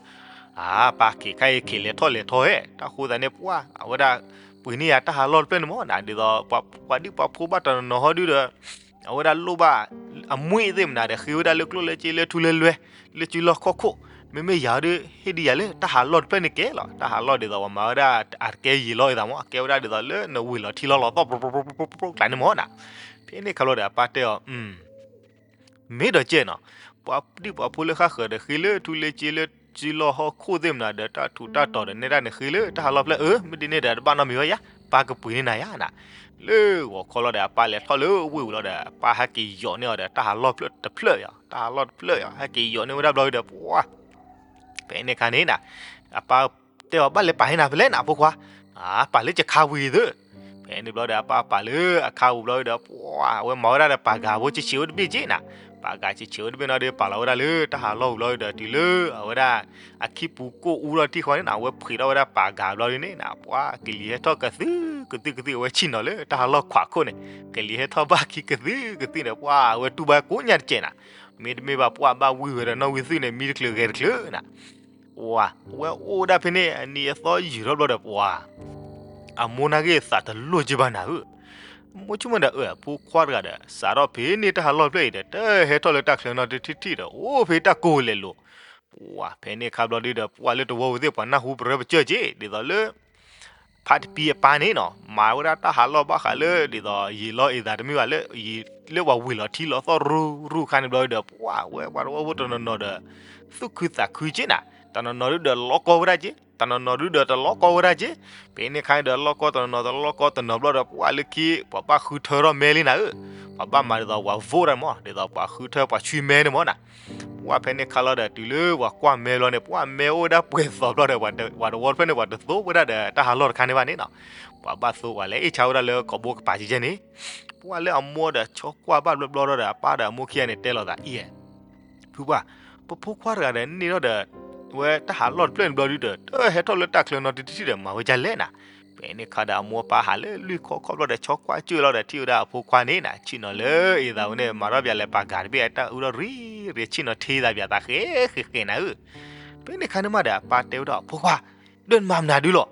အၢ ပၢ် ခဲခါအံၤ ခဲလဲၤထီၣ်လဲၤထီဧါ, တၢ်ဃိသးန့ၣ် ပှၢ် အဝဲဒၣ်ပှ့ၤန့ၢ်ယၤတၢ်ဟးလီၢ်တဖျၢၣ်န့ၣ်မးနၤ, ဒ်သိးပှၤဒံၣ်ပှၤဖိဘၣ်တနီၤနီၤဟီဒုဒီး အဝဲဒၣ်လိၣ်ဘၣ်အမွှံးသ့ၣ်မးနၤဒီး ဃ့ဝဲဒၣ်လၢကျိၣ်လၢစ့လၢထူလၢလွဲ လၢစုလီၢ်ခီၣ်ခိၣ်, မ့မ့ၢ်ယၤဒီး ဟ့ၣ်ဒံးယၤလၢတၢ်ဟးလီၢ်တဖျၢၣ်န့ၣ်ကဲလီၤ. တၢ်ဟးလီၢ်ဒ်သိးပှၤမၤဝဲဒၣ်အတကဲယံာ်လီၤအသးမး, အကဲဝဲဒၣ်ဒ်သိးလၢနဝ့ၤလီၤထံလီၤလီၤသီၣ် ပကျါန့ၣ်မးနၤ. ဖဲန့ၣ်ခါလီၤဒီး အပၢ်တဲအီၤ မ့ၢ်ဒီးကဲနီၤ, ပှၤဒံၣ်ပှၤဖိလၢဃၣ်ဃၢၤဒီး ဃ့လၢထူလၢစ့လၢစုလီၢ်ဟီၣ်ခိၣ်သ့ၣ်မးနၤဒီး တၢ်ထူးတၢ်တီၤဒီး နဲဒၣ်န့ၣ် ဃ့လၢတၢ်ဟးလီၢ်ဖျၢၣ်, အၢ မ့ၢ်ဒ်န့ၣ်ဒီး တဘၣ်နီတမံၤဘၣ်ယၤ, ပၢ်ကပှ့ၤန့ၢ်နၤယၤနၤ. လၢဂီၤခီလီၤဒီး အပၢ်လဲၤထီၣ်လၢဝ့ၢ်ဝံၤလီၤဒီး အပၢ်ဟဲက့ၤယိးန့ၢ်အီၤဒီး တၢ်ဟးလီၢ်ဖျၢၣ်တဖျၢၣ်ယၤ, တၢ်ဟးလီၢ်တဖျၢၣ်ယၤ ဟဲက့ၤယိးန့ၢ်ဝဲဒၣ်ဘျီဒီး ပှၢ် ဖဲန့ၣ်ခါန့ၣ်နၤ, အပၢ်တဲအီၤ ဘၣ်လဲၤပာ်န့ၢ်နၤဖဲလဲၣ်နၤ ဖိခွါ, အၢ ပာ်လၢယခါဝံၤသ့ၣ်. ဖဲန့ၣ်ဘျီဒီး အပၢ်ပာ်လၢအခါဝံၤဘျီဒီး ပှၢ် အဝဲမၤဝဲဒၣ်ဒီးပာ်ဂၤဖိဆံးဆံးဝဲတဘ့ၣ်က့နၤ, ပာ်ဂၤဆံးဆံးဝဲတဘ့ၣ်နီၤဒီး ပာ်လီၤဝဲဒၣ်လၢတၢ်ဟးလီၢ်ဝံၤဘျီဒီး တုၤလၢအဝဲဒၣ် အခံပူၤကိၣ်အူထီၣ်တထံၣ်ဃီန့ၣ်နၤ, အဝဲဖှ့းထီၣ်ဝဲဒၣ်ပာ်ဂၤဘျီဒ်န့ၣ်နၤ, ပှၢ် ကလံၤဟဲထီၣ်ကသုၣ်ကသုၣ်ကသုၣ် အဝဲဆ့ၣ်နီၤလၢတၢ်ဟးလီၢ်ခွးခိၣ်န့ၣ်, ကလံၤဟဲထီၣ်ဘၣ်ခံကသုၣ်ကသုၣ်န့ၣ် ပှၢ် အဝဲတူၢ်ဘၣ်ကိးညါတကဲနၤ, မ့တမ့ၢ်ဘၣ် ပှၢ် ဘၣ်ဝံၢ်ဝဲဒီးနီၣ်ဝံၢ်သွံၣ်န့ၣ် မံတချုးဂဲၤတချုးနၤ. ပှၢ် အဝဲအိၣ်ဒၣ်ဖဲန့ၣ် အနံၤအသီယုာ်ထီၣ်ဘျီဒီး ပှၢ် အမိၢ်နာ်က့ၤသးတလိၣ်က့ဘၣ်နၤဧၢ, မိၢ်ဆိကမိၣ်ဒီး အၢ ဖိခွါတဂၤဒီး စးထီၣ်ဖဲန့ၣ်တၢ်ဟးလီၢ်တဖျၢၣ်အံၤဒီး တဟဲထီၣ်လၢတၢ်ချၢနီတထံၣ်ထံၣ်ဒီး အိၣ်ဖဲတၢ်ကိၢ်လဲၤလိၤ, ပှၢ် ဖဲန့ၣ်ခါဘျီဒုဒီး ပှၢ် လၢတဝီဝံၤသ့ၣ် ပှၤနၢ်ဟူပရၢပကၢၢ်က့ ဒ်သိးလၢ ဖါတပံအပၢ်န့ၣ်နီၤ မၤဝဲဒၣ်တၢ်ဟးလီၢ်ဘၣ်ဃးလၢ ဒ်သိးယံာ်လီၤအသးတမ့ၢ်ဘၣ်လၢ လၢပှၤဝံၤလီၤထံလီၤသီၣ်ရူၢ်ရူၢ်ခါန့ၣ်ဘျီဒီး ပှၢ် ဝဲပှၤတဝီဖိတနီၤနီၤဒီး သူၣ်ခုသးခုက့နၤ, တနီၤနီၤဒုဒီးလီကီဝဲဒၣ်က့, တနီၤနီၤဒုဒီးတလီကီဝဲဒၣ်က့, ဖဲန့ၣ်ခါန့ၣ်ဒီး လီကီတနီၤနီၤ တလီကီတနီၤဘျီဒီး ပှၢ် လၢခံ ပှၤဘၣ်ဃုထၢထီၣ်မဲလံနၤဧၢ, ပှၤဘၣ်မၤဒ်သိးပှၤ vote တၢ်မး ဒ်သိးပှၤဃုထၢပှၤဆွံမဲန့ၣ်မးနၤ. ပှၢ် ဖဲန့ၣ်ခါလီၤဒီး တုၤလၢပှၤကွၢ်မဲဘျီန့ၣ် ပှၢ် မဲအိၣ်ဝဲဒၣ်ပှဲၤသိးဘျီဒီး ပှၤတဝီတဖျၢၣ်န့ၣ် ပှၤတသိဝဲဒၣ်ဒီးတၢ်ဟးလီၢ်တခါန့ၣ်ဘၣ်န့ၣ်နီၤ, ပှၤဘၣ်သိပှၤလဲၤအ့ၣ်ဆါဝဲဒၣ်လၢကိာ်ဘိကပၤကဲကဲန့ၣ်, ပှၢ် လၢအမိၢ်ဒီးဆီကွၢ်ဘၣ်ဘျီဘျီဒီး အပၢ်ဒီးအမိၢ်ခံဂၤန့ၣ်တဲလိာ်သးအံၤ ဖုပှၢ်, ပဖိခွါတဂၤဒီးန့ၣ်ထီၣ်ဒီး ဝဲတၢ်ဟးလီၢ်တဖျၢၣ်န့ၣ်ဘျီဒုဒီး တဟဲထီၣ်လၢတၢ်ချၢနီတထံၣ်ဒီး မၤဝဲဒ်လဲၣ်နၤ. ဖဲန့ၣ်ခါဒီး အမိၢ်အပၢ်ဟးလၢလွံၢ်ခီခီဘျီဒီး ဆီကွၢ်ကၢၢ်လီၤဒီး ထံၣ်ဝဲဒၣ်အဖိခွါန့ၣ်နၤ ဆ့ၣ်နီၤလၢအသးဝဲန့ၣ် မၤထီၣ်ပၠးလဲၤပာ်ဂၤတဘ့ၣ် အတၢ်အုထီၣ်ရံၣ်ရံၣ် ဆ့ၣ်နီၤထံသးပၠးသးဃဲဃဲဃဲနၤဧၢ. ဖဲန့ၣ်ခါန့ၣ်မးဒီး အပၢ်တဲဝဲဒၣ် ဖိခွါ, ဒီးနမၤမနုၤဒုလီၤ,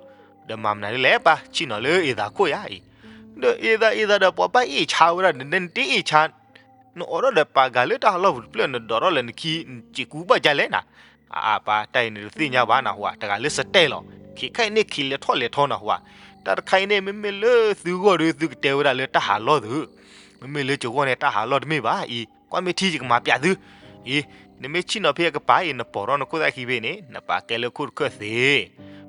ဒီးမၤမနုၤဒုလဲၣ်ပၢ် ဆ့ၣ်နီၤလၢအသးခိၣ်ယၤအံၤ, ဒီးအသးအသးဒီး ပှၤဘၣ်အ့ၣ်ဆါဝဲဒၣ် နတဲနတ့အ့ၣ်ဆါ နအိးထီၣ်ဒီးပာ်ဂၤလၢတၢ်ဟးလီၢ်ပူၤတဖျၢၣ် နဒိးထီၣ်လဲၤနခံ နစံးကူဘၣ်ဒ်လဲၣ်နၤ. အအပၢ် တၢ်အံၤနတသ့ၣ်ညါဘၣ်နဟူဧါ, တဂၤလၢစတဲလီၤ, ခဲခါအံၤန့ၣ် ခံလဲၤထီၣ်လဲၤထီနဟူဧါ, တၢ်တခါအံၤန့ၣ် မ့မ့ၢ်လၢသုဂီၢ်ဒီး သုကတဲဝဲဒၣ်လၢတၢ်ဟးလီၢ်သု, မ့မ့ၢ်လၢကဂီၢ်န့ၣ် တၢ်ဟးလီၢ်တမ့ၢ်ဘၣ်အံၤ, ကွၢ်မ့ၢ်ထံယကမၤပၠးသု, အံၤ နမ့ၢ်ဆ့ၣ်နီၤဖဲအကပၤအံၤ နပိာ်ထီၣ်နခိၣ်သၣ်ခံဘ့ၣ်န့ၣ် နပာ်ကဲလၢခိၣ်တခၢၣ်သ့,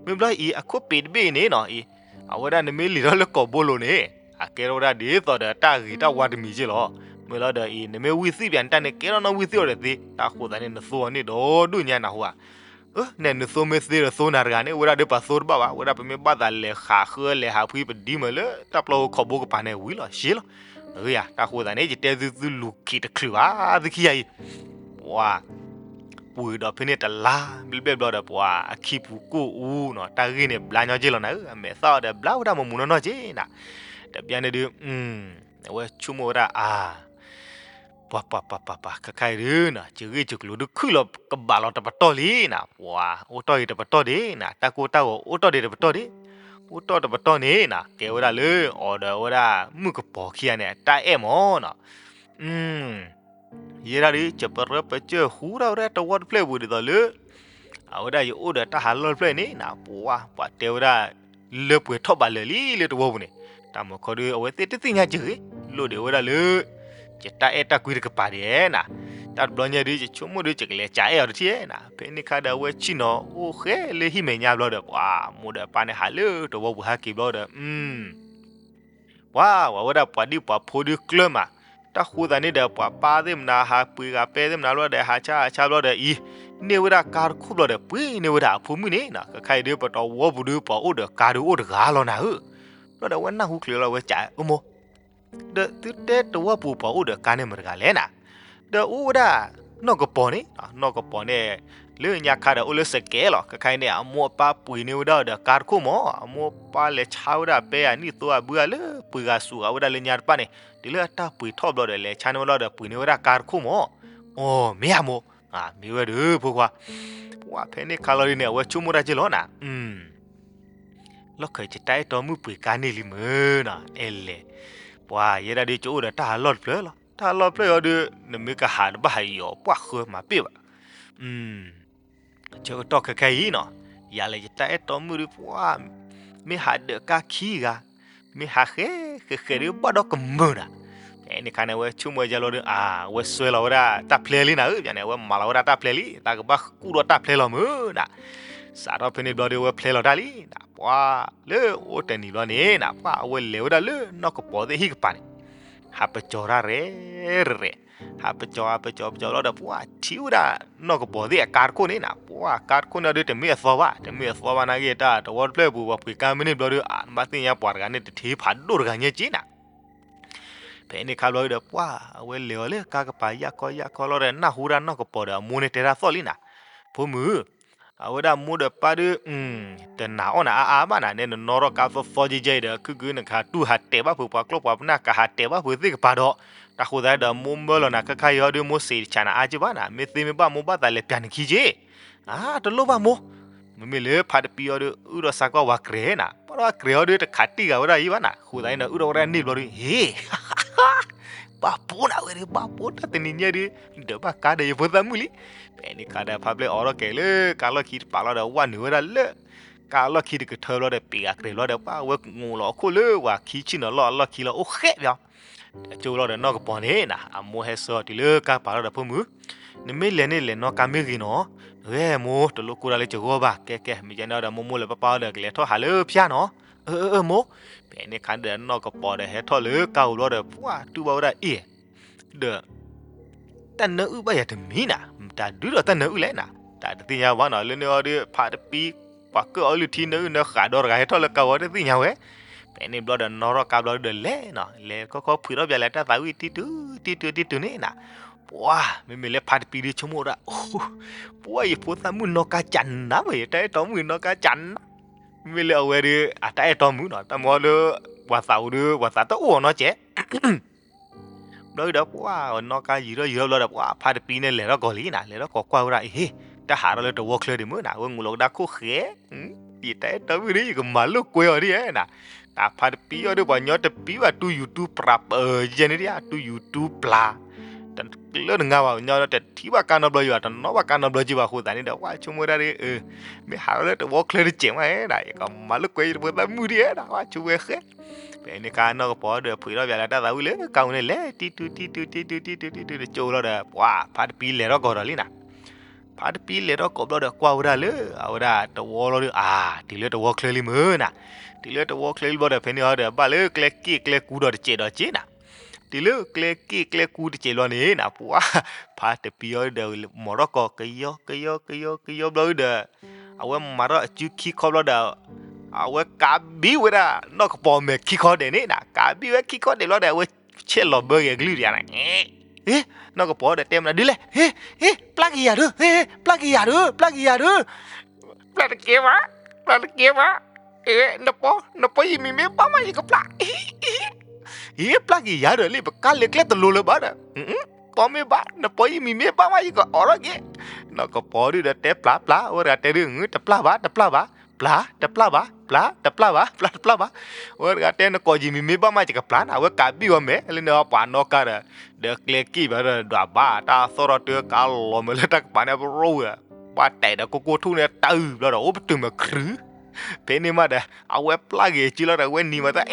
မ့ၢ်ဘျီအံၤ အခိၣ်ပ့ၤတဘ့ၣ်အံၤန့ၣ်နီၤအံၤ အဝဲဒၣ်နမ့ၢ်လံာ်ထီၣ်လၢကိာ်ဘိလိၤန့ၣ် အကဲထီၣ်ဝဲဒၣ်ဒ်သိးဒီးတၢ်ဂ့ၤတၢ်ဝါတမံၤက့လီၤ. မ့ၢ်လီၤဒီးအံၤ နမ့ၢ်ဝံၢ်သံၣ်ပၠးနတၢ်န့ၣ် ကဲထီၣ်နီၣ်ဝံၢ်သံၣ်အီၤဒီးသ့, တၢ်ဃိသးန့ၣ် နသိအီၤန့ၣ်ဒီးဒိၣ်ညါနဟူဧါ. အၢ နဲနသိမ့ၢ်သ့ဒီးသိနၤတဂၤန့ၣ် ဝဲဒၣ်ဒီးပှၤသိတဘၣ်ဘၣ်, ဝဲဒၣ်ပမ့ၢ်ဘၣ်သးလဲၤဃးဃၢလဲၤဟးဖှံပဒံမုၢ်လၢတၢ်ပျီခိၣ်ဘိကပၤန့ၣ်ဝံၤလီၤ ရှဲလီၤ. အၢ ယၤ တၢ်ဃိသးန့ၣ် ယတဲသုသုလူၤခံတချုးဘၣ် သုခံဂၤအံၤ ပှၤ ပှ့ၤဒီးဖဲန့ၣ်တလါဘျဲၣ်ဘျဲၣ်ဘျီဒီး ပှၤအခံပူၤကိၣ်အူနီၤ တၢ်ဂ့ၢ်န့ၣ်ဘျါညီက့လီၤနၤဧၢ, အမဲာ်သၣ်အီၤဒီးဘျါဝဲဒၣ်မမူးနီၢ်နီၢ်က့နၤ. တဘျီန့ၣ်ဒုး အဝဲဆိကမိၣ်ဝဲဒၣ်အါ ပှၤပှၤပှၤပှၤပှၤ ခဲခါအံၤဒုးနီၤ ယဂ့ၢ်ယကျိၤဒုးခုၣ်လီၤကဘၣ်လီၤတပတီၢ်လံနီၤ, ပှၤအိၣ်တီၢ်ဂ့ၤတပတီၢ်ဒံးနီၤ, တၢ်ကိၢ်တၢ်ဂီၤအိၣ်တီၢ်ဒံးတပတီၢ်ဒံး, အိၣ်တီၢ်တပတီၢ်န့ၣ်နီၤ ကဲဝဲဒၣ်လၢ အီၤဒီးဝဲဒၣ် မုၣ်ကပီၤခံဂၤန့ၣ် တၢ်အဲၣ်မၢ်နီၤ, ယဲဒၣ်ဒုး ကပရၢပကၢၢ်ဟူထီၣ်ဝဲဒၣ်တဝီတဖျၢၣ်ပူၤဒ်သိးလၢ အဝဲဒၣ်ယအိၣ်ဒီးတၢ်ဟးလီၢ်တဖျၢၣ်န့ၣ်နီၤ ပှၤ ပှၤတဲဝဲဒၣ် လၢပှဲၤထီၣ်ဘၣ်လၢာ်လံလၢတဝီပူၤန့ၣ်, တၢ်မၤခီဒုး အဝဲသ့ၣ်တသ့ၣ်ညါစ့ၢ်ဂ့ၤ, လိၣ်ဒံးဝဲဒၣ်လၢ ယတၢ်အဲၣ်တၢ်ကွံတကပၤဒံးနီၤ, တၢ်တဘျီညါဒုး ယဆိကမိၣ်ဒုး ယကလဲၤကးအဲၣ်အီၤတထံၣ်နီၤ, ဖဲန့ၣ်ခါဒီး အဝဲဆ့ၣ်နီၤအိၣ်ဃဲလၢဟံၣ်မဲာ်ညါဘျီဒီး ပှၤမိၢ်ဒီးပၢ်န့ၣ်ဟးလၢတဝီပူၤဟဲက့ၤဘျီဒီး ပှၤ ပှၤဝဲဒၣ်ပှၤဒံၣ်ပှၤဖိဒုးကျၢၤမး, တၢ်ဃိသးန့ၣ်ဒီး ပှၤပၢ်သ့ၣ်မနၤ ဟးပှ့ၤဂၤပဲသ့ၣ်မနၤဘျီဒီး ဟးဆါဟးဆါဘျီဒီးအံၤ, န့ၢ်ဝဲဒၣ်ကါတခိၣ်ဘျီဒီး ပှ့ၤန့ၢ်ဝဲဒၣ်အဖိမုၣ်န့ၣ်နီၤ, ခဲခါအံၤဒုး ပတဝီပူၤဒုး ပှၤအိၣ်ဒီးကါဒုးအိၣ်တဂၤလီၤနၤဧၢ, ဘျီဒီးအဝဲနၢ်ဟူချုးလီၤဝဲကး အိၣ်မိၢ် ဒီးသုတဲတဝီပူၤ ပှၤအိၣ်ဒီးကါန့ၣ်မတၤတဂၤလဲၣ်နၤ, ဒီးအိၣ်ဝဲဒၣ် နီၢ်ကပီၤန့ၣ်, နီၢ်ကပီၤန့ၣ် လၢညါခါဒီးအိၣ်လၢစကဲးလီၤ, ခဲခါအံၤန့ၣ် အမိၢ်အပၢ်ပှ့ၤန့ၢ်ဝဲဒၣ်ဒီးကါတခိၣ်မၢ်, အမိၢ်ပၢ်လဲၤဆါဝဲဒၣ်ပဲအနံၣ်သိအဘုအလၢပှ့ၤဂၤစူးဂၤဝဲဒၣ်လၢညါတဖၣ်န့ၣ်, တုၤလၢအတၢ်ပှ့ၤထီၣ်ဘျီဒီး လဲၤဆါန့ၢ်ဝဲလီၤဒီးပှ့ၤန့ၢ်ဝဲဒၣ်ကါတခိၣ်မၢ်, အိ မ့ၢ်ဧါမိၢ်, မ့ၢ်ဝဲဒီးဖိခွါ ပှၤဖဲန့ၣ်ခါလီၤဒ်န့ၣ် အဝဲဆိကမိၣ်တၢ်က့ၢ်လီၤနၤ လီၢ်ခံယတၢ်အဲၣ်တီမုၣ်ပှ့ၤကါန့ၢ်လံမုၢ်နီၤ အဲလဲၣ်, ပှၤယဲဒၣ်ဒုး ယအိၣ်ဒီးတၢ်ဟးလီၢ်တဖျၢၣ်လီၤ, တၢ်ဟးလီၢ်တဖျၢၣ်အံၤဒုး နမ့ၢ်ကဟးတဘၣ်ဟးယီၤပှၢ်ဃၢမၤပ့ၢ်ဘၣ်, ဆၢကတီၢ်ခဲခဲအံၤနီၤ, ယၤလဲၣ်ယတၢ်အဲၣ်တီမုၣ်ဒုး ပှၤ မ့ၢ်ဟးဒၢးကါခံဂၤ, မ့ၢ်ဟးဃဲဃဲဃဲဒုး ဘၣ်ဒီးကမၢၢ်နၤ, ဖဲန့ၣ်ခါန့ၣ် အဝဲဆိကမိၣ်ဝဲဒၣ်လီၤဒုး အဝဲစွဲလီၤဝဲဒၣ်တၢ်ဖျဲလံနၤဧၢ, ပန့ၣ် အဝဲမၤလီၤဝဲဒၣ်တၢ်ဖျဲလံ, တၢ်ကဘၣ်ကူၣ်ဒီးတၢ်ဖျဲလီၤမုၢ်နၤ, စးထီၣ်ဖဲန့ၣ်ဘျီဒုး အဝဲဖျဲလီၤတၢ်လံနၤ, ပှၤ လၢအိၣ်တနံၤဘျီန့ၣ်နၤ ပှၤအဝဲလဲၤဝဲဒၣ်လၢနီၢ်ကပီၤသ့ၣ်ဟံၣ်ကပၤန့ၣ်, ဟးပကၠီၤတၢ်ရဲၣ်ရဲၣ်, ဟးပကၠီၤ ဟးပကၠီၤ ပကၠီၤလီၤဒီး ပှၤထံၣ်ဝဲဒၣ် နီၢ်ကပီၤသ့ၣ်အကါတခိၣ်န့ၣ်နၤ, ပှၤကါတခိၣ်န့ၣ်ဒုး တမ့ၢ်အသီဘၣ်, တမ့ၢ်အသီဘၣ်နာ်က့ တၢ်တဝီတဖျၢၣ်ပူၤ ပှၤပှ့ၤကါမ့ၢ်န့ၢ်ဘျီဒုး အါ နဘၣ်သ့ၣ်ညါပှၤတဂၤန့ၣ် တထံၣ်ဖးဒိၣ်တဂၤညါက့နၤ ဖဲန့ၣ်ခါဘျီဒီး ပှၤအဝဲလဲၤအီၤလၢကါကပၤ ယၢ်ခီယၢ်ခီလီၤဒီး နၢ်ဟူဒၣ်နီၢ်ကပီၤဒီး အမိၢ်န့ၣ်တဲဒၣ်သီၣ်လံနၤ, ဖိမုၣ်, အဝဲဒၣ်မိၢ်ဒီးပၢ်ဒုး တနာ်အီၣ်နၤအါအါဘၣ်နၤ, နဲနနီၢ်ထီၣ်ကါသီသီယဲယဲအံၤဒီး ခုၣ်ကုနကဟးတူၢ်ဟးတဲာ်ဘၣ်ဖုး ပှၤကျီၢ်ပှၤပနၢ် ကဟးတဲာ်ဘၣ်ဖုးသ့ၣ်ကပၤဒီး, တၢ်ဃိသတးဒီး မိၢ်မၢလီၤနၤ ခဲခါအံၤအီၤဒုး မိၢ်စံးဆးနၤအါက့ဘၣ်နၤ, မ့ၢ်သ့မ့ၢ်ဘၣ်မိၢ်ဘၣ်သးလဲၤပျးနခံက့ အါ တလိၣ်ဘၣ်မိၢ်, မ့မ့ၢ်လၢဖါတပံအီၤဒုး အုၣ်ဒီးစးကွၢ်ဝၤကြဲးနၤ, ပှၤဒီးအကြဲးအီၤဒုး တခးတံၢ်ဂၤဝဲဒၣ်ယံၤဘၣ်နၤ, ဃိသတးန့ၣ်ဒီး အုၣ်ထီၣ်ဝဲဒၣ်န့ၣ်ဘျီဒုး ဟ့ၣ် ဘၣ်ပိာ်နၤဝဲဒုး ဘၣ်ပိာ်တၢ်တနံၤညါဒုး ဒၢးဘၣ်ကါဒီးယဖိသၣ်မုၣ်လံ, ဖဲန့ၣ်ခါဒီး ဖါဖျဲၣ်အိးထီၣ်က့ၤလၢကါလီၢ်ခံတပၤလီၤဒီး ဝဲနုာ်ဝဲဒၣ်လၢ ကါလီၢ်ခံတကထၢဘျီဒီး ပ့ၤဂၤကြဲးဘျီဒီး ပှၤဝဲငိးလီၤအခိၣ်လၢပှၤခံဆ့ၣ်နီၤလီၢ်အလီၢ်ခံလီၤ အိၣ်ဃဲပၠီ အကၠိလီၤဒီးနီၢ်ကပီၤန့ၣ်နၤ အမိၢ်ဟဲဆှၢအီၤတုၤလၢကါပၤလီၤဒီး ဖိမုၣ်, နမ့ၢ်လဲၤန့ၣ်လဲၤနီၢ်ကါမ့ၢ်ဂ့ၤနီၤ, ဂ့ၤမိၢ် တလိၣ်ကိၢ်တၢ်လၢယဂီၢ်ဘၣ် ကဲကဲ မ့ၢ်ကဲန့ၣ်ဒီး မိၢ်မိၢ်လၢပၢ်ပၢ်ဒီး ကလဲၤထီၣ်ဟးလၢဖၠါနီၤ, အၢ အၢ အၢ မိၢ်, ဖဲန့ၣ်ခါဒီးနီၢ်ကပီၤဒီးဟဲထီၣ်လၢကါအိၣ်ဘျီဒီး ပှၤတူၢ်ဘၣ်ဝဲဒၣ်အ့ၣ် ဒီး တၢ်နၢအုၣ်ဘၣ်ယၤတမံၤနၤ, တၢ်ဒုးဒီးတၢ်နၢအုၣ်လဲၣ်နၤ, တၢ်တသ့ၣ်ညါဘၣ်နီၤ လၢန့ၣ်အီၤဒီး ဖါတပံ ပှၤကၢၣ်အီၤလုၢ်ထံနၢအုၣ်နၢဃးဒီတဂၤဟဲထီၣ်လၢကါဝဲတသ့ၣ်ညါဝဲ, ဖဲန့ၣ်ဘျီဒီးနီၢ်ထီၣ်ကါဘျီဒီးလဲၤနီၤ လဲၤခီခီဖှံးထီၣ်ပၠးလဲၤတၢ်သးဝံၣ် တံတူ တံတူ တံတူန့ၣ်နၤ, ပှၤ မ့မ့ၢ်လၢဖါတပံဒုးဆိကမိၣ်ဒၣ် ပှၤယဖိသၣ်မုၣ်နီၢ်ကါကနးဘၣ် ယတၢ်အဲၣ်တီမုၣ်နီၢ်ကါကနး, မ့မ့ၢ်လၢအဝဲဒီး အတၢ်အဲၣ်တီမုၣ်နီၤ တၢ်မ့ၢ်လၢ ပှၤသးအိၣ်ဒီး ပှၤသးတအိၣ်အီၤနီတစဲး ဘျီဒီး ပှၤနီၢ်ကါယံာ်ထီၣ်ယံာ်ထီၣ်ဘျီဒီး ပှၤဖါတပံန့ၣ်လဲၤထီၣ်ကီၢ်လံနၤ လဲၤထီၣ်ကီၢ်ကွၢ်ဝဲဒၣ် အ့ၣ် တၢ်ဟးထီၣ်လၢတဝီချၢဒံးမုၢ်နၤ အဝဲငိးလီၤကဒါခိၣ်ဃဲ, ယတၢ်အဲၣ်တီမုၣ်ဒ် ယကမၤလိာ်ကွဲအီၤဒ်ဧါနၤ, တၢ်ဖါတပံအီၤဒီး ပှၤညီတပံဘၣ် တူၢ်ယူၤတူၢ်ပြးပၢၢ်ယဲန့ၣ်ဒ်ဧါ တူၢ်ယူၤတူၢ်ပြး တကျၢၢ်တငါဘၣ် ညီတထံၣ်ဘၣ်ကါနီတဘျီယဘၣ် တနီၣ်ဘၣ်ကါနီတဘျီက့ဘၣ် အဃိသတးန့ၣ်ဒီး ပှၤဆိကမိၣ်ဝဲဒၣ်ဒ် မ့ၢ်ဟးထီၣ်လၢတဝီချၢတစဲးမးဧါ ယကမၤလိာ်ကွဲယဖိသၣ်မုၣ်ဒ်ဧါ ပှၤဆိကမိၣ်ဝဲဃဲ ဖဲန့ၣ်ခါနီၢ်ကပီၤဒီး ဖှံးထီၣ်ပၠးလၢတၢ်သးဝံၣ်လၢကါဝဲန့ၣ် လဲၤတံတူ တံတူ တံတူ တံတူ တံတူ တံတူ တကၠိလီၤဒီး ပှၤဖါတပံလဲၤထီၣ်ကီၢ်ဒီးလံနၤ, ဖါတပံလဲၤထီၣ်ကီၢ်ဘျီဒီး ကွၢ်ဝဲဒၣ်လၢ အဝဲဒၣ်တဝီလီၤဒီး အါ တုၤလၢတဝီချၢလံမုၢ်နၤ, တုၤလၢတဝီချၢလံဘျီဒီး ဖဲန့ၣ်အီၤဒီး ဘၣ်လၢကျဲက့ၣ်ကျဲကူဒီးတစဲးဒီးက့နၤ, တုၤလၢကျဲက့ၣ်ကျဲကူတစဲးလီၤန့ၣ်နၤ ပှၤ ဖါတပံအီၤဒီး မၤထီၣ်ကီၢ်ကယီကယီကယီကယီဘျီဒီး အဝဲမၤထီၣ်အစုခံခီဘျီဒီး အဝဲကးဘံၣ်ဝဲဒၣ်နီၢ်ကပီၤအမဲာ်ခံခီဒဲးန့ၣ်နၤ, ကးဘံၣ်ဝဲခံခီဒဲးဘျီဒီး အဝဲဆဲးလီၤဘၢဂဲၤကလုၢ်ဒံးနၤ, နီၢ်ကပီၤဒီးတဲမနုၤဒ်လဲၣ်, ဟ့ ဟ့ ပျၢ်က့ၤယၤဒုး, ဟ့ ပျၢ်က့ၤယၤဒုး, ပျၢ်က့ၤယၤဒုး, ပျၢ်တကဲဘၣ်, ပျၢ်တကဲဘၣ်, နပီ နပီယမံၤမ့ၢ်ဘၣ်မး ယကပျၢ်, ဟ့ ပျၢ်က့ၤယၤဒီး လံပကါလဲၤကျဲတလိၤလၢၤဘၣ်ဒီး, ပီမ့ၢ်ဘၣ်, နပီယမံၤမ့ၢ်ဘၣ်မး ယကအိးထီၣ်က့ၤ. နီၢ်ကပီၤဒုဒီးတဲပျၢ်ပျၢ်, အဝဲတဂၤတဲဒု တပျၢ်ဘၣ်, တပျၢ်ဘၣ်, ပျၢ်, တပျၢ်ဘၣ်, ပျၢ်, တပျၢ်ဘၣ်, ပျၢ်တပျၢ်ဘၣ်. အဝဲတဂၤတဲ နကိးယမံၤမ့ၢ်ဘၣ်မး ယကပျၢ်နၤ, အဝဲကးဘံၣ်ဝဲမဲာ်လၢန့ၣ် ပှၤနီၣ်ကါဒီး ဒီးကျဲက့ၢ်ဘၣ်ဒီး ဒွးဘၣ်တၢ်သီၣ်ထီၣ်တၢ်ကါလီၤမဲာ်လၢတၢ်ကပၤန့ၣ် ပရိဝဲ, ပှၤတဲာ်ဒီးကိကိၢ်ထူၣ်န့ၣ် တၢ်အုၣ်ဘျီဒီး အိၣ်ပတုာ်မဲာ်ခရူး. ဖဲန့ၣ်မးဒီး အဝဲပျၢ်က့ၤစုလီၤဒီး အဝဲနံၤမးသး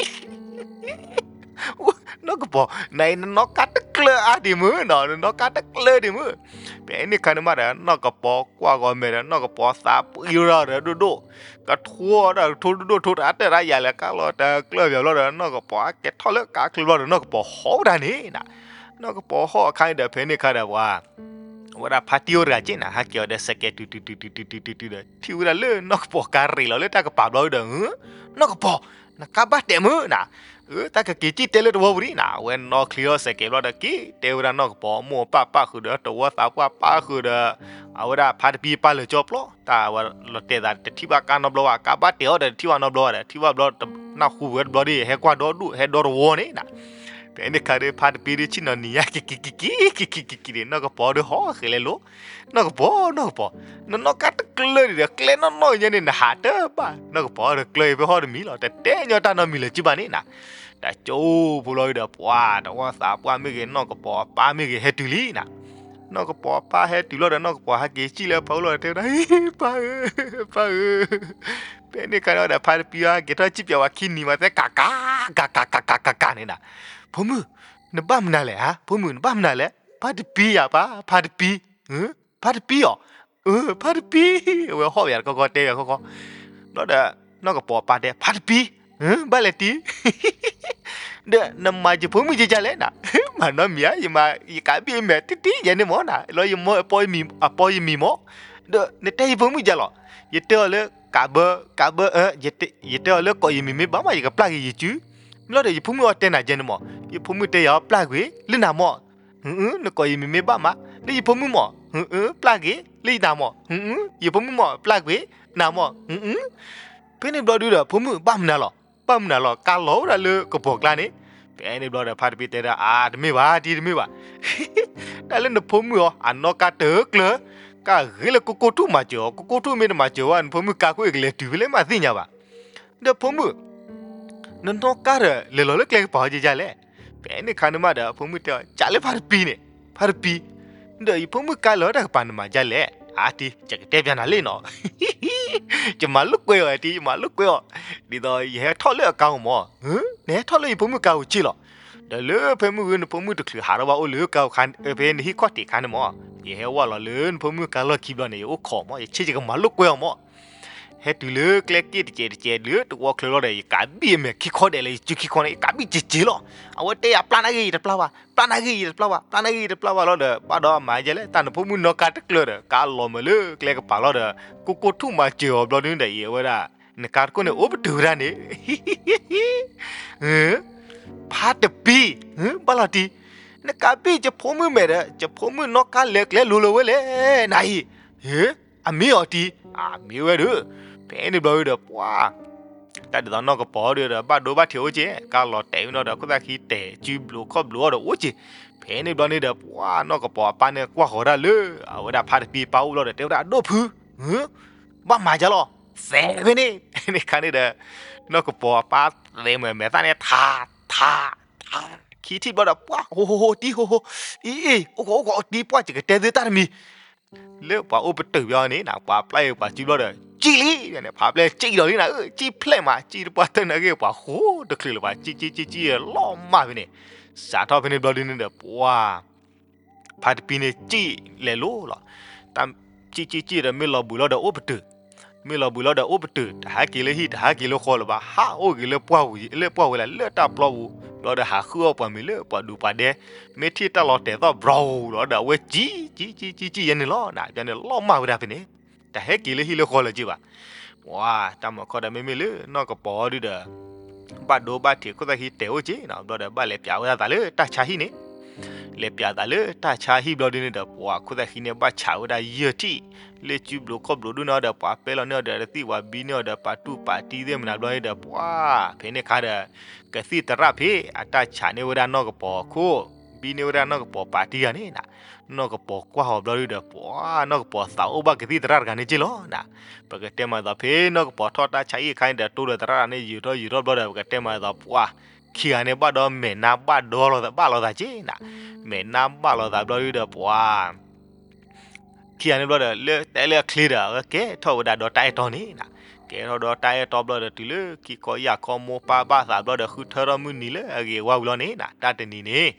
နီၢ်ကပီၤ, နအံၤနနီၣ်ကါတကျၢၤအါဒံးမုၢ်နီၤ, နနီၣ်ကါတကျၢၤဒံးမုၢ်. ဖဲန့ၣ်ခါန့ၣ်မးဒီး နီၢ်ကပီၤကွၢ်ဂီၤမဲာ်ဒီး နီၢ်ကပီၤသးပှံၤလီၤဒီးဒိၣ်ဒိၣ်, ကထိဒီးကထိဒိၣ်ဒိၣ် ထိတအါတဲာ်တၢ်ယၤလဲၣ် ကါလီၤတကျၢၤဘၣ်လီၤဒီး နီၢ်ကပီၤအကဲထီၣ်လၢကါချၢဘျီဒီး နီၢ်ကပီၤဟီၣ်ဝဲဒၣ်န့ၣ်နၤ. နီၢ်ကပီၤဟီၣ်အခါန့ၣ်ဒီး ဖဲန့ၣ်ခါဒီးပှၤ အဝဲဒၣ်ဖါတံၢ်အိၣ်တဂၤက့နၤ ဟဲက့ၤအီၤဒီး စဲးကဲးတုၤတုၤတုၤတုၤတုၤတုၤဒီး ထံၣ်ဝဲဒၣ်လၢနီၢ်ကပီၤကါရ့းလီၤလၢတၢ်ကပၤဘျီဒီး နီၢ်ကပီၤ, နကါဘၣ်တဲာ်မုၢ်နၤ, အၢ တၢ်ကက့ၤကံၣ်တဲလၢတဝီပူၤဒံးနၤ. အဝဲနီၣ်ချံလီၤစဲးကဲးဘျီဒီး က့ၤတဲဝဲဒၣ်နီၢ်ကပီၤ မိၢ်ပၢ်ပၣ်ဃုာ်ဒီး တဝီသးပှၢ်ပၣ်ဃုာ်ဒီး အဝဲဒၣ်ဖါတပံၤပၢ်လၢာ်ကၠီပျီ တၢ်ဝဲလီၤတဲာ်သးတထံၣ်ဘၣ်ကါနီတဘျီဘၣ်, ကါဘၣ်တဲာ်အီၤဒီးတထံၣ်ဘၣ်နီတဘျီဘၣ်ဒီး ထံၣ်ဘၣ်ဘျီ နၢ်ဟူဝဲတဘျီဒီး ဟဲကွၢ်ဒီဒူၣ် ဟဲဒီတဝီန့ၣ်နၤ. ဖဲန့ၣ်ခါဒီး ဖါတပံၤဒီးဆ့ၣ်နီၤနံၤညါ က့ၤက့ၤက့ၤက့ၤက့ၤက့ၤက့ၤန့ၣ် နီၢ်ကပီၤဒီးဟီၣ်ဃဲၤလဲၤလိၤ, နီၢ်ကပီၤ နီၢ်ကပီၤ, နနီၣ်ကါတကျၢၤဒံးဒီး ကျဲနီၣ်နီၣ်ညါန့ၣ် နဟးတဘၣ်, နီၢ်ကပီၤဒီးကျၢၤအံၤဖဲဟီၣ်တမံၤလီၤ, တတဲညီတၢ်နီတမံၤလၢၤက့ဘၣ်န့ၣ်နၤ. တၢ်ကၠိဖိလီၤဒီး ပှၤတဝီသးပှၢ်မ့ၢ်ဂ့ၤ နီၢ်ကပီၤအပၢ်မ့ၢ်ဂ့ၤ ဟဲတုၤလံနၤ. နီၢ်ကပီၤအပၢ်ဟဲတုၤလီၤဒီး နီၢ်ကပီၤဟဲက့ၤစံၣ်လၢပၢ်အိၣ်လီၤဒီး တဲဝဲဒၣ် ပၢ်ဧၢ, ပၢ်ဧၢ. ဖဲန့ၣ်ခါန့ၣ်ဒီး ဖါတပံၤဟဲက့ၤထီၣ်စံၣ်ပၠးဝဲခံနံၤမး သဲကၤကၤ ကၤကၤကၤကၤကၤကၤန့ၣ်နၤ. ဖိမုၣ်, နဘၣ်မနုၤလဲၣ်ဧါ, ဖိမုၣ် နဘၣ်မနုၤလဲၣ်, ဖါတပံၤယၤပၢ်, ဖါတပံၤ, ဖါတပံၤအီၤ, အၢ ဖါတပံၤ. အဝဲဟီၣ်ဝဲယၤတခီခီ တဲဝဲယၤတခီခီ, ဘျီဒီး နီၢ်ကပီၤအပၢ်တဲ ဖါတပံၤ, ဘၣ်လဲၤတံၢ် ဒီးနမၤယဖိမုၣ်ကဲကဲလဲၣ်နၤ, မၤနီတမံၤဧါ, ယမၤ ယကးဘံၣ်အမဲာ်တံၢ်တံၢ်ယဲန့ၣ်မၢ်နၤ, လီၤယမၢအပီယမံၤမၢ်, ဒီးနတဲယဖိမုၣ်ကဲလီၤ, ယတဲအီၤလၢကးဘၢ ကးဘၢ ယတဲအီၤလၢကိးယမံၤမ့ၢ်ဘၣ်မး ယကပျၢ်က့ၤယစု, ဘျီဒီးယဖိမုၣ်အီၤတဲနၤယဲန့ၣ်မၢ်, ယဖိမုၣ်တဲယၤအီၤပျၢ်ကွံာ် လၢနၤမၢ် နကိးယမံၤမ့ၢ်ဘၣ်မး လၢယဖိမုၣ်မၢ်, ပျၢ်က့ၤ လၢယနၤမၢ်, ယဖိမုၣ်မၢ် ပျၢ်ကွံာ် နၤမၢ်, ဖဲန့ၣ်ဘျီဒုဒီး ဖိမုၣ်ဘၣ်မနုၤလီၤ, ဘၣ်မနုၤလီၤ ကါလီၤဝဲဒၣ်လၢကပီၤကျါန့ၣ်, ဖဲန့ၣ်ဘျီဒီး ဖါတပံၤတဲဒၣ် အါ တမ့ၢ်ဘၣ် တံၢ်တမ့ၢ်ဘၣ်, တၢ်လၢနဖိမုၣ်အီၤ အနီၣ်ကါတကျၢၤ, ကါဂ့ၤလၢကိကိၢ်ထူၣ်မၤစၢၤအီၤ, ကိကိၢ်ထူၣ်မ့ၢ်တမၤစၢၤဝဲ နဖိမုၣ်ကါခိၣ်အံၤကလဲၤတုၤဖဲလဲၣ်မးသ့ၣ်ညါဘၣ်, ဒီးဖိမုၣ် နနီၣ်ကါဒီး လဲၤလီၤလၢကျဲကပၤဟီဒ်လဲၣ်, ဖဲန့ၣ်ခါန့ၣ်မးဒီး ဖိမုၣ်တဲအီၤ ကးလၢဖါတပံၤန့ၣ်, ဖါတပံၤ, ဒီးယဖိမုၣ်ကါလၢတၢ်ကပၤနမၤဒ်လဲၣ်, အါတံၢ် ယကတဲပျးနၤလံနီၤ, ယမၤလိာ်ကွဲအီၤတံၢ် ယမၤလိာ်ကွဲအီၤ, ဒ်သိးယဟဲထီၣ်လၢအကါအိၣ်မၢ်, နဟဲထီၣ်လၢယဖိမုၣ်ကါအိၣ်က့လီၤ, ဒီးလၢဖဲမုၢ်ဂ့ၤ နဖိမုၣ်တချုးဟးထီၣ်ဘၣ်အိၣ်လၢကါအိၣ်ခါ ဖဲနဟံၣ်ခီၣ်ထံးခါန့ၣ်မၢ်, ယဟဲဝဲလီၤလၢနဖိမုၣ်ကါလီၢ်ခံဘျီန့ၣ် ယအိၣ်ခိးမၢ်, ယဆ့ယကမၤလိာ်ကွဲအီၤမၢ် ဟဲတုၤလၢကျဲက့ၢ်တစဲးတစဲးလၢတဝီချၢလီၤဒီး ယကးဘံၣ်အမဲာ်ခံခီဒဲးလၢယစုခံခီန့ၣ် ယကးဘံၣ်စ့စ့လီၤ, အဝဲတဲယၤပျၢ်နၤဂ့ၤယတပျၢ်ဘၣ်, ပျၢ်နၤဂ့ၤယတပျၢ်ဘၣ်, ပျၢ်နၤဂ့ၤယတပျၢ်ဘၣ်လီၤဒီး ဘၣ်ဒီးမၤယဲလဲၣ် တၢ်နဖိမုၣ်နီၣ်ကါတကျၢၤဒီး ကါလီၤမဲာ်လၢကျဲကပၤလီၤဒီး ကိကိၢ်ထူၣ်မၤစၢၤအီၤဘျီဒုဒီး အံၤအဝဲဒၣ် နကါတခိၣ်န့ၣ် အိၣ်ပတုာ်ဝဲဒၣ်န့ၣ် ဖါတပံၤ, ဘၣ်လီၤတံၢ်, နကးဘံၣ်ယဖိမုၣ်မဲာ်ဒီး ယဖိမုၣ်နီၣ်ကါလဲၤကျဲလိၤလိၤဝဲလဲၣ် နၤအံၤ, အမ့ၢ်အီၤတံၢ်, အမ့ၢ်ဝဲဒီး, ဖဲန့ၣ်ဘျီဝဲဒီး ပှၤ တၢ်ဒ်သိးနီၢ်ကပီၤဒီး ဘၣ်ဒိဘၣ်ထံးအိၣ်က့ၤ ကါလီၤတဲာ်ဝဲနီၤဒီး ခိၣ်သၣ်ခံတဲာ် စုဘျုးခီၣ်ဘျုးအီၤဒီးအိၣ်က့ၤ, ဖဲန့ၣ်ဘျီန့ၣ်ဒီး ပှၤနီၢ်ကပီၤအပၢ်န့ၣ် ကွၢ်ဃီၤဒၣ်လၢ အဝဲဒၣ်ဖါတပံၤပၢ်အိၣ်ဘျီဒီး တဲဝဲဒၣ် အဒိၣ်ဖု ဘၣ်မၤယါလီၤ, သဲဖဲန့ၣ်, ဖဲန့ၣ်ခါန့ၣ်ဒီး နီၢ်ကပီၤအပၢ်သဲမဲာ်မဲာ်သၣ်န့ၣ် ထး, ထး, ထး, ခံထံၣ်ဘျီဒီး ပှၤ ဟိဟိဟိ တံၢ်ဟိဟိ, အံၤအံၤ အိၣ်ခိးအိၣ်ခိး တံၢ်ပှၢ် ယကတဲသုတၢ်တမံၤ, လၢပှၤအိၣ်ပတုာ်ဘျီန့ၣ် ပှၤပျၢ်အံၤပှၤစုဘျီဒီး ကံၣ်လံ, ဖးပျဲၢ်ကံၣ်ဒီးလံနၤ, ကံၣ်ဖျဲၣ်မး ကံၣ်တပှၢ်တၢၢ်နၤဂ့ၤ ပှၤဃိတချုးလၢၤဘၣ် ကံၣ်ကံၣ်ကံၣ်ကံၣ်လီၤမၢ်ဖဲန့ၣ်, စးထီၣ်ဖဲန့ၣ်ဘျီဒုန့ၣ်ဒီး ပှၤ ဖါတပံၤန့ၣ် ကံၣ်လဲၤလိၤလီၤ, တၢ်ကံၣ်ကံၣ်ကံၣ်ဒီး မ့ၢ်လီၤဘှံးလီၤဒီးအိၣ်ပတုာ်, မ့ၢ်လီၤဘှံးလီၤဒီးအိၣ်ပတုာ် တဟးက့ၤလၢဟံၣ် တဟးက့ၤလၢဃီလၢၤဘၣ် ဟးအိၣ်ဂ့ၤလၢပှၢ်ဝဲ လၢပှၢ်ဝဲလၢတၢ်ပျီပူၤ, ဘျီဒီးဟးဃုအီၣ်ပှၤမ့ၤလၢပှၤဒူပှၤဒဲ, မ့ၢ်ထံၣ်တၢ်လီၤတဲာ်သီၣ်ဘြီၤလီၤဒီး အဝဲကံၣ်ကံၣ်ကံၣ်ကံၣ်ယဲန့ၣ်လီၤ, ပျီန့ၣ်လီၤမၢ်ဝဲဒၣ်ဖဲန့ၣ်, တဟဲက့ၤလၢဟံၣ်လၢဃီလၢၤက့ၤဘၣ်, ပှၤ တၢ်မၤခီဒီးမ့မ့ၢ်လၢနီၢ်ကပီၤဒုဒီး ဘၣ်ဒိဘၣ်ထံးခိၣ်သၣ်ခံတဲာ်အိၣ်က့ၤနီၤ, ဘျီဒီးဘၣ်လဲၤပျးဝဲဒၣ်သးလၢတၢ်ဆါဟံၣ်န့ၣ်, လဲၤပျးသးလၢတၢ်ဆါဟံၣ်ဘျီဒုန့ၣ်ဒီး ပှၤခိၣ်သၣ်ခံန့ၣ် ဘၣ်ဆးဝဲဒၣ်ယဲၢ်ထံၣ်, လၢစုဘျုးခီၣ်ဘျုးဒိၣ်န့ၢ်အီၤဒီး ပှၤပဲလီၤန့ၢ်အီၤဒီးတသံၣ် ပှၤဘံန့ၢ်အီၤဒီးပှၤတူၢ်ပာ်တံၢ်သ့ၣ်မနၤဘျီန့ၣ်ဒီး ပှၤ ဖဲန့ၣ်ခါဒီး ကသံၣ်သရၣ်ဖဲအတၢ်ဆးန့ၢ်ဝဲဒၣ်နီၢ်ကပီၤခိၣ် ပှၤပံန့ၢ်ဝဲဒၣ်နီၢ်ကပီၤပာ်တံၢ်ဂၤန့ၣ်နၤ, နီၢ်ကပီၤကွၢ်အီၤဘျီဒုဒီး ပှၤနီၢ်ကပီၤသးအိၣ်ဘၣ်ကသံၣ်သရၣ်တဂၤန့ၣ်က့လီၤနၤ. ပကတဲမၤသးဖဲနီၢ်ကပီၤထီၣ်တၢ်ဆါဟံၣ်အခါန့ၣ်ဒီး တိၢ်ဒီးသရၣ်န့ၣ် ယူၤထီၣ်ယူၤထီၣ်ဘျီဒီး ပကတဲမၤသးပှၤ ခံဂၤန့ၣ်ဘၣ်ဒီးမဲာ်နါဘၣ်ဒီလိာ်သးဘၣ်လိာ်သးက့နၤ, မဲာ်နါဘၣ်လိာ်သးဘျီဒုဒီးပှၤ ခံဂၤန့ၣ်ဘျီဒီး လၢတဲလၢအချ့ဒီး အဝဲကဲထီၣ်ဝဲဒၣ်ဒီးတၢ်အဲၣ်တီန့ၣ်နၤ, ကဲထီၣ်ဒီးတၢ်အဲၣ်တီဘျီဒီး တုၤလၢခံခီယၢ်ခီမိၢ်ပၢ်ဘၣ်သးဘျီဒီး ဃုထၢထီၣ်မုၢ်နံၤလၢအဂ့ၤအဝါဝံၤလီၤန့ၣ်နၤ, တၢ်တနံၤန့ၣ်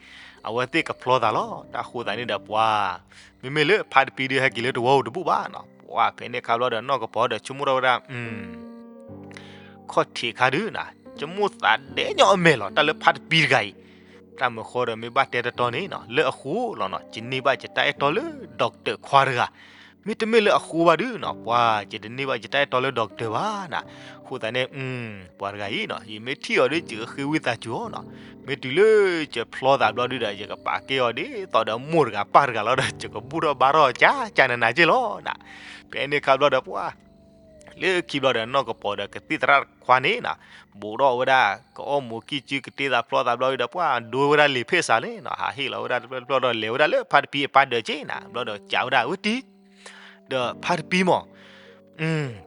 အဝဲသ့ၣ်ကဖျီသးလီၤ. တၢ်ဃိသးန့ၣ်ဒီးပှၤ မ့မ့ၢ်လၢဖါတပံဒီးဟဲက့ၤလၢတဝီဧိၤတဘူၣ်ဘၣ်နၤ, ပှၤဖဲန့ၣ်အခါဘျီဒီး နီၢ်ကပီၤဒီးဆိကမိၣ်ထီၣ်ဝဲဒၣ် ခီၣ်ထံးခါဒုနၤ, ယမိၣ်သးဒဲးညီအမဲာ်လီၤ တၢ်လၢဖါတပံတဂၤအံၤ, တၢ်မုၢ်ဃီဒီးမ့ၢ်ဘၣ်တဲတတီန့ၣ်နၤ လၢအဃိလီၤနၤ, ယန့ၢ်ဘၣ်ယတၢ်အဲၣ်တီလၢ doctor ခွါတဂၤ, မ့တမ့ၢ်လၢအဃိဘၣ်ဒုနၤ, ပှၤယတန့ၢ်ဘၣ်ယတၢ်အဲၣ်တီလၢ doctor ဘၣ်နၤ, အဃိသတးန့ၣ် ပှၤတဂၤအံၤနၤ ယမ့ၢ်ထံၣ်အီၤဒီး ယကဃ့ဝံသးစူၤအီၤနၤ, မ့ၢ်တုၤလၢယဖျီသးဘျီဒုဒီး ယကပာ်ကဲအီၤဒ်သိးဒီးမိၢ်တဂၤပၢ်တဂၤလီၤဒီး ယကဘူၣ်ထီၣ်ဘါထီၣ်ကၠးကၠးနးနးက့လီၤနၤ, ဖဲန့ၣ်အခါဘျီဒီးပှၤ လၢခံဘျီဒီး နီၢ်ကပီၤဒီးကသံၣ်သရၣ်ခွါန့ၣ်နၤ, ဘူးထီၣ်ဝဲဒၣ် ကအီၣ်မူၤကံၢ်စုကတ့သးဖျီသးဘျီဒုဒီး ပှၤဒိဝဲဒၣ်လံာ်ဖ့ၣ်စးလဲၣ်နၤ, ဟးဟ့ၣ်လီၤဝဲဒၣ်တဖျၢၣ်တဖျၢၣ်ဒီး လဲၤဝဲဒၣ်လၢဖါတပံအပၢ်ဒၢးက့နၤ, ဘျီဒီးကးဝဲဒၣ်ဝဲတံၤ ဒီးဖါတပံမး,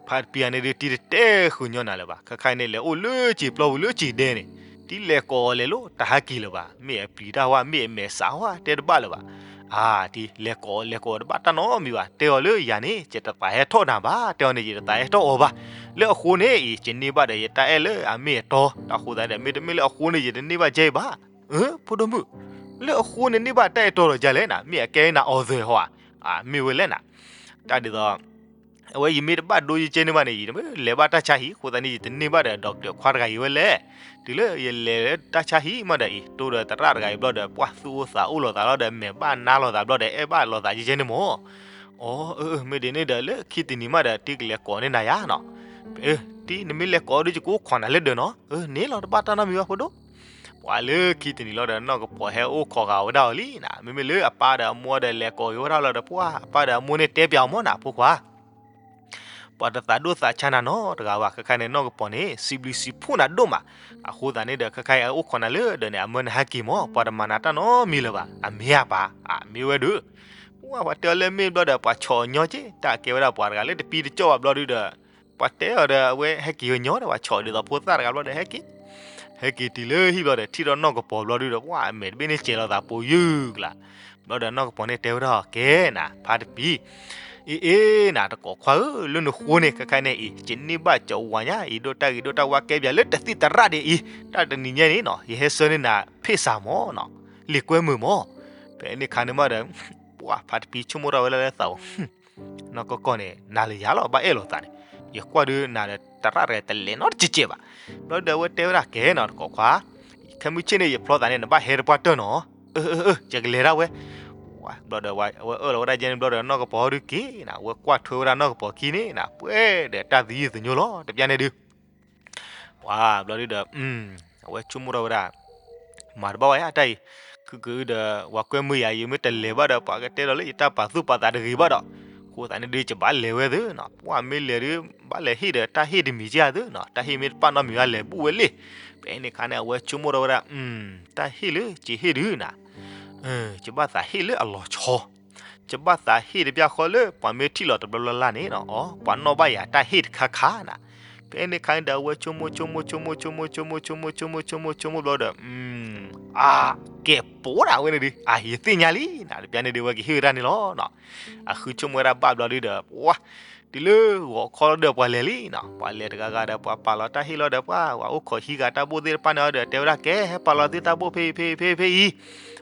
ဖါတပံအန့ၣ်ဒုး တံၤတတဲဃုာ်ညီနၤလၢၤဘၣ်, ခဲခါအံၤန့ၣ် လဲၤအိၣ်လၢစံာ်ပျီပူၤလၢစံာ်ဒဲန့ၣ်, တံၤလဲၤကိးအီၤလဲၤလိၤတဟဲက့ၤလၢၤဘၣ်, မ့ၢ်အပျံၤတၢ်ဝဲ မ့ၢ်အမဲာ်စးဝဲ တဲတဘၣ်လၢၤဘၣ်, အါ တံၤလဲၤကိးအီၤလဲၤကိးအီၤတဘၣ်တၢ်နီတမံၤဘၣ်, တဲအီၤလၢယၤန့ၣ် ယတသးဟဲထီၣ်နၤဘၣ်, တဲအီၤန့ၣ် ယတသးဟဲထီၣ်အီၤဘၣ်, လၢအဃိန့ၣ်အံၤ ယန့ၢ်ဘၣ်ဒီးယတၢ်အဲၣ်လၢအမ့ၢ်အတီ, တၢ်ဃိသတးဒီး မ့တမ့ၢ်လၢအဃိန့ၣ် ယတန့ၢ်ဘၣ်ကဲအံၤဘၣ်, ဖိဒိၣ်မုၣ်, လၢအဃိန့ၣ်န့ၢ်ဘၣ်တၢ်အဲၣ်တီဒီးကလဲၣ်နၤ, မ့ၢ်အကဲနၤအီၤသၢဟီဧါ, မ့ၢ်ဝဲလဲၣ်နၤ, တၢ်ဒ်သိး အဝဲယမ့ၢ်တဘၣ်ဒိယကဲန့ၢ်ဘၣ်န့ၣ် ယလဲၤဘၣ်တၢ်ဆါဟံၣ်, အဃိသတးန့ၣ် ယတန့ၢ်ဘၣ်ဒီး doctor ခွါတဂၤအံၤဝဲလဲၣ်, တုၤလၢယလဲၤလၢတၢ်ဆါဟံၣ်မးဒီးအံၤ တိၢ်ဒီးသရၣ်တဂၤအံၤဘျီဒီး ပှၤသူၣ်အိၣ်သးအိၣ်လိာ်သးလီၤဒီး မဲာ်ဘၣ်နါလိာ်သးဘျီဒီး အဲၣ်ဘၣ်လိာ်သးယကဲန့ၢ်မး, အီ မ့ၢ်ဒ်န့ၣ်ဒီး လၢခံတနံၤမးဒီး တံၤကလဲၤကိးန့ၢ်နၤယါနီၤ, တံၤနမ့ၢ်လဲၤကိးဒီး ယကအိၣ်ခိးနၤလၢဒၢးနီၤ, န့ၣ်လီၤ တဘၣ်တၢ်နီတမံၤဘၣ်ဖိဒိၣ်, ပှၤလၢခံတနံၤလီၤဒီး နီၢ်ကပီၤဟဲအိၣ်ခိးဃာ်ဝဲဒၣ်အီၤလံနၤ, မ့မ့ၢ်လၢအပၢ်ဒီးအမိၢ်ဒီးလဲၤကိးက့ၤဝဲဒၣ်လီၤဒီး ပှၤအပၢ်ဒီးအမိၢ်န့ၣ်တဲပၠးအီၤမးနၤ ဖိခွါ ပှၤတသးဒိၣ်သးဆါနၤနီတဂၤဘၣ်, ခဲခါန့ၣ် နီၢ်ကပီၤန့ၣ် စံးဘျုးစံးဖှိၣ်နၤဒိၣ်မး, အဃိသတးန့ၣ်ဒီး ခဲခါအံၤအအိၣ်ခိးနၤလၢဒၢးန့ၣ် အမၢနဟဲက့ၤမး, ပှၤတမၤနၤတၢ်နီတမံၤလၢၤဘၣ်, အမ့ၢ်အပၢ်, အမ့ၢ်ဝဲဒုး, ပှၤတဲအီၤလၢမ့ၢ်ဘျီဒီး ပှၤဆီၣ်အီၤညီက့, တၢ်ကဲဝဲဒၣ်ပှၤတဂၤလၢတပံတကၠီၣ်ဘၣ်ဘျီဒုးဒီး, ပှၤတဲအီၤဒီး အဝဲဟဲက့ၤဝဲညီဒီး ပှၤဆီၣ်ဒ်သိးဖိသၣ်တဂၤဘျီဒီး ဟဲက့ၤ ဟဲက့ၤတုၤလၢဟံၣ်ဘျီဒီး ထံၣ်ထီၣ်နီၢ်ကပီၤဘျီဒုးဒီး ပှၤအမဲာ်တဘ့ၣ်န့ၣ်စဲၤလိာ်သးပိာ်ယုၢ်ကလး, ဘျီဒီးနီၢ်ကပီၤန့ၣ်တဲဝဲဒၣ်အီၤ ကဲနၤ ဖါတပံၤ, အ့အ့နၤ တကိးခွါဧၢ, လၢနဃိန့ၣ် ခဲခါန့ၣ်အံၤ ယန့ၢ်ဘၣ်ကဝၤညါအံၤ ဒိၣ်တၢ်ဂ့ၤဒိၣ်တၢ်ဝါကဲပၠးလၢတသံၣ်သရၣ်ဒ်အံၤ, တၢ်တနံၤညါန့ၣ်နီၤ ယဟဲဆှၢန့ၢ်နၤဖ့ၣ်စးမးနီၤ, လံာ်ကွဲမုာ်မး, ဖဲန့ၣ်ခါန့ၣ်မးဒီး ပှၤဖါတပံၤဆိကမိၣ်ထီၣ်ဝဲဒၣ်လၢသးဧိၤ နီၢ်ကီၢ်ကီၢ်န့ၣ် နၤလၢယၤလီၤ ဘၣ်အဲၣ်လိာ်သးန့ၣ်, ယကွၢ်ဒုးနၤဒီးသရၣ်တဂၤတလဲၤနီတစဲးဘၣ်, ဘျီဒီးအဝဲတဲဝဲဒၣ် ကဲနီၤ တကိးခွါ, ခဲမုၢ်ဆ့ၣ်န့ၣ် ယဖျီသးန့ၣ် နဘၣ်ဟဲတပှၢ်တၢၢ်နီၤ, အၢ အၢ အၢ ယကလဲၤဒၣ်ဝဲ, ဘျီဒီးအဝဲအၢၣ်လီၤဝဲဒၣ်ယဲန့ၣ်ဘျီဒီး နီၢ်ကပီၤဒုးက့ၤနၤ အဝဲကွၢ်ထွဲဝဲဒၣ်နီၢ်ကပီၤခံန့ၣ်နၤ ပှဲၤဒီးတၢ်သယုၢ်သညိလီၤ တပျၢ်န့ၣ်ဒုး ပှၤဘျီဒုးဒီး အဝဲဆိကမိၣ်ထီၣ်ဝဲဒၣ် မၤတဘၣ်ဝဲယါတၢ်အံၤ, ခုကဒီး ပှၤကွဲမုာ်ယၤ ယမ့ၢ်တလဲၤဘၣ်ဒီး ပှၤကတဲဒီးလၢယတၢ်ပာ်သူၣ်ပာ်သးတဂ့ၤဘၣ်ဒီး, အဃိသတးန့ၣ်ဒုး ယဘၣ်လဲၤဝဲသ့နီၤ, ပှၤမ့ၢ်လဲၤဒုး ဘၣ်လဲၤဟ့ၣ်ဒီးတၢ်ဟ့ၣ်တမံၤက့ဧါသ့နီၤ, တၢ်ဟ့ၣ်မ့ၢ်တပာ်နီတမံၤဘၣ်လဲၤဘူၣ်ဝဲလံ, ဖဲန့ၣ်အခါန့ၣ် အဝဲဆိကမိၣ်ထီၣ်ဝဲဒၣ် တၢ်ဟ့ၣ်လၢကဟ့ၣ်ဒုးနၤ ယဘၣ်သးဟ့ၣ်လၢအလီၤဆီ, ယဘၣ်သးဟ့ၣ်တဘျီဃီလၢ ပှၤမ့ၢ်ထံၣ်လီၤတဘျီလၢ်လၢ်န့ၣ်နီၤ, အီ ပှၤနီၣ်ဘၣ်ယၤတၢ်ဟ့ၣ်တခါခါနၤ, ဖဲန့ၣ်ခါန့ၣ်ဒီး အဝဲဆိကမိၣ်ဆိကမိၣ်ဆိကမိၣ်ဆိကမိၣ်ဆိကမိၣ်ဆိကမိၣ်ဆိကမိၣ်ဆိကမိၣ်ဘျီဒီး အါ ကဲပိာ်ဒၣ်ဝဲန့ၣ်ဒုး အါ ယသ့ၣ်ညါလံနၤ တပျၢ်န့ၣ်ဒုး အဝဲကဟ့ၣ်ဝဲဒၣ်န့ၣ်လီၤနီၤ, အဃုဆိကမိၣ်ဝဲဒၣ်ဘၣ်ဘျီဒုးဒီး ပှၤ တုၤလၢဂီၤခီလီၤဒီးပှၤလဲၤလံနီၤ, ပှၤလဲၤတဂၤဂၤဒီး ပှၤပာ်လီၤတၢ်ဟ့ၣ်လီၤဒီး ပှၤ ပှၤအိၣ်ခိးဟံးဃာ်တၢ်ဘိၣ်သ့ၣ်တဖၣ်န့ၣ်အီၤဒီး တဲဝဲဒၣ် ကဲ ဟဲပာ်လီၤသုတၢ်ဘိၣ်ဖဲအံၤ ဖဲအံၤ ဖဲအံၤ,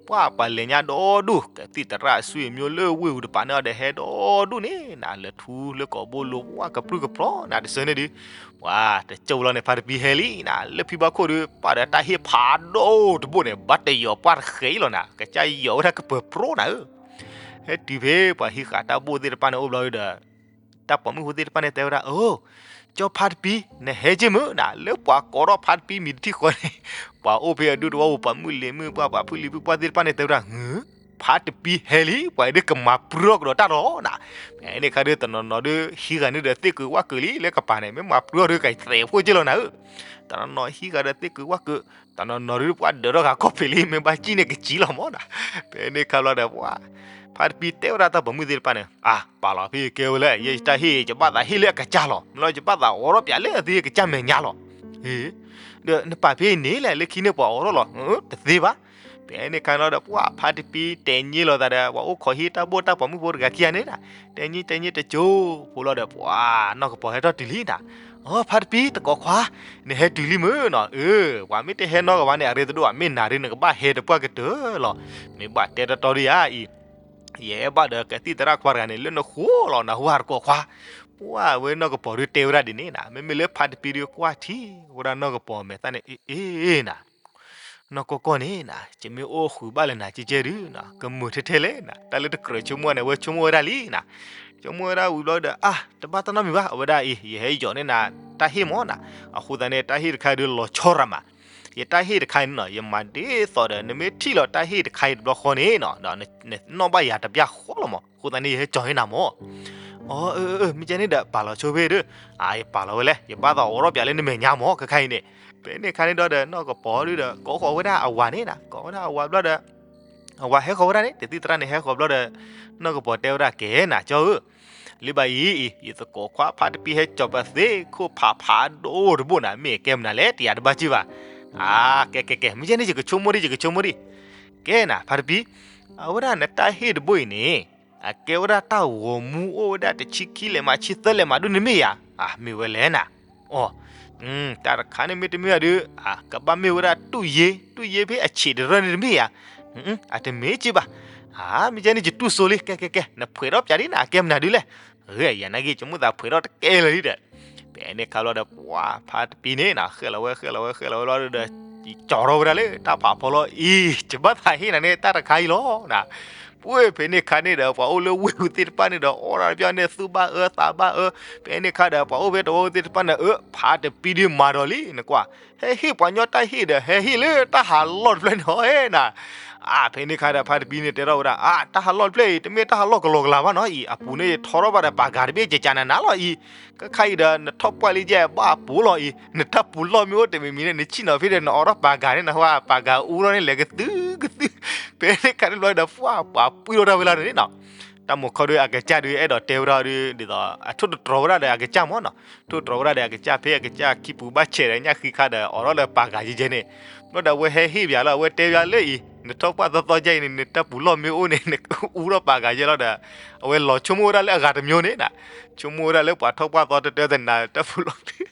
ပှၤ ပှၤလဲၤညါဒီဒူၣ် ကသံၣ်သရၣ်အဆွေမျိုးလၢဝ့ၢ်အူတပၤန့ၣ်အီၤဒီး ဟဲဒီဒူၣ်န့ၣ် နၤလၢထူလၢကိာ်ဘိလိၤ ပှၤကပြုၢ်ကပြီၤနၤတစၢန့ၣ်ဒုး, ပှၤ တကၠိလီၤန့ၣ် ဖါတပံၤဟဲလံနၤ လၢဖံဘၣ်ခိၣ်ဒုး ပာ်ဒီးတၢ်ဟ့ၣ်ဖးဒိၣ်တဘိၣ်န့ၣ် ဘၣ်တယီၤပှၢ်တဃဲးအံၤလီၤနၤ ကစၢ်ယီၤဝဲဒၣ်ကပၢၤပြီနၤဧၢ, ဟဲတုၤဖဲပှၤဟံးဃာ်တၢ်ဘိၣ်သ့ၣ်တဖၣ်န့ၣ်အိၣ်ဘျီဒုးဒီး တၢ်ပိာ်မုၣ်ဖိသ့ၣ်တဖၣ်န့ၣ်တဲဝဲဒၣ် အိ ကၠီဖါတပံၤ နဟဲက့ၤမုာ်နၤ လၢပှၤကိးထီၣ်ဖါတပံၤမံၤတထံၣ်ဃီန့ၣ်, ပှၤအိၣ်ဖဲအဒူၣ်တဝီပူၤ ပှၤမုၢ်လံၤမုၢ်ပှၢ် ပှၤဖုလံၤဖုပှၢ်သ့ၣ်တဖၣ်န့ၣ် တဲဝဲဒၣ် ဟု ဖါတပံဟဲလံ, ပှၤအံၤဒုးကမၤပြံအီၤကဒီးတၢ်လီၤနၤ. ဖဲန့ၣ်အခါဒုး တနီၤနီၤဒုးဟံးဂၤန့ၣ်ဒီးသ့ၣ်ကုာ်ဝၣ်ကုာ်လံ, လၢကပၤန့ၣ် မ့ၢ်မၤပြံအီၤဒုးကသဲးဖိက့လီၤနၤဧၢ. တနီၤနီၤဟံးဂၤဒီးသ့ၣ်ကုာ်ဝၣ်ကုာ်, တနီၤနီၤဒုးပှၤဒၢးထီၣ်ဂၤကီၢ်ဖံးလံ, မ့ၢ်ဘၣ်စံၣ်န့ၣ်ကစံၣ်လီၤမၢ်နၤ. ဖဲန့ၣ်အခါဘျီဒီး ပှၤ ဖါတပံတဲဝဲဒၣ်တၢ်ပိာ်မုၣ်သ့ၣ်တဖၣ်န့ၣ်, အါ ပာ်လီၤဖဲကဲဝဲလဲၣ်, ယဲယတၢ်ဟ့ၣ် ယဘၣ်သးဟ့ၣ်လၢအကစၢ်လီၤ, မ့ၢ်လီၤယဘၣ်သးအိးထီၣ်ပၠးလၢအသုကစၢ်မဲာ်ညါလီၤ. ဒီးနပာ်ဖဲအံၤန့ၣ်လဲၣ်, လၢခံန့ၣ်ပှၤအိးထီၣ်လီၤ, တသ့ဘၣ်. ဖဲန့ၣ်အခါန့ၣ်ဒီး ပှၤဖါတပံတဲညံလိာ်သးဒီး ပှၤအိၣ်ခိးဟံၣ်တၢ်ဘိၣ်တၢ်ပိာ်မုၣ်ဖိတဂၤခံဂၤန့ၣ်နၤ, တဲညံတဲညံတကၠိဖိလီၤဒီး ပှၤနီၢ်ကပီၤဟဲထီၣ်တုၤလံနၤ. အိ ဖါတပံ တကိးခွါ, နဟဲတုၤလံမုၢ်နီၤ. အၢ ပှၤမ့ၢ်တဟဲနီတဂၤဘၣ်န့ၣ် အရ့တဒိၣ်ဘၣ်, မ့ၢ်နၤဒုးနကဘၣ်ဟဲတပှၢ်ကတၢၢ်လီၤ. မ့ၢ်ဘၣ်တဲတီတီဒ်ယၤအံၤ, ယဟဲဘၣ်ဒီးကသံၣ်သရၣ်ခွါတဂၤန့ၣ် လၢနဃိလီၤ, နဟူဧါတကိးခွါ. ပှၤဝဲနီၢ်ကပီၤဒုးတဲဝဲဒၣ်ဒ်န့ၣ်နၤ, မ့မ့ၢ်လၢဖါတပံဒုးကွၢ်ထံဝဲဒၣ်နီၢ်ကပီၤမဲာ်သၣ်န့ၣ် အ့ အ့ နၤ နီၢ်ကီၢ်ကီၢ်န့ၣ်နၤ, ယမ့ၢ်အိၣ်ဃုာ်ဘၣ်လၢနၤကဲကဲဒုး, ကမုာ်ထဲထဲလဲၣ်နၤ, တၢ်လၢတကြၢးဆိကမိၣ်န့ၣ် အဝဲဆိကမိၣ်ဝဲဒၣ်လံနၤ. ဆိကမိၣ်ဝဲဒၣ်ဝံၤဘျီဒီး အါ တဘၣ်တၢ်နီတမံၤဘၣ်, အဝဲဒၣ်အံၤ ယဟဲယီၤန့ၢ်နၤတၢ်ဟ့ၣ်မၢ်နၤ. အဃိသတးန့ၣ် တၢ်ဟ့ၣ်တခါဒုးလီၤဆီရၤမး, ယတၢ်ဟ့ၣ်တခါန့ၣ်နီၤ, ယမၤဒ်သိးဒီး နမ့ၢ်ထံၣ်လီၤတၢ်ဟ့ၣ်တခါအံၤတဘျီဃီန့ၣ်နၤ, နနီၣ်ဘၣ်ယၤတဘျီဃီလီၤမၢ်. အဃိသတးန့ၣ် ယဟဲကၠီၤန့ၢ်နၤမၢ်. အၢ အၢ မ့ၢ်ကဲန့ၣ်ဒီး ပာ်လီၤဆိဖဲဒုး, အါ ယပာ်လီၤဝဲလဲၣ်, ယဘၣ်သးအိးထီၣ်ပၠးလၢနမဲာ်ညါမၢ် ခဲခါအံၤန့ၣ်. ဖဲန့ၣ်အခါန့ၣ်ဒီး နီၢ်ကပီၤဒုးဒီး ကိးဃီၤဝဲဒၣ်အဝၤန့ၣ်နၤ, ကိးဝဲဒၣ်အဝၤဘျီဒီး အဝၤဟဲဃီၤဝဲဒၣ်န့ၣ်, တသံၣ်သရၣ်န့ၣ်ဟဲဃီၤဘျီဒီး နီၢ်ကပီၤတဲဝဲဒၣ် ကဲနၤ ကၠီဧၢ, လၢဘၣ်အံၤအံၤ ယသကိးခွါဖါတပံဟဲကၠီၤပသ့ၣ်ခိၣ်ဖးဖးဒိၣ်တဘိၣ်နၤ, မ့ၢ်အကဲမနုၤလဲၣ်တယၤတဘၣ်စံၣ်ဘၣ်. အါ ကဲ ကဲ ကဲ မ့ၢ်ကဲန့ၣ် ယကဆိကမိၣ်ဒံး ယကဆိကမိၣ်ဒံး. ကဲနၤ ဖါတပံ, အဝဲဒၣ်နတၢ်ဟ့ၣ်တဘိအံၤန့ၣ် အကဲဝဲဒၣ်တၢ်ဂီၤမူအိၣ်ဝဲဒၣ်တဆံခံ လဲးမး ဆံသၢ လဲးမးဒိၣ်န့ၣ်မ့ၢ်ယၤ. အါ မ့ၢ်ဝဲလဲၣ်နၤ. အိ တၢ်တခါန့ၣ်မ့ၢ်တမ့ၢ်အဒုး အါ ကဘၣ်မ့ၢ်ဝဲဒၣ်တူၢ်ယ့ တူၢ်ယ့ဖဲအဆံးတရၢၢ်န့ၣ်တမ့ၢ်ယၤ. အတမ့ၢ်က့ဘၣ်. အါ မ့ၢ်ကဲန့ၣ် ယတူၢ်စိလံ ကဲ ကဲ ကဲ နဖှဲးထီၣ်ပၠးဒံးနၤ အကဲမနုၤဒုးလဲၣ်. အၢ ယၤနာ်က့ ယမိၢ်သးဖှဲးထီၣ်တကဲလၢာ်လံဒီး. ဖဲန့ၣ်အခါဘျီဒီး ပှၤဖါတပံန့ၣ်နၤ ဃဲလီၤဝဲ ဃဲလီၤဝဲ ဃဲလီၤဝဲလီၤဒီး ကၠီၤထီၣ်ဝဲဒၣ်လၢတၢ်ဖးဖီလီၤအံၤ ယဘၣ်သးဟ့ၣ်နၤန့ၣ် တၢ်တခါအံၤလီၤနၤ. ပှၤဖဲန့ၣ်အခါန့ၣ်ဒီး ပှၤအိၣ်လၢဝ့ၢ်ပူၤသ့ၣ်တဖၣ်န့ၣ်ဒီး အီၣ်ဒၣ်တပျၢ်န့ၣ် သူၣ်ဘၣ်အၢသးဘၣ်အၢ. ဖဲန့ၣ်အခါဒီး ပှၤအိၣ်ဖဲတဝီသ့ၣ်တဖၣ်န့ၣ် အၢ ဖါတပံဒုးမၤဒီးလံ နကွၢ် ဟဲဟ့ၣ်ပှၤညီတၢ်ဟ့ၣ်ဒီး ဟဲဟ့ၣ်လၢတၢ်ဟးလီၢ်တဖျၢၣ်န့ၣ်ဟီဧဲနၤ. အါ ဖဲန့ၣ်အခါဒီး ဖါတပံန့ၣ်တဲထီၣ်ဝဲဒၣ် အါ တၢ်ဟးလီၢ်တဖျၢၣ်အံၤ တမ့ၢ်တၢ်ဟးလီၢ်ကလီကလီဘၣ်နီၤအံၤ အပူၤန့ၣ် ယထီထီၣ်ဘၣ်ဒီးပာ်ကၤတဘ့ၣ် ကကးနးနးလီၤအံၤ. ခဲခါအံၤဒီး နထီၣ်ပှၢ်လံယဲၢ်ဘၣ်အပူၤလီၤအံၤ နတၢ်ပူၤလီၢ်မ့ၢ်အိၣ်တမံၤမံၤန့ၣ် နဆံၣ်နီၤဖဲဒီး နအိးထီၣ်ပာ်ကၤန့ၣ် နဟါပာ်ကၤအူထီၣ်န့ၣ် လဲၤကသုကသု. ဖဲန့ၣ်အခါန့ၣ်ဘျီဒီး ပှၤပှၤပှံၢ်ထီၣ်တၢ်ဝဲလီၤန့ၣ်နီၤ. တၢ်မိၢ်ခီဒုး အကစၢ်ဒုး အဲၣ်ဒိးတဲဝဲဒၣ်ဒုး ဒ်သိး အထိၣ်တတြီၤဝဲဒၣ်ဒီးအကစၢ်မၢ်နီၤ. ထိၣ်တတြီၤဝဲဒၣ်ဒီးအကစၢ် ဖဲအကစၢ်ခံပူၤဘၣ်ဆဲးဒီး ညၣ်ဃံခါဒီး အိးထီၣ်လၢပာ်ကၤယဲၢ်ယဲၢ်န့ၣ်. ဘျီဒီးအဝဲဟဲဟ့ၣ်ပၠးလၢ အဝဲတဲပၠးလၢအံၤ နထီၣ်ပှၢ်သီသီယဲၢ်အံၤန့ၣ် နတၢ်ပူၤလီၢ်မ့ၢ်အိၣ်န့ၣ် နအူထီၣ်ပာ်ကၤယဲၢ်လီၤဒီး အဝဲလီၤဆိကမိၣ်ဝဲဒၣ်လၢအဂၤတမျိုးန့ၣ်နၤ. ဆိကမိၣ်ဝဲဒၣ်လၢပှၤထီၣ်ပှၢ်သီတတၢတနၤ တၢ်ပူၤလီၢ်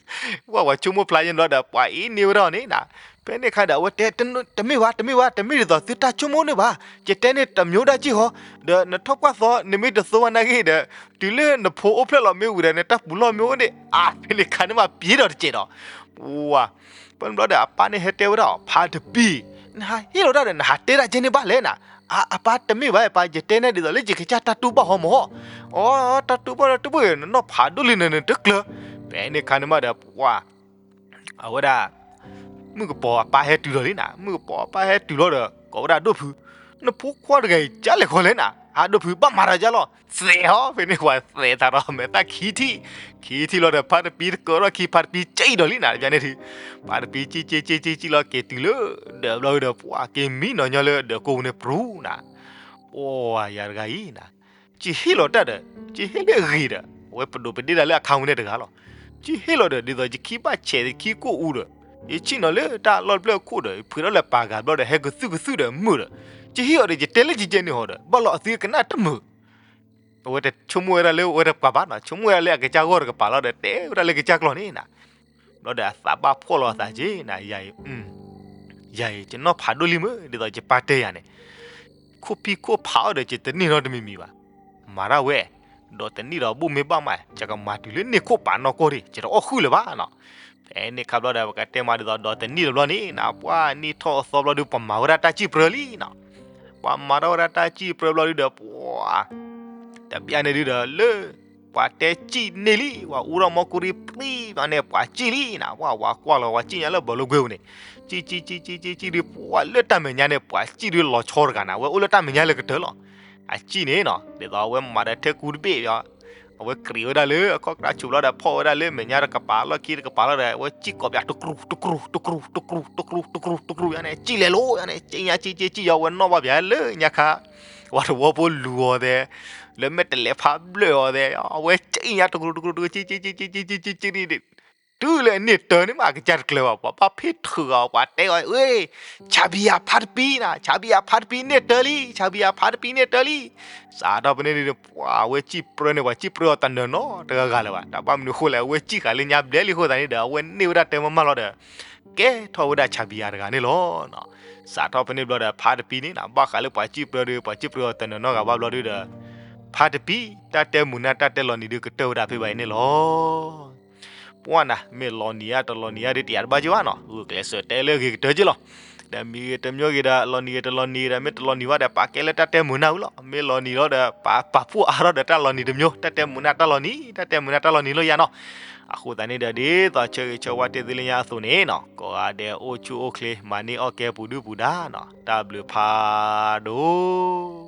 ပှၤပှၤဆိကမိၣ်ဖျါယဲၢ်ဘျီဒီး ပှၤအံၤန့ၢ်ဝဲဒၣ်အီၤန့ၣ်နၤ. ဖဲန့ၣ်အခါဒီး အဝဲတဲ တမ့ၢ်ဘၣ် တမ့ၢ်ဘၣ် တမ့ၢ်ဒ်သိးသုတၢ်ဆိကမိၣ်န့ၣ်ဘၣ်. ယတဲန့ၣ်တမျိုးဒၣ်က့ၢ်ဟီ, ဒီးနထီၣ်ပှၢ်သီ နမ့ၢ်တသိဝဲနာ်က့ဒီး တုၤလၢနဖိအိၣ်ဖျဲၣ်လီၤမ့ၢ်ဝံၤဒီး နတၢ်ပူၤလီၢ်မ့ၢ်အိၣ်န့ၣ် အါ ဖဲန့ၣ်အခါန့ၣ်မး ပျံၤဒီးတစဲးဒီး ပှၤ ပှၤဘျီဒီးအပၢ်န့ၣ်ဟဲတဲဝဲဒၣ်အီၤ ဖါတပံၤ, နဟးဟ့ၣ်လီၤတၢ်ဒီး နဟးတဲတၢ်ကဲန့ၣ်ဘၣ်လဲၣ်နၤ. အါ အပၢ်တမ့ၢ်ဘၣ် ပၢ် ယတဲန့ၣ်ဒ်သိးလၢယကစၢ်တၢ်တူၢ်ဘၣ်ဟီမၢ်. အိ တၢ်တူၢ်ဘၣ်ဒီးတူၢ်ဘၣ် နနီၢ်ဖးဒိၣ်လံနၤ နတကျၢၤ. ဖဲန့ၣ်အခါန့ၣ်မးဒီး ပှၤ အဝဲဒၣ် မုၣ်ကပီၤအပၢ်ဟဲတုၤလီၤလံနၤ. မုၣ်ကပီၤအပၢ်ဟဲတုၤလီၤဒီး ကိးဝဲဒၣ်ဒိၣ်ဖု, နဖိခွါတဂၤအံၤ ကၢ်လဲၣ်ဃီလဲၣ်နၤ. အါ ဒိၣ်ဖု ဘၣ်မၤတၢ်ကၢ်လီၤ. သဲးဟီ ဖဲန့ၣ်ပှၤသဲးသးဒီး မဲာ်သၣ်ခံထံၣ်, ခံထံၣ်လီၤဒီး ဖါတပံၤတကၢထီၣ်ခံ ဖါတပံၤကၠံၣ်ဒီးလံနၤ တဘျီန့ၣ်ဒုး. ဖါတပံၤကၠံၣ်ကၠံၣ်ကၠံၣ်ကၠံၣ်ကၠံၣ်လီၤ က့ၤတုၤလၢဒၢးဘျီဒုးဒီး ပှၤက့ၤမံနီၤညီလၢဒၢးကိးပူၤန့ၣ်ပြူၤနၤ. အိ ယၤတဂၤအံၤနၤ ယဟ့ၣ်လီၤတၢ်ဒီး ယဟ့ၣ်လၢအဂ့ၤဒီး အဝဲပဒိးပဒ့ၣ်တၢ်လၢအခါဝဲန့ၣ်တဂၤလီၤ. ယဟ့ၣ်လီၤဒီး ဒ်သိးယခံဘၣ်ဆဲးယခံကိၣ်အူဒီး ယဆ့ၣ်နီၤလၢတၢ်လီၢ်တဖျၢၣ်အခိၣ်ဒီး ယဖှဲးထီၣ်လၢပာ်ဂၤဘျီဒီး ဟဲကသုၣ်ကသုၣ်ဒီးမုာ်ဒီး ယဟ့ၣ်အီၤဒီး ယတဲလၢယကဲန့ၣ်ဟီဒီး ဘၣ်လီၤအသုကနၣ်တမုာ်. အဝဲတဆိကမိၣ်ဝဲဒၣ်လၢအဝဲတပှၤဘၣ်နီၤ ဆိကမိၣ်ဝဲဒၣ်လၢအကစၢ်ဂီၢ်တကပၤလီၤဒီး တဲဝဲဒၣ်လၢကစၢ်ကျီၢ်န့ၣ်နၤ. ဘျီဒီးအသးဘၣ်ဖှီၣ်လီၤအသးက့ၤနၤ ယၤအံၤ ယၤအံၤ ယနီၢ်ဖးဒိၣ်လံမုၢ် ဒ်သိးယပၢ်တဲယၤန့ၣ် ခိၣ်ဖံးခိၣ်ဖးအီၤဒီး ယတန့ၢ်နီတမံၤမံၤဘၣ်. မၤတၢ်ဝဲ ဒီးတနံၣ်ဒီးဘိၣ်မ့ၢ်ဘၣ်မး ယကမၤတုၤလၢန့ၢ်ခိၣ်ပာ်နီၢ်ကီၢ်ဒံး ယတအီၣ်ဃုာ်လၢၤဘၣ်နီၤ. ဖဲန့ၣ်ခါဘျီဒီး ပကတဲမးဒ်သိး ဒီးတနံၣ်တဘျီန့ၣ်နၤ ပှၤနံၣ်ထီၣ်အသီဘျီဒုး ပှၤမၤဝဲဒၣ်တၢ်စံၣ်ပြၢလံနီၤ. ပှၤမၤထီၣ်ဝဲဒၣ်တၢ်စံၣ်ပြၢဘျီဒုးဒီး ပှၤ တဘျီန့ၣ်ဒုးဒီးလၢ ပှၤတဲစံၣ်န့ၢ်လံ, ပှၤအူထီၣ်မီကူရံပြံဘၣ်န့ၣ် ပှၤစံၣ်လံနီၤ, ပှၤဝၤကွၢ်လီၤ ပှၤစံၣ်ညါလၢဘီလိကွ့ၢ်ပူၤန့ၣ်, စံၣ်စံၣ်စံၣ်စံၣ်စံၣ်စံၣ်ဒုး ပှၤလၢတၢ်မဲာ်ညါန့ၣ် ပှၤစံၣ်ဒုးလီၤဆီတဂၤန့ၣ် အဝဲအိၣ်လၢတၢ်မဲာ်ညါလၢကတၢၢ်လီၤ. အစံၣ်န့ၣ်နီၤ ဒ်သိးအဝဲမၤဒီးထဲကူတဘ့ၣ်ဘၣ် အဝဲကြံးဝဲဒၣ်လၢအခီၣ်ကဒါဆူးဘျီဒီး ဖီၣ်ဝဲဒၣ်လၢမဲာ်ညါတကပၤလီၢ်ခံတကပၤလီၢ်ဒီး အဝဲစံၣ်ကိးပၠးတကြူးတကြူးတကြူးတကြူးတကြူးတကြူးတကြူးတကြူးယါန့ၣ် စံၣ်လဲၤလိာ်ယါန့ၣ် စံၣ်ညါစံၣ်စံၣ်စံၣ်ယါ အဝဲနီၣ်ဘၣ်ပၠးလၢညါခါ ပှၤသဝီဖိလူၤအီၤသဲး, လၢမဲာ်တလဲၤဖးဘျၢၣ်အီၤသဲး, အဝဲစံၣ်ညါတကြူးတကြူးတကြူး စံၣ်စံၣ်စံၣ်စံၣ်စံၣ်စံၣ်စံၣ်စံၣ်န့ၣ် တုၤလၢအန့ၢ်တၢၤန့ၣ်မး အကစၢ်တကျၢၤဘၣ် ပှၤဘၣ်ဖ့ၣ်ထုးအီၤ ပှၤတဲအီၤ ဝ့ၢ် ဆၣ်ဘံယၤဖးတပံနီၤ ဆၣ်ဘံယၤဖးတပံန့ၢ်တၢၤလံ ဆၣ်ဘံယၤဖးတပံန့ၢ်တၢၤလံ. စးထီၣ်ဖဲန့ၣ်ဒုး ပှၤအဝဲစံၣ်ပြၢန့ၣ် ပှၤစံၣ်ပြၢအီၤတနီၤနီၤတဂၤဂၤလၢၤဘၣ် တၢ်ဘၣ်မနုၤအဃိလဲၣ် အဝဲစံၣ်ဃာ်လၢညါဘျဲၣ်လံအဃိသတးန့ၣ်ဒီး အဝဲန့ၢ်ဝဲဒၣ်တၢၤမၤမၤလီၤဒီး ကဲထီၣ်ဝဲဒၣ်ဆၣ်ဘံယၤတဂၤန့ၣ်လီၤ. စးထီၣ်ဖဲန့ၣ်ဘျီဒီး ဖးတပံန့ၣ်နီၤ ဘၣ်ဃးလၢပှၤစံၣ်ပြၢဒုး ပှၤစံၣ်ပြၢအီၤတနီၤနီၤဂၤဘၣ်ဘျီဒုးဒီး ဖးတပံ တၢ်တဲမုာ်နၢ်တၢ်တဲလီၤနံၤဒုးကတၢၢ်ဝဲဒၣ်ဖဲဘၣ်အံၤန့ၣ်လီၤ. ပှၢ်နၤ မ့ၢ်လီၤနံၤဧါတလီၤနံၤဧါဒုးတယာ်တဘၣ်က့ၤဘၣ်နီၤ ဂုာ်ကျဲးစၢးတဲလၢအဂ့ၤကတၢၢ်က့ၤလီၤ. ဒီးမံၤဂ့ၤတမံၤဂ့ၤဒီး လီၤနံၤဂ့ၤတလီၤနံၤဂ့ၤဒီး မ့ၢ်တလီၤနံၤဘၣ်ဒီး ပာ်ကဲလၢတၢ်တဲမုာ်နၢ်ဝံၤလီၤ. မ့ၢ်လီၤနံၤလီၤဒီး ပာ်ပာ်ဖှိၣ်အါထီၣ်ဒီးတၢ်လီၤနံၤတမံၤ တၢ်တဲမုာ်နၢ်တၢ်လီၤနံၤ တၢ်တဲမုာ်နၢ်တၢ်လီၤနံၤလီၤယါနီၤ. အဃိသတးန့ၣ်ဒီး ဒ်သိးဆၢဂ့ၤဆၢဝါတ့ၢ်သုလၢညါအသိးန့ၣ်နီၤ ကိးဂၤဒဲးအိၣ်ဆူၣ်အိၣ်ချ့ မၤန့ၢ်အီၣ်ကဲပူၤဒုၣ်ပူၤဒါနီၤ တၢ်ဘျုးဖးဒိၣ်